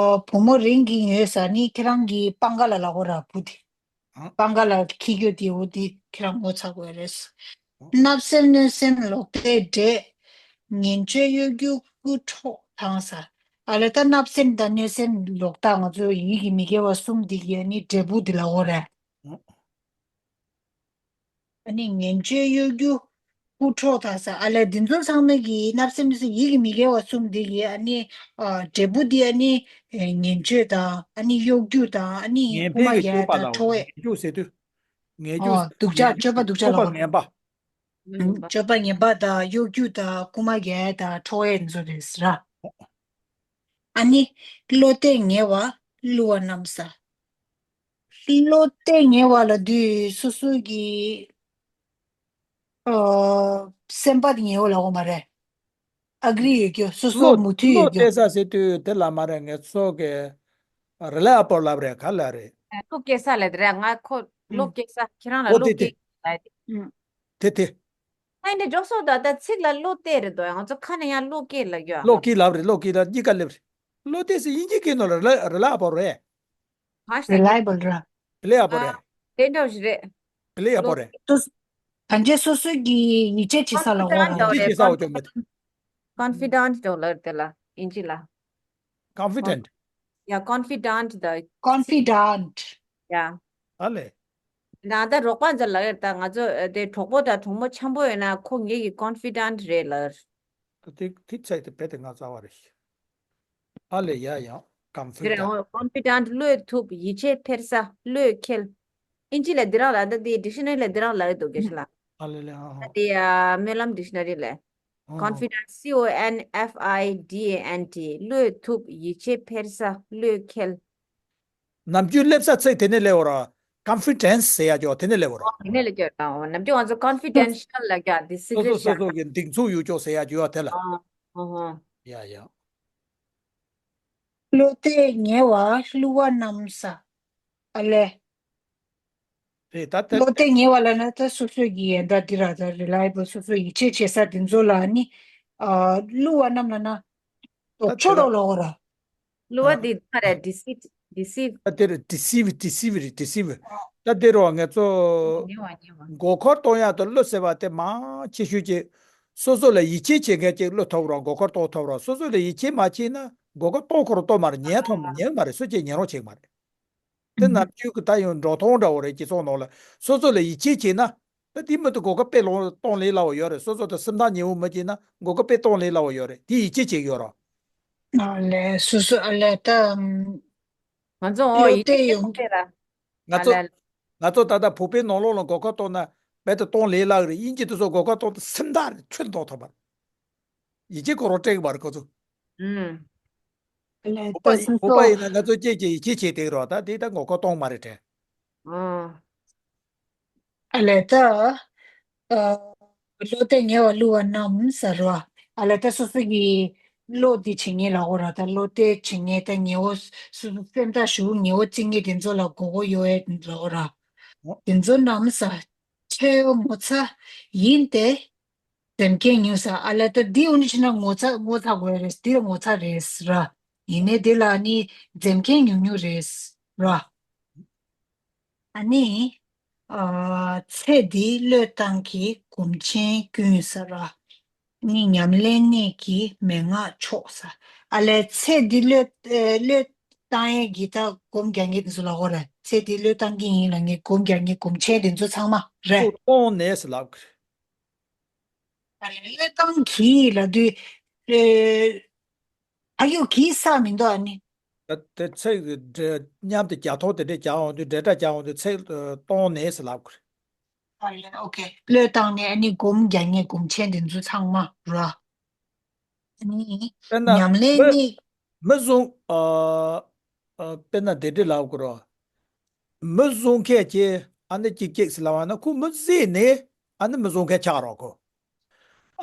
བུ་མོ་རིང་གི་ཡོད་ས་ནི་ཁྱེད་རང་གི་པང་ཁ་ལ་ལ་གོ་ར་བུ་དེ། ཨ། པང་ཁ་ལ་འཁྱེར་རྒྱུ་དེ་འོ་དེ་ཁྱེད་རང་ངོ་ཚ་དགོས་རེད། ཨ། བརྣབ་སེམས་གནོད་སེམས་ལོག་ལྟས་འདྲེས། ངན་སྤྱོད་གཡོ་སྒྱུ་རྐུ་འཕྲོག་དང་ས། ཨ་ལས་ད་བརྣབ་སེམས་དང་གནོད་སེམས་ལོག་ལྟ་ང་ཚོ་ཡིད་ཀྱི་མི་དགེ་བ་གསུམ་འདི་གི་ཨ་ནི་འབྲས་བུ་འདི་ལ་འོ་རེད། ཨ། ཨ་ནི་ངན་སྤྱོད་གཡོ་སྒྱུ་རྐུ་འཕྲོག་དང་ས་ཨ་ལས་འདི་ཚོ་ཚང་མ་གི་བརྣབ་སེམས་ནི་སུ་ཡིད་ཀྱི་མི་དགེ་བ་གསུམ་འདི་གི་ཨ་ནི་ཨ་འབྲས་བུ་འདི་ཨ་ནི་ངན་སྤྱོད་དང་ཨ་ནི་གཡོ་སྒྱུ་དང་ཨ་ནི་ངན་རྐུ་མ་པའི་སྤྱོད་རྒྱག་པ་དང་ལ་འཕྲོག་ཡས། ངན་སྤྱོད་ཟེར་དུས། ངན་སྤྱོད། ཨོ་སྡུག་ཅག་སྤྱོད་པ་སྡུག་ཅག་ལ་སྤྱོད་པ་ངན་པ། སྤྱོད་པ་ངན་པ་དང་གཡོ་སྒྱུ་དང་རྐུ་མ་རྒྱག་ཡས་དང་འཕྲོག་ཡས་འདི་ཚོ་རེད་ཟེར་ར། ཨ་ནི་བློ་གཏད་ངལ་བ་བསླུ་བ་རྣམས་ས། བློ་གཏད་ངལ་བ་ལ་དུས་སོ་སོ་གི་ཨོ། སེམས་པ་དེ་ངལ་བ་ལ་འོ་མ་རེད། ཨ་གི་རི་ཡོད་རྒྱུ་སོ་སོ་བློ་མུ་མཐུད་བློ་ཡོད་རྒྱུ། གཏད་ས་ཟེར་དུས་དེ་ལ་མ་རེད། ངས་ཚོ་གི་རི་ལ་ཨ་པོ་ལབ་རེད་ག་ལ་རེད། བློ་སྐྱེ་ས་ལ་དེ་རེད། ང་ཁོ་བློ་ཨུམ། སྐྱེ་ས་ཁྱེད་རང་ལ་ཨོ་བློ་དེ་དེ། སྐྱེ་ལ་དེ། ཨུམ། དེ་དེ། ཨ་འདི་འཇོག་སོ་ད་ད་ཚིག་ལ་བློ་གཏད་རེད་དོ། ང་ཚོ་ཁ་ནས་ཡང་བློ་སྐྱེ་ལ་རྒྱུ་ཨ། བློ་སྐྱེ་ལབ་རེད། བློ་སྐྱེ་ལ་གཉིས་ཀ་སླེབས་རེད། བློ་གཏད་ཟེར་དབྱིན་ཇི་སྐད་ནང་ལ་རི་ལ་རི་ལ་ཨ་པོ་རེད། ཧ་ཤ་རི་ལ་ཡ་བལ་ར། རི་ལ་ཡ་ཨ་པོ་རེད། དེ་འདྲ་ཞིག་རེད། རི་ལ་ཡ་པོ་རེད། བློ་སོ་གང་ཅི་སོ་སོ་གི་ཡིད་ཆེས་བྱེད་ས་ལ་འོ་ར། ཡིད་ཆེས་བྱེད་ས་འོ་ཅོག་མེད། Confidant འདྲ་ལ་དེ་ལ་དབྱིན་ཇི་ལ། Confident. Yeah, confidant the confidant. Yeah. ཨ་ལེ། ད་ལྟ་རོགས་པ་ཚོ་ལ་ད་ང་ཚོ་དེ་གྲོགས་པོ་དང་གྲོགས་མོ་འཆམ་པོ་ཡོད་ན་ཁོ་ངེད་ཀྱི་confidant རེད་ལ། ད་དེ་དེ་ཚད་དེ་རྦད་དེ་ང་རྩ་བ་རེད། ཨ་ལེ་ཡ་ཡ། དེ་རེད། Confident. Confidant བློས་ཐུབ། ཡིད་ཆེས་འཕེར་ས། བློས་འཁེལ། ཨིན་ཇི་ལ་འདི་རང་ལ་ད་དེ་dictionary ལ་འདི་རང་ལ་འདུག་གེ་ཤི་ལ། ཨ་ལེ་ལེ་ཨ་ཧོ། ད་དེ་ཨ་སྨོན་ལམ་dictionary ལ། ཨ་ཧོ། Confidant, C O N F I D A N T བློས་ཐུབ། ཡིད་ཆེས་འཕེར་ས། བློས་འཁེལ། ནམ་རྒྱུན་སླེབས་ས་ཚིག་དེ་ནས་སླེབས་འོ་ར། Confidence ཟེར་ཡ་ཅོ་དེ་ནས་སླེབས་འོ་ར། ཨོ་དེ་ནས་ལ་ཅོ་ཨོ་ནམ་རྒྱུན་ང་ཚོ་confidential ལ་ཅོ་དེ་སོ་secret སོ་སོ་ཤག་སོ་གི་འདིང་ཚུགས་ཡོད་ཅོག་ཟེར་ཡ་ཅོ་ཡ་དེ་ལ། ཨོ་ཨོ་ཧོ། ཡ་ཡ། བློ་གཏད་ཉེ་བ་བསླུ་བ་རྣམས་ས། ཨ་ལེ། རེད་ད་ལྟ། བློ་གཏད་ཉེ་བ་ལ་ན་ད་སོ་སོ་གི་ཡན་ད་འདི་ར་ད་reliable སོ་སོ་ཡིད་ཆེས་བྱེད་ས་དེ་ཚོ་ལ་ནི། ཨ་བསླུ་བ་རྣམས་ལ་ན། ལྡོག་ཕྱོགས་རོགས་ལོག་ར། བསླུ་བ་འདི་མ་རེད། deceit deceive། ད་དེར་deceive deceive རེད། deceive། ད་དེ་རུ་ང་ཚོ་ཉེ་བ་ཉེ་བ། མགོ་སྐོར་གཏོང་ཡག་ཏུ་བློ་ཟེར་བ་དེ་མང་ཆེ་ཤོས་ཀྱི་སོ་སོ་ལ་ཡིད་ཆེས་བྱེད་མཁན་ཅིག་བློ་ཐོབ་རོགས། མགོ་སྐོར་གཏོང་ཐོབ་རོགས། སོ་སོ་ལ་ཡིད་ཆེས་མ་བྱས་ན་མགོ་སྐོར་གཏོང་ཁོ་རང་གཏོང་མ་རེད། ཉན་ཐོང་ཉན་མ་རེད། སུ་གཅིག་ཉན་རོགས་བྱེད་མ་རེད། དེ་ནམ་རྒྱུན་གྱི་ད་ཡང་འགྲོ་སྟངས་འདྲ་བོ་རེད། སྤྱི་ཚོགས་ནང་ལ་སོ་སོ་ལ་ཡིད་ཆེས་བྱས་ན་ད་དེ་མི་དེ་མགོ་སྐོར་དཔེ་ལོང་གཏོང་ལས་སླ་བོ་ཡོད་རེད། སོ་སོ་དང་སེམས་ཐག་ཉེ་བོ་མི་བྱེད་ན་མགོ་སྐོར་དཔེ་གཏོང་ལས་སླ་བོ་ཡོད་རེད། དེ་ཡིད་ཆེས་བྱེད་ཀྱི་ཡོད་རོགས། ཨ་ལས་སོ་སོ་ཨ་ལས་ད། ང་ཚོ་འོ་བློ་ཡིད་གཏད་ཆེས་ཡོང་གཏད་ར། ང་ཨ་ཚོ་ལས། ང་ཚོ་ད་ལྟ་བོད་པའི་ནང་ལོགས་ལ་མགོ་སྐོར་གཏོང་ན་རྦད་དེ་གཏོང་ལས་སླ་གི་རེད། དབྱིན་ཇི་དེ་ཚོ་མགོ་སྐོར་གཏོང་དུས་སེམས་ཐག་ཆོད་གཏོང་ཐུབ་པ་རེད། ཡིད་ཆེས་ཁོ་རང་སྤྲད་གི་མ་རེད་ཁོ་ཚོ། ཨུམ། ཨ་ལས་བོད་པ་ད་སོ་བོད་པ་སོ། ཡིན་ན་ང་ཚོ་སྐྱེས་ཀྱི་ཡིད་ཆེས་བྱེད་བསྡད་རོགས། ད་དེ་ད་མགོ་སྐོར་གཏོང་མ་རེད་དྲན། ཨོ། ཨ་ལས་ད། ཨ། བློ་གཏད་ཉེ་བ་བསླུ་བ་རྣམས་ཟེར་བ། ཨ་ལས་ད་སོ་སོ་གི་བློ་འདི་བྱེད་ངེས་ལ་འོ་ར། ད་བློ་གཏད་བྱེད་ངེས་ད་ཉེ་བོ་སོ་སོ་སེམས་ཐག་ཞུ་ཉེ་བོ་བརྩི་ངེས་དེ་ཚོ་ལ་མགོ་སྐོར་ཡོད་ལ་འོ་ར། དེ་ཚོ་རྣམས་ས། ཁྱེད་ངོ་ཚ་ཡིན་ཏེ། འཛེམ་མཁན་ཉུང་ས། ཨ་ལས་ད་འདི་འོ་ནི་ཕྱིན་ན་ངོ་ཚ་ངོ་ཚ་དགོས་རེད། འདི་ལ་ངོ་ཚ་རེད་ར། ཡིན་ནའི་འདི་ལ་ནི་འཛེམ་མཁན་ཉུང་ཉུང་རེད་ར། ཨ་ནི། ཨ། ཚེ་འདིའི་བློས་བཏང་གི་སྒོམ་ཆེན་ཀུན་ཟེར་བ། ནི་ཉམས་ལེན་གནད་ཀྱི་མན་ངག་མཆོག་ཟེར། ཨ་ལས་ཚེ་འདི་བློས་ཨ། བློས་བཏང་ཡས་ཀྱི་ད་སྒོམ་རྒྱག་མཁན་དེ་ཚོ་ལ་འོ་ར། ཚེ་འདི་བློས་བཏང་གི་ཡིན་ལབ་མཁན་སྒོམ་རྒྱག་མཁན་སྒོམ་ཆེན་དེ་ཚོ་ཚང་མ་རེད། གཏོང་ནས་ལབ་གི་རེད། ཨ་ལས་བློས་བཏང་གི་ལབ་དུས། ཨེ། ཨ་ཡོ་གི་ས་མི་འདུག་ཨ་ནི། ད་དེ་ཚིག་གི་འབྲེལ་མཉམ་དུ་རྒྱག་ཐོག་དེ་འདྲས་རྒྱག་འོང་དུས་འབྲེལ་སྒྲ་རྒྱག་འོང་དུས་ཚིག་གཏོང་ནས་ཟེར་ལབ་དགོས་རེད། ཨ་ལས་ཨོ་ཁེ། བློས་བཏང་ནས་ཨ་ནི་སྒོམ་རྒྱག་མཁན་སྒོམ་ཆེན་དེ་ཚོ་ཚང་མ་ར། ཨ་ནི་དཔེར་ན་ཉམས་ལེན་མི་ནི། མི་བཟུང་། ཨ། ཨ། དཔེར་ན་དེ་འདྲས་ལབ་དགོས་རེད། མི་བཟུང་མཁན་གྱིས་ཨ་ནི་ཅིག་ཅིག་ཟེར་ལབ་པ་ན་ཁོ་མི་བཟེད་ནས་ཨ་ནི་མི་བཟུང་མཁན་ཆགས་རོགས་གོ།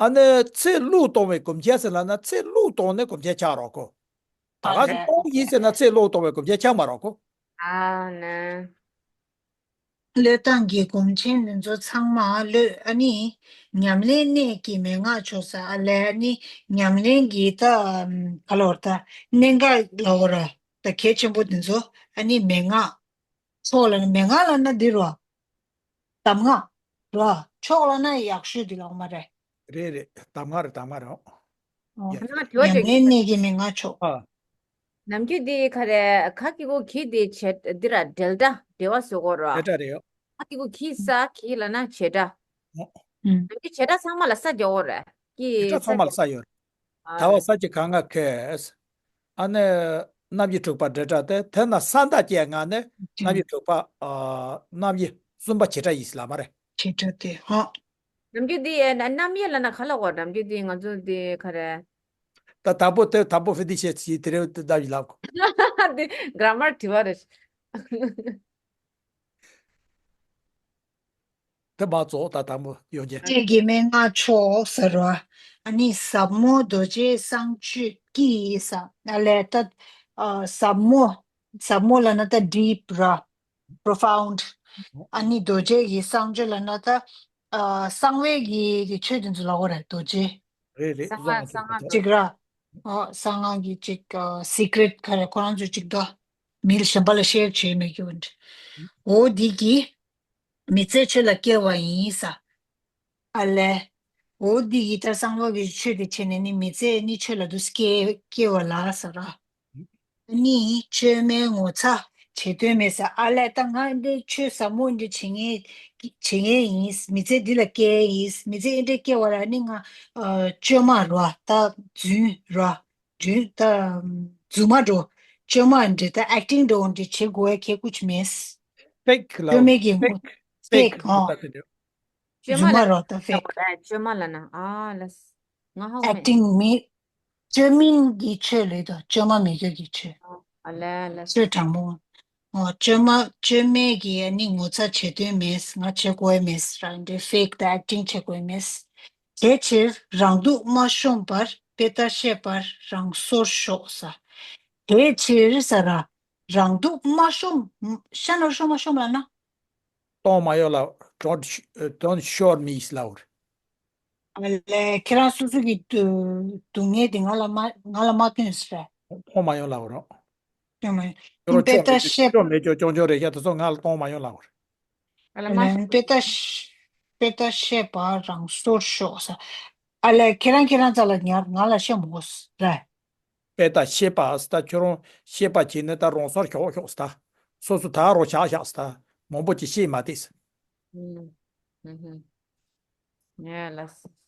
ཨ་ནི་ཚེ་བློས་གཏོང་བའི་སྒོམ་ཆེན་ཟེར་ལབ་ན་ཚེ་བློས་གཏོང་ནས་སྒོམ་ཆེན་ཆགས་རོགས་གོ། ད་ག་ཟེ་གཏོང་ཡིན་ཟེར་ན་ཚེ་བློས་གཏོང་བའི་སྒོམ་ཆེན་ཆགས་མ་རོགས་གོ། ཨ་ནི། བློས་བཏང་གི་སྒོམ་ཆེན་འདི་ཚོ་ཚང་མ་བློས་ཨ་ནི་ཉམས་ལེན་གནད་ཀྱི་མན་ངག་མཆོག་ཟེར། ཨ་ལས་ཨ་ནི་ཉམས་ལེན་གྱི་ད་ག་ལབ་དགོས་རེད། ད་གནད་འགག་ལབ་དགོས་རེད། ད་གལ་ཆེན་པོ་འདི་ཚོ་ཨ་ནི་མན་ངག་མཆོག་ལབ་ན་མན་ངག་ལབ་ན་འདི་རོ། གདམས་ངག་རོ། མཆོག་ལབ་ན་ཡག་ཤོས་འདི་ལབ་མ་རེད། རེད་རེད། གདམས་ངག་རེད། གདམས་ངག་རེད། ཨོ། ཡ། ཁ་ན་དྲི་བ་ཉམས་ཅིག་ལེན་གནད་ཀྱི་མན་ངག་མཆོག་ཨ། ནམ་རྒྱུན་འདི་ག་རེ་ཁ་ཀི་གུ་གི་འདི་བྱེད་འདི་ར་འབྲེལ་སྒྲ་འབྲེལ་བ་བཟོ་དགོས་རོ། འབྲེལ་སྒྲ་རེད་ཡོ། ཁ་ཀི་གུ་གི་ས་གི་ལབ་ན་བྱེད་སྒྲ། ཨོ། ཨུམ། ནམ་རྒྱུན་བྱེད་སྒྲ་ཚང་མ་ལ་ས་རྒྱག་དགོས་རེད། ཀྱི་བྱེད་སྒྲ་ས་ཚང་མ་ལ་རྒྱག་ས་ཡོད་རེད། ཨ། ད་བ་ས་ཀྱི་ག་ང་ཁེ། ཨ་ནི། རྣམ་དབྱེ་དྲུག་པ་འབྲེལ་སྒྲ་དེ་དེ་ན་ས་མཐའ་ཅན་ང་ནི་རྣམ་དབྱེ་དྲུག་པ། ཨ། རྣམ་དབྱེ་གསུམ་པ་བྱེད་སྒྲ་ཡིན་ལབ་མ་རེད། བྱེད་སྒྲ་དེ་ཧོ། ནམ་རྒྱུན་འདི་ཨེ་ན་རྣམ་དབྱེ་ལབ་ན་ག་ལ་གོ། ནམ་རྒྱུན་འདི་ང་ཚོ་འདི་ག་རེ། ད་དང་པོ་དེ་དང་པོ་ཧྥི་དི་ཤེ་ཚི་དེ་རེ་དེ་ལབ་ཡིན་ལབ་གོ། འདི་གྷ་ར་མར་དྲི་བ་རེད། དེ་མ་རྫོགས་ད་དང་པོ་ཡོད་ཀྱི། ཅེས་ཀྱི་མན་ངག་མཆོག་ཟེར་བ། ཨ་ནི་ཟབ་མོ་རྡོ་རྗེ་གསང་སྤྱོད་ཀྱི་ས་ཨ་ལས་ད། ཨ། ཟབ་མོ། ཟབ་མོ་ལབ་ན་ད་ཌིབ་ར། profound ཨ་ནི་རྡོ་རྗེ་གི་གསང་སྤྱོད་ལབ་ན་ད་ཨ་གསང་བའི་གི་གི་ཆོས་དེ་ཚོ་ལབ་དགོས་རེད། རྡོ་རྗེ་རེད་རེད། གསང་སྔགས་གསང་སྔགས་གཅིག་ར། ཨོ་གསང་སྔགས་ཀྱི་གཅིག་ཨ་secret ག་རེ་ཁོ་རང་ཚོ་གཅིག་ཏོ། མི་ལ་གཞན་པ་ལ་share བྱེད་མེད་རྒྱུ་འདྲ། འོ་འདི་གི་མི་ཚེ་ཆོས་ལ་སྐྱེལ་བ་ཡིན་ས། ཨ་ལས། འོ་འདི་ཡི་ལྟར་གསང་སྔགས་ཀྱི་ཆོས་དེ་བྱས་ནས་ནི་མི་ཚེ་ནི་ཆོས་ལ་དུ་སྐྱེ་སྐྱེ་བ་ལ་ཟེར་ར། ནི་བཅོས་མའི་ངོ་ཚ་བྱེད་དོན་མེད་ཟེར། ཨ་ལས་ད་ང་འདི་ཆོས་ཟབ་མོ་འདི་བྱེད་ངེས་བྱེད་ངེས་ཡིན། མི་ཚེ་འདི་ལ་སྐྱེལ་ཡིན། མི་ཚེ་འདི་འདྲ་སྐྱེ་བ་ལ་ནི་ང་ཨ་བཅོས་མ་ར་ད་རྫུན་ར་རྫུན་ད་རྫུན་མ་འགྲོ་བཅོས་མ་འདི་ད་acting འགྲོ་འདི་བྱེད་དགོས་ཡ་ཁེ་ཀུ་ཆི་མེད། fake ལ་བཅོས་མའི་གི་ངོ་fake fake ཨ། བཅོས་མ་རོ་ད་fake བཅོས་མ་ལ་ན་ཨ་ལ་ང་ཧ་གོ་མེད། acting མི་བཅོས་མིན་གྱི་ཆོས་ལས་དོ་བཅོས་མ་མེད་རྒྱུ་གི་ཆོས། ཨ་ལ་ལ་ཆོས་དྲང་མོ། ཨོ་བཅོས་མ་བཅོས་མེད་ཀྱི་ཨ་ནི་ངོ་ཚ་བྱེད་དོན་མེད། ང་བྱེད་དགོས་མེད་ར་འདྲེ་fake ད་acting བྱེད་དགོས་མེད། དེ་ཕྱིར་རང་སྡུག་མ་ཤོམས་པར་དཔེ་ལྟ་ཤེས་པར་རང་སོར་ཤོག་ས། དེ་ཕྱིར་ས་ར་རང་སྡུག་མ་ཤོམས། ཤ་ན་ཤོམ་མ་ཤོམ་ལ་ན། གཏོང་མ་ཡོང་ལ། don't sh- don't show me ལ་འུར། ཨ་ལས་ཁྱེད་རང་སོ་སོ་གི་སྡུག་སྡུག་བསྔལ་དེ་ང་ལ་མ་ང་ལ་མ་སྟོན་ཟེར། གཏོང་མ་ཡོང་ལ་འུར། གཏོང་མ་ཡོང་། ཁྱོད་རང་དཔེ་ལྟ་ཤེས་ཆོག་མེད་ཆོག་ཆོག་ཆོག་རེད་ཤག་དེ་ཚོ་ང་ལ་གཏོང་མ་ཡོང་ལ་འུར། ཨ་ལས་དཔེ་ལྟ་ཤེས་དཔེ་ལྟ་ཤེས་པ་རང་སོར་ཤོག་ས། ཨ་ལས་ཁྱེད་རང་ཁྱེད་རང་རྩ་ལ་ཉར། ང་ལ་བཤད་མོ་ཟེར། དཔེ་ལྟ་ཤེས་པ་ཟེར་ད་ཁྱོད་རང་ཤེས་པ་བྱས་ནས་ད་རང་སོར་ཤོག་ཤོག་ཟེར་ད། སོ་སོ་ད་རོ་ཆག་ཤག་ཟེར་ད། མང་པོ་ཅིག་ཤེས་མ་དེས། ཨུམ། ཨུམ། ངས་ལ་